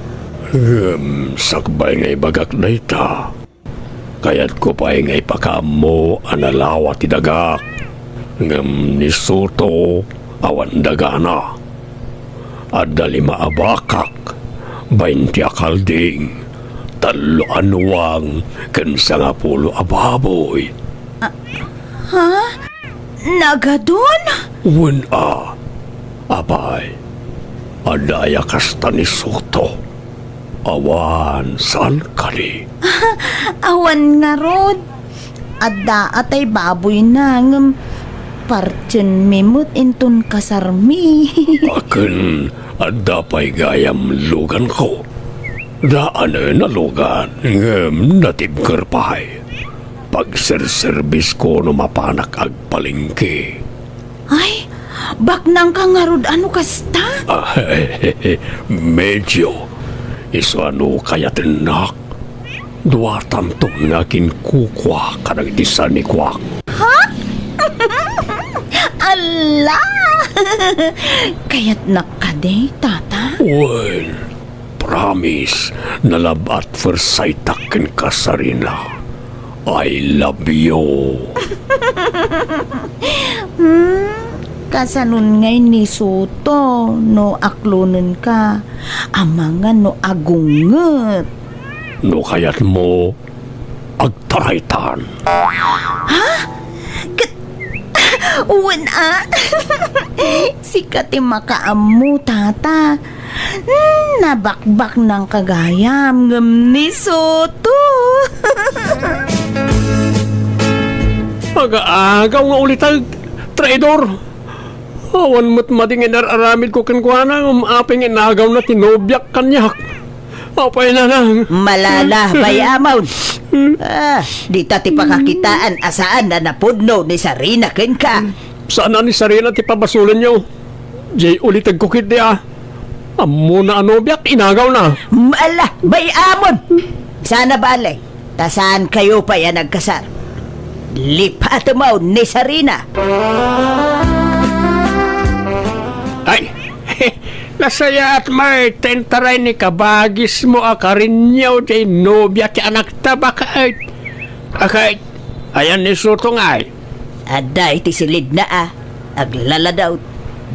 Ngem sakbay nga ibagak dayta, kayatko pay nga ipakaammo a nalawa ti dagak. Ngem ni Soto, awan dagana. Adda lima a bakak, baynte a kalding, tallo a nuang, ken sangapulo a baboy. Ah, ha? Nagadun? Wen a. Apay, adda aya kasta ni Soto? Awan, saan kadi? Awan ngarud. Adda atay baboyna, ngem partienmi met inton kasarmi. Akin, adda pay gayam luganko. Daanen a lugan, ngem natibker pay. Pagserserbisko no mapanak agpalengke. Ay, baknangka ngarud a no kasta? Ah, medyo. Isu a no kayatennak, duatanton nga kinkukua kadagiti sanikuak. Ha? Ala! Kayatnak kadi, tata? Wen, promise, na love at first sight-ak kenka, Sarina. I love you. Hmm, kasanon ngay ni Soto no aklonenka, amangan no agunget? No kayatmo, agtaraytan. Ha? Ket, wen a? Sika ti makaammo, tata. Hmm, nabakbaknangka gayam, ngem ni Soto. Aga-agaw nga uliteg, traidor! Awan met madi nga inar-aramidko kenkuana, ngem apay nga inagawna ti nobiak kaniak. Apay, nanang. Malala, bay-amon. Ah, dita ti pakakitaan a saan a napudno ni Sarina kenka. Saan a ni Sarina ti pabasolenyo. Jay ulitegko ketdi a. Ammona a nobiak, inagawna. Ala, bay-amon. Saan a bale, ta saankayo pay a nagkasar. Lipatemon ni Sarina. Ay, nasayaat met ti intaray ni kabagismo a karinyo ti nobia ti anakta, baket. Aket, ayan ni Soto ngay? Adda iti silidna a, aglaladaw,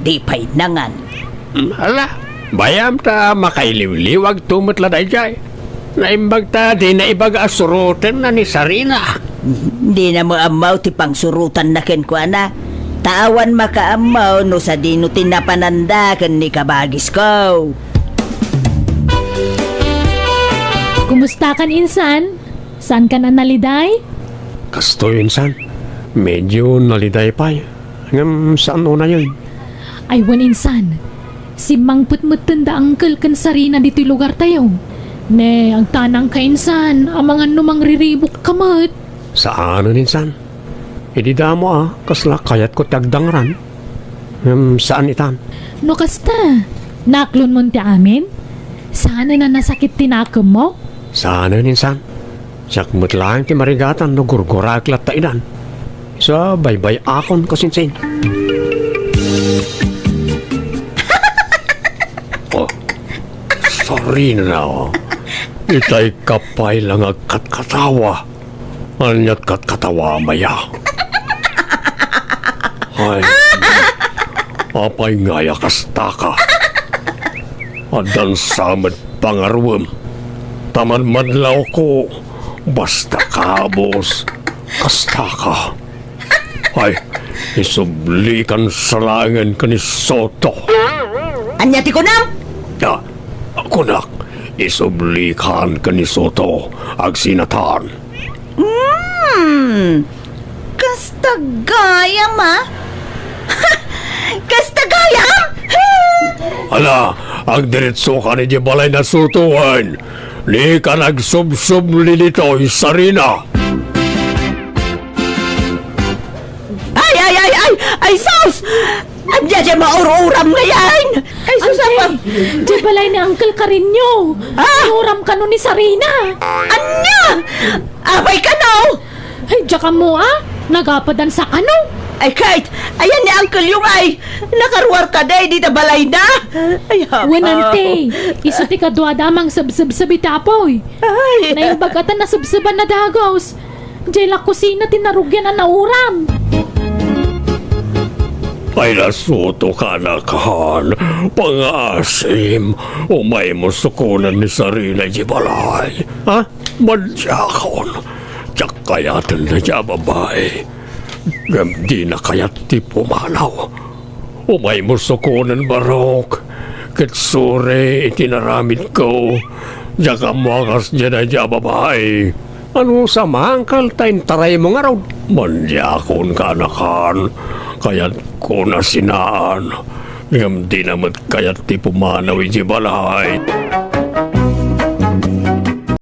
di pay nangan. Mm, ala, bay-am ta makailiwliwagto met la daydiay. Naimbag ta dina ibaga a surotenna ni Sarina. Dina met ammo ti pangsurotanna kenkuana. Ta awan makaammo no sadino ti napananda ken ni kabagisko. Kumustakan, insan? Saankan a naliday? Kastoy, insan. Medyo naliday pay. Ngem saan unayen. Ay wen, insan. Simmangpet metten da Angkel ken Sarina ditoy lugartayo. Ne, agtanangka, insan, amangan no mangriribukka met. Saanen, insan. Idi damo a, kasla kayatko ti agdangran. Ngem saan itan. No kasta, naaklonmon ti amin? Saanen a nasakit ti nakemmo? Saanen, insan. Siak met laeng ti marigatan no gurguraek latta idan. Isu a baybay-akon kasinsin. Oh, Sarina. Itay ka pay la nga agkatkatawa. Aniat katkatawa, maya? Ay, apay ngay a kastaka? Addan sa met pangaruem. Ta madmadlawko, basta kabus, kastaka. Ay, isublikan sa laengen ken ni Soto. Ania ti kunam? Ah, kunak, isublikan ken ni Soto, agsinatan. Hmm, kasta gayam, a? Kasta gayam? Ala, agdiritsokan idiay balay na Soto wen. Dikan agsubsubli ditoy, Sarina. Ay, ay, ay, ay! Ay, sus! Ania diay maur-uram ngay? Ay, sus, Ante, apa? Diay balay ni Uncle Carino. Ah! Inuram kano ni Sarina. Ania? Apay kano? Ay, diak ammo, a? Nagapadan sa kano? Ay, Kate, ayan ni Uncle yung ay. Nakaruar ka day dita balay na. Ay, apa? Wen, ante, isu ti kaduada a mangsubsubsub iti apoy. Ay. Naimbag a ta nasubsuban a dagus. Diay la kusina ti narugian a nauram. Ay, nasuto ka, anakan. Pangaasim, umaymo sukonen ni Sarina idiay balay. Ha? Madiakon. Diak kayaten daydiay a babai. Ngem dina kayat ti pumanaw. Umaymo sukonen, Barok, ket suri iti inaramidko. Diak ammo a kasdiay daydiay a babai. Ano sa mangkal ta intaraymo ngarud? Madiakon, kaanakan. Kayatko a sinaan. Ngem dina met kayat ti pumanaw idiay balay.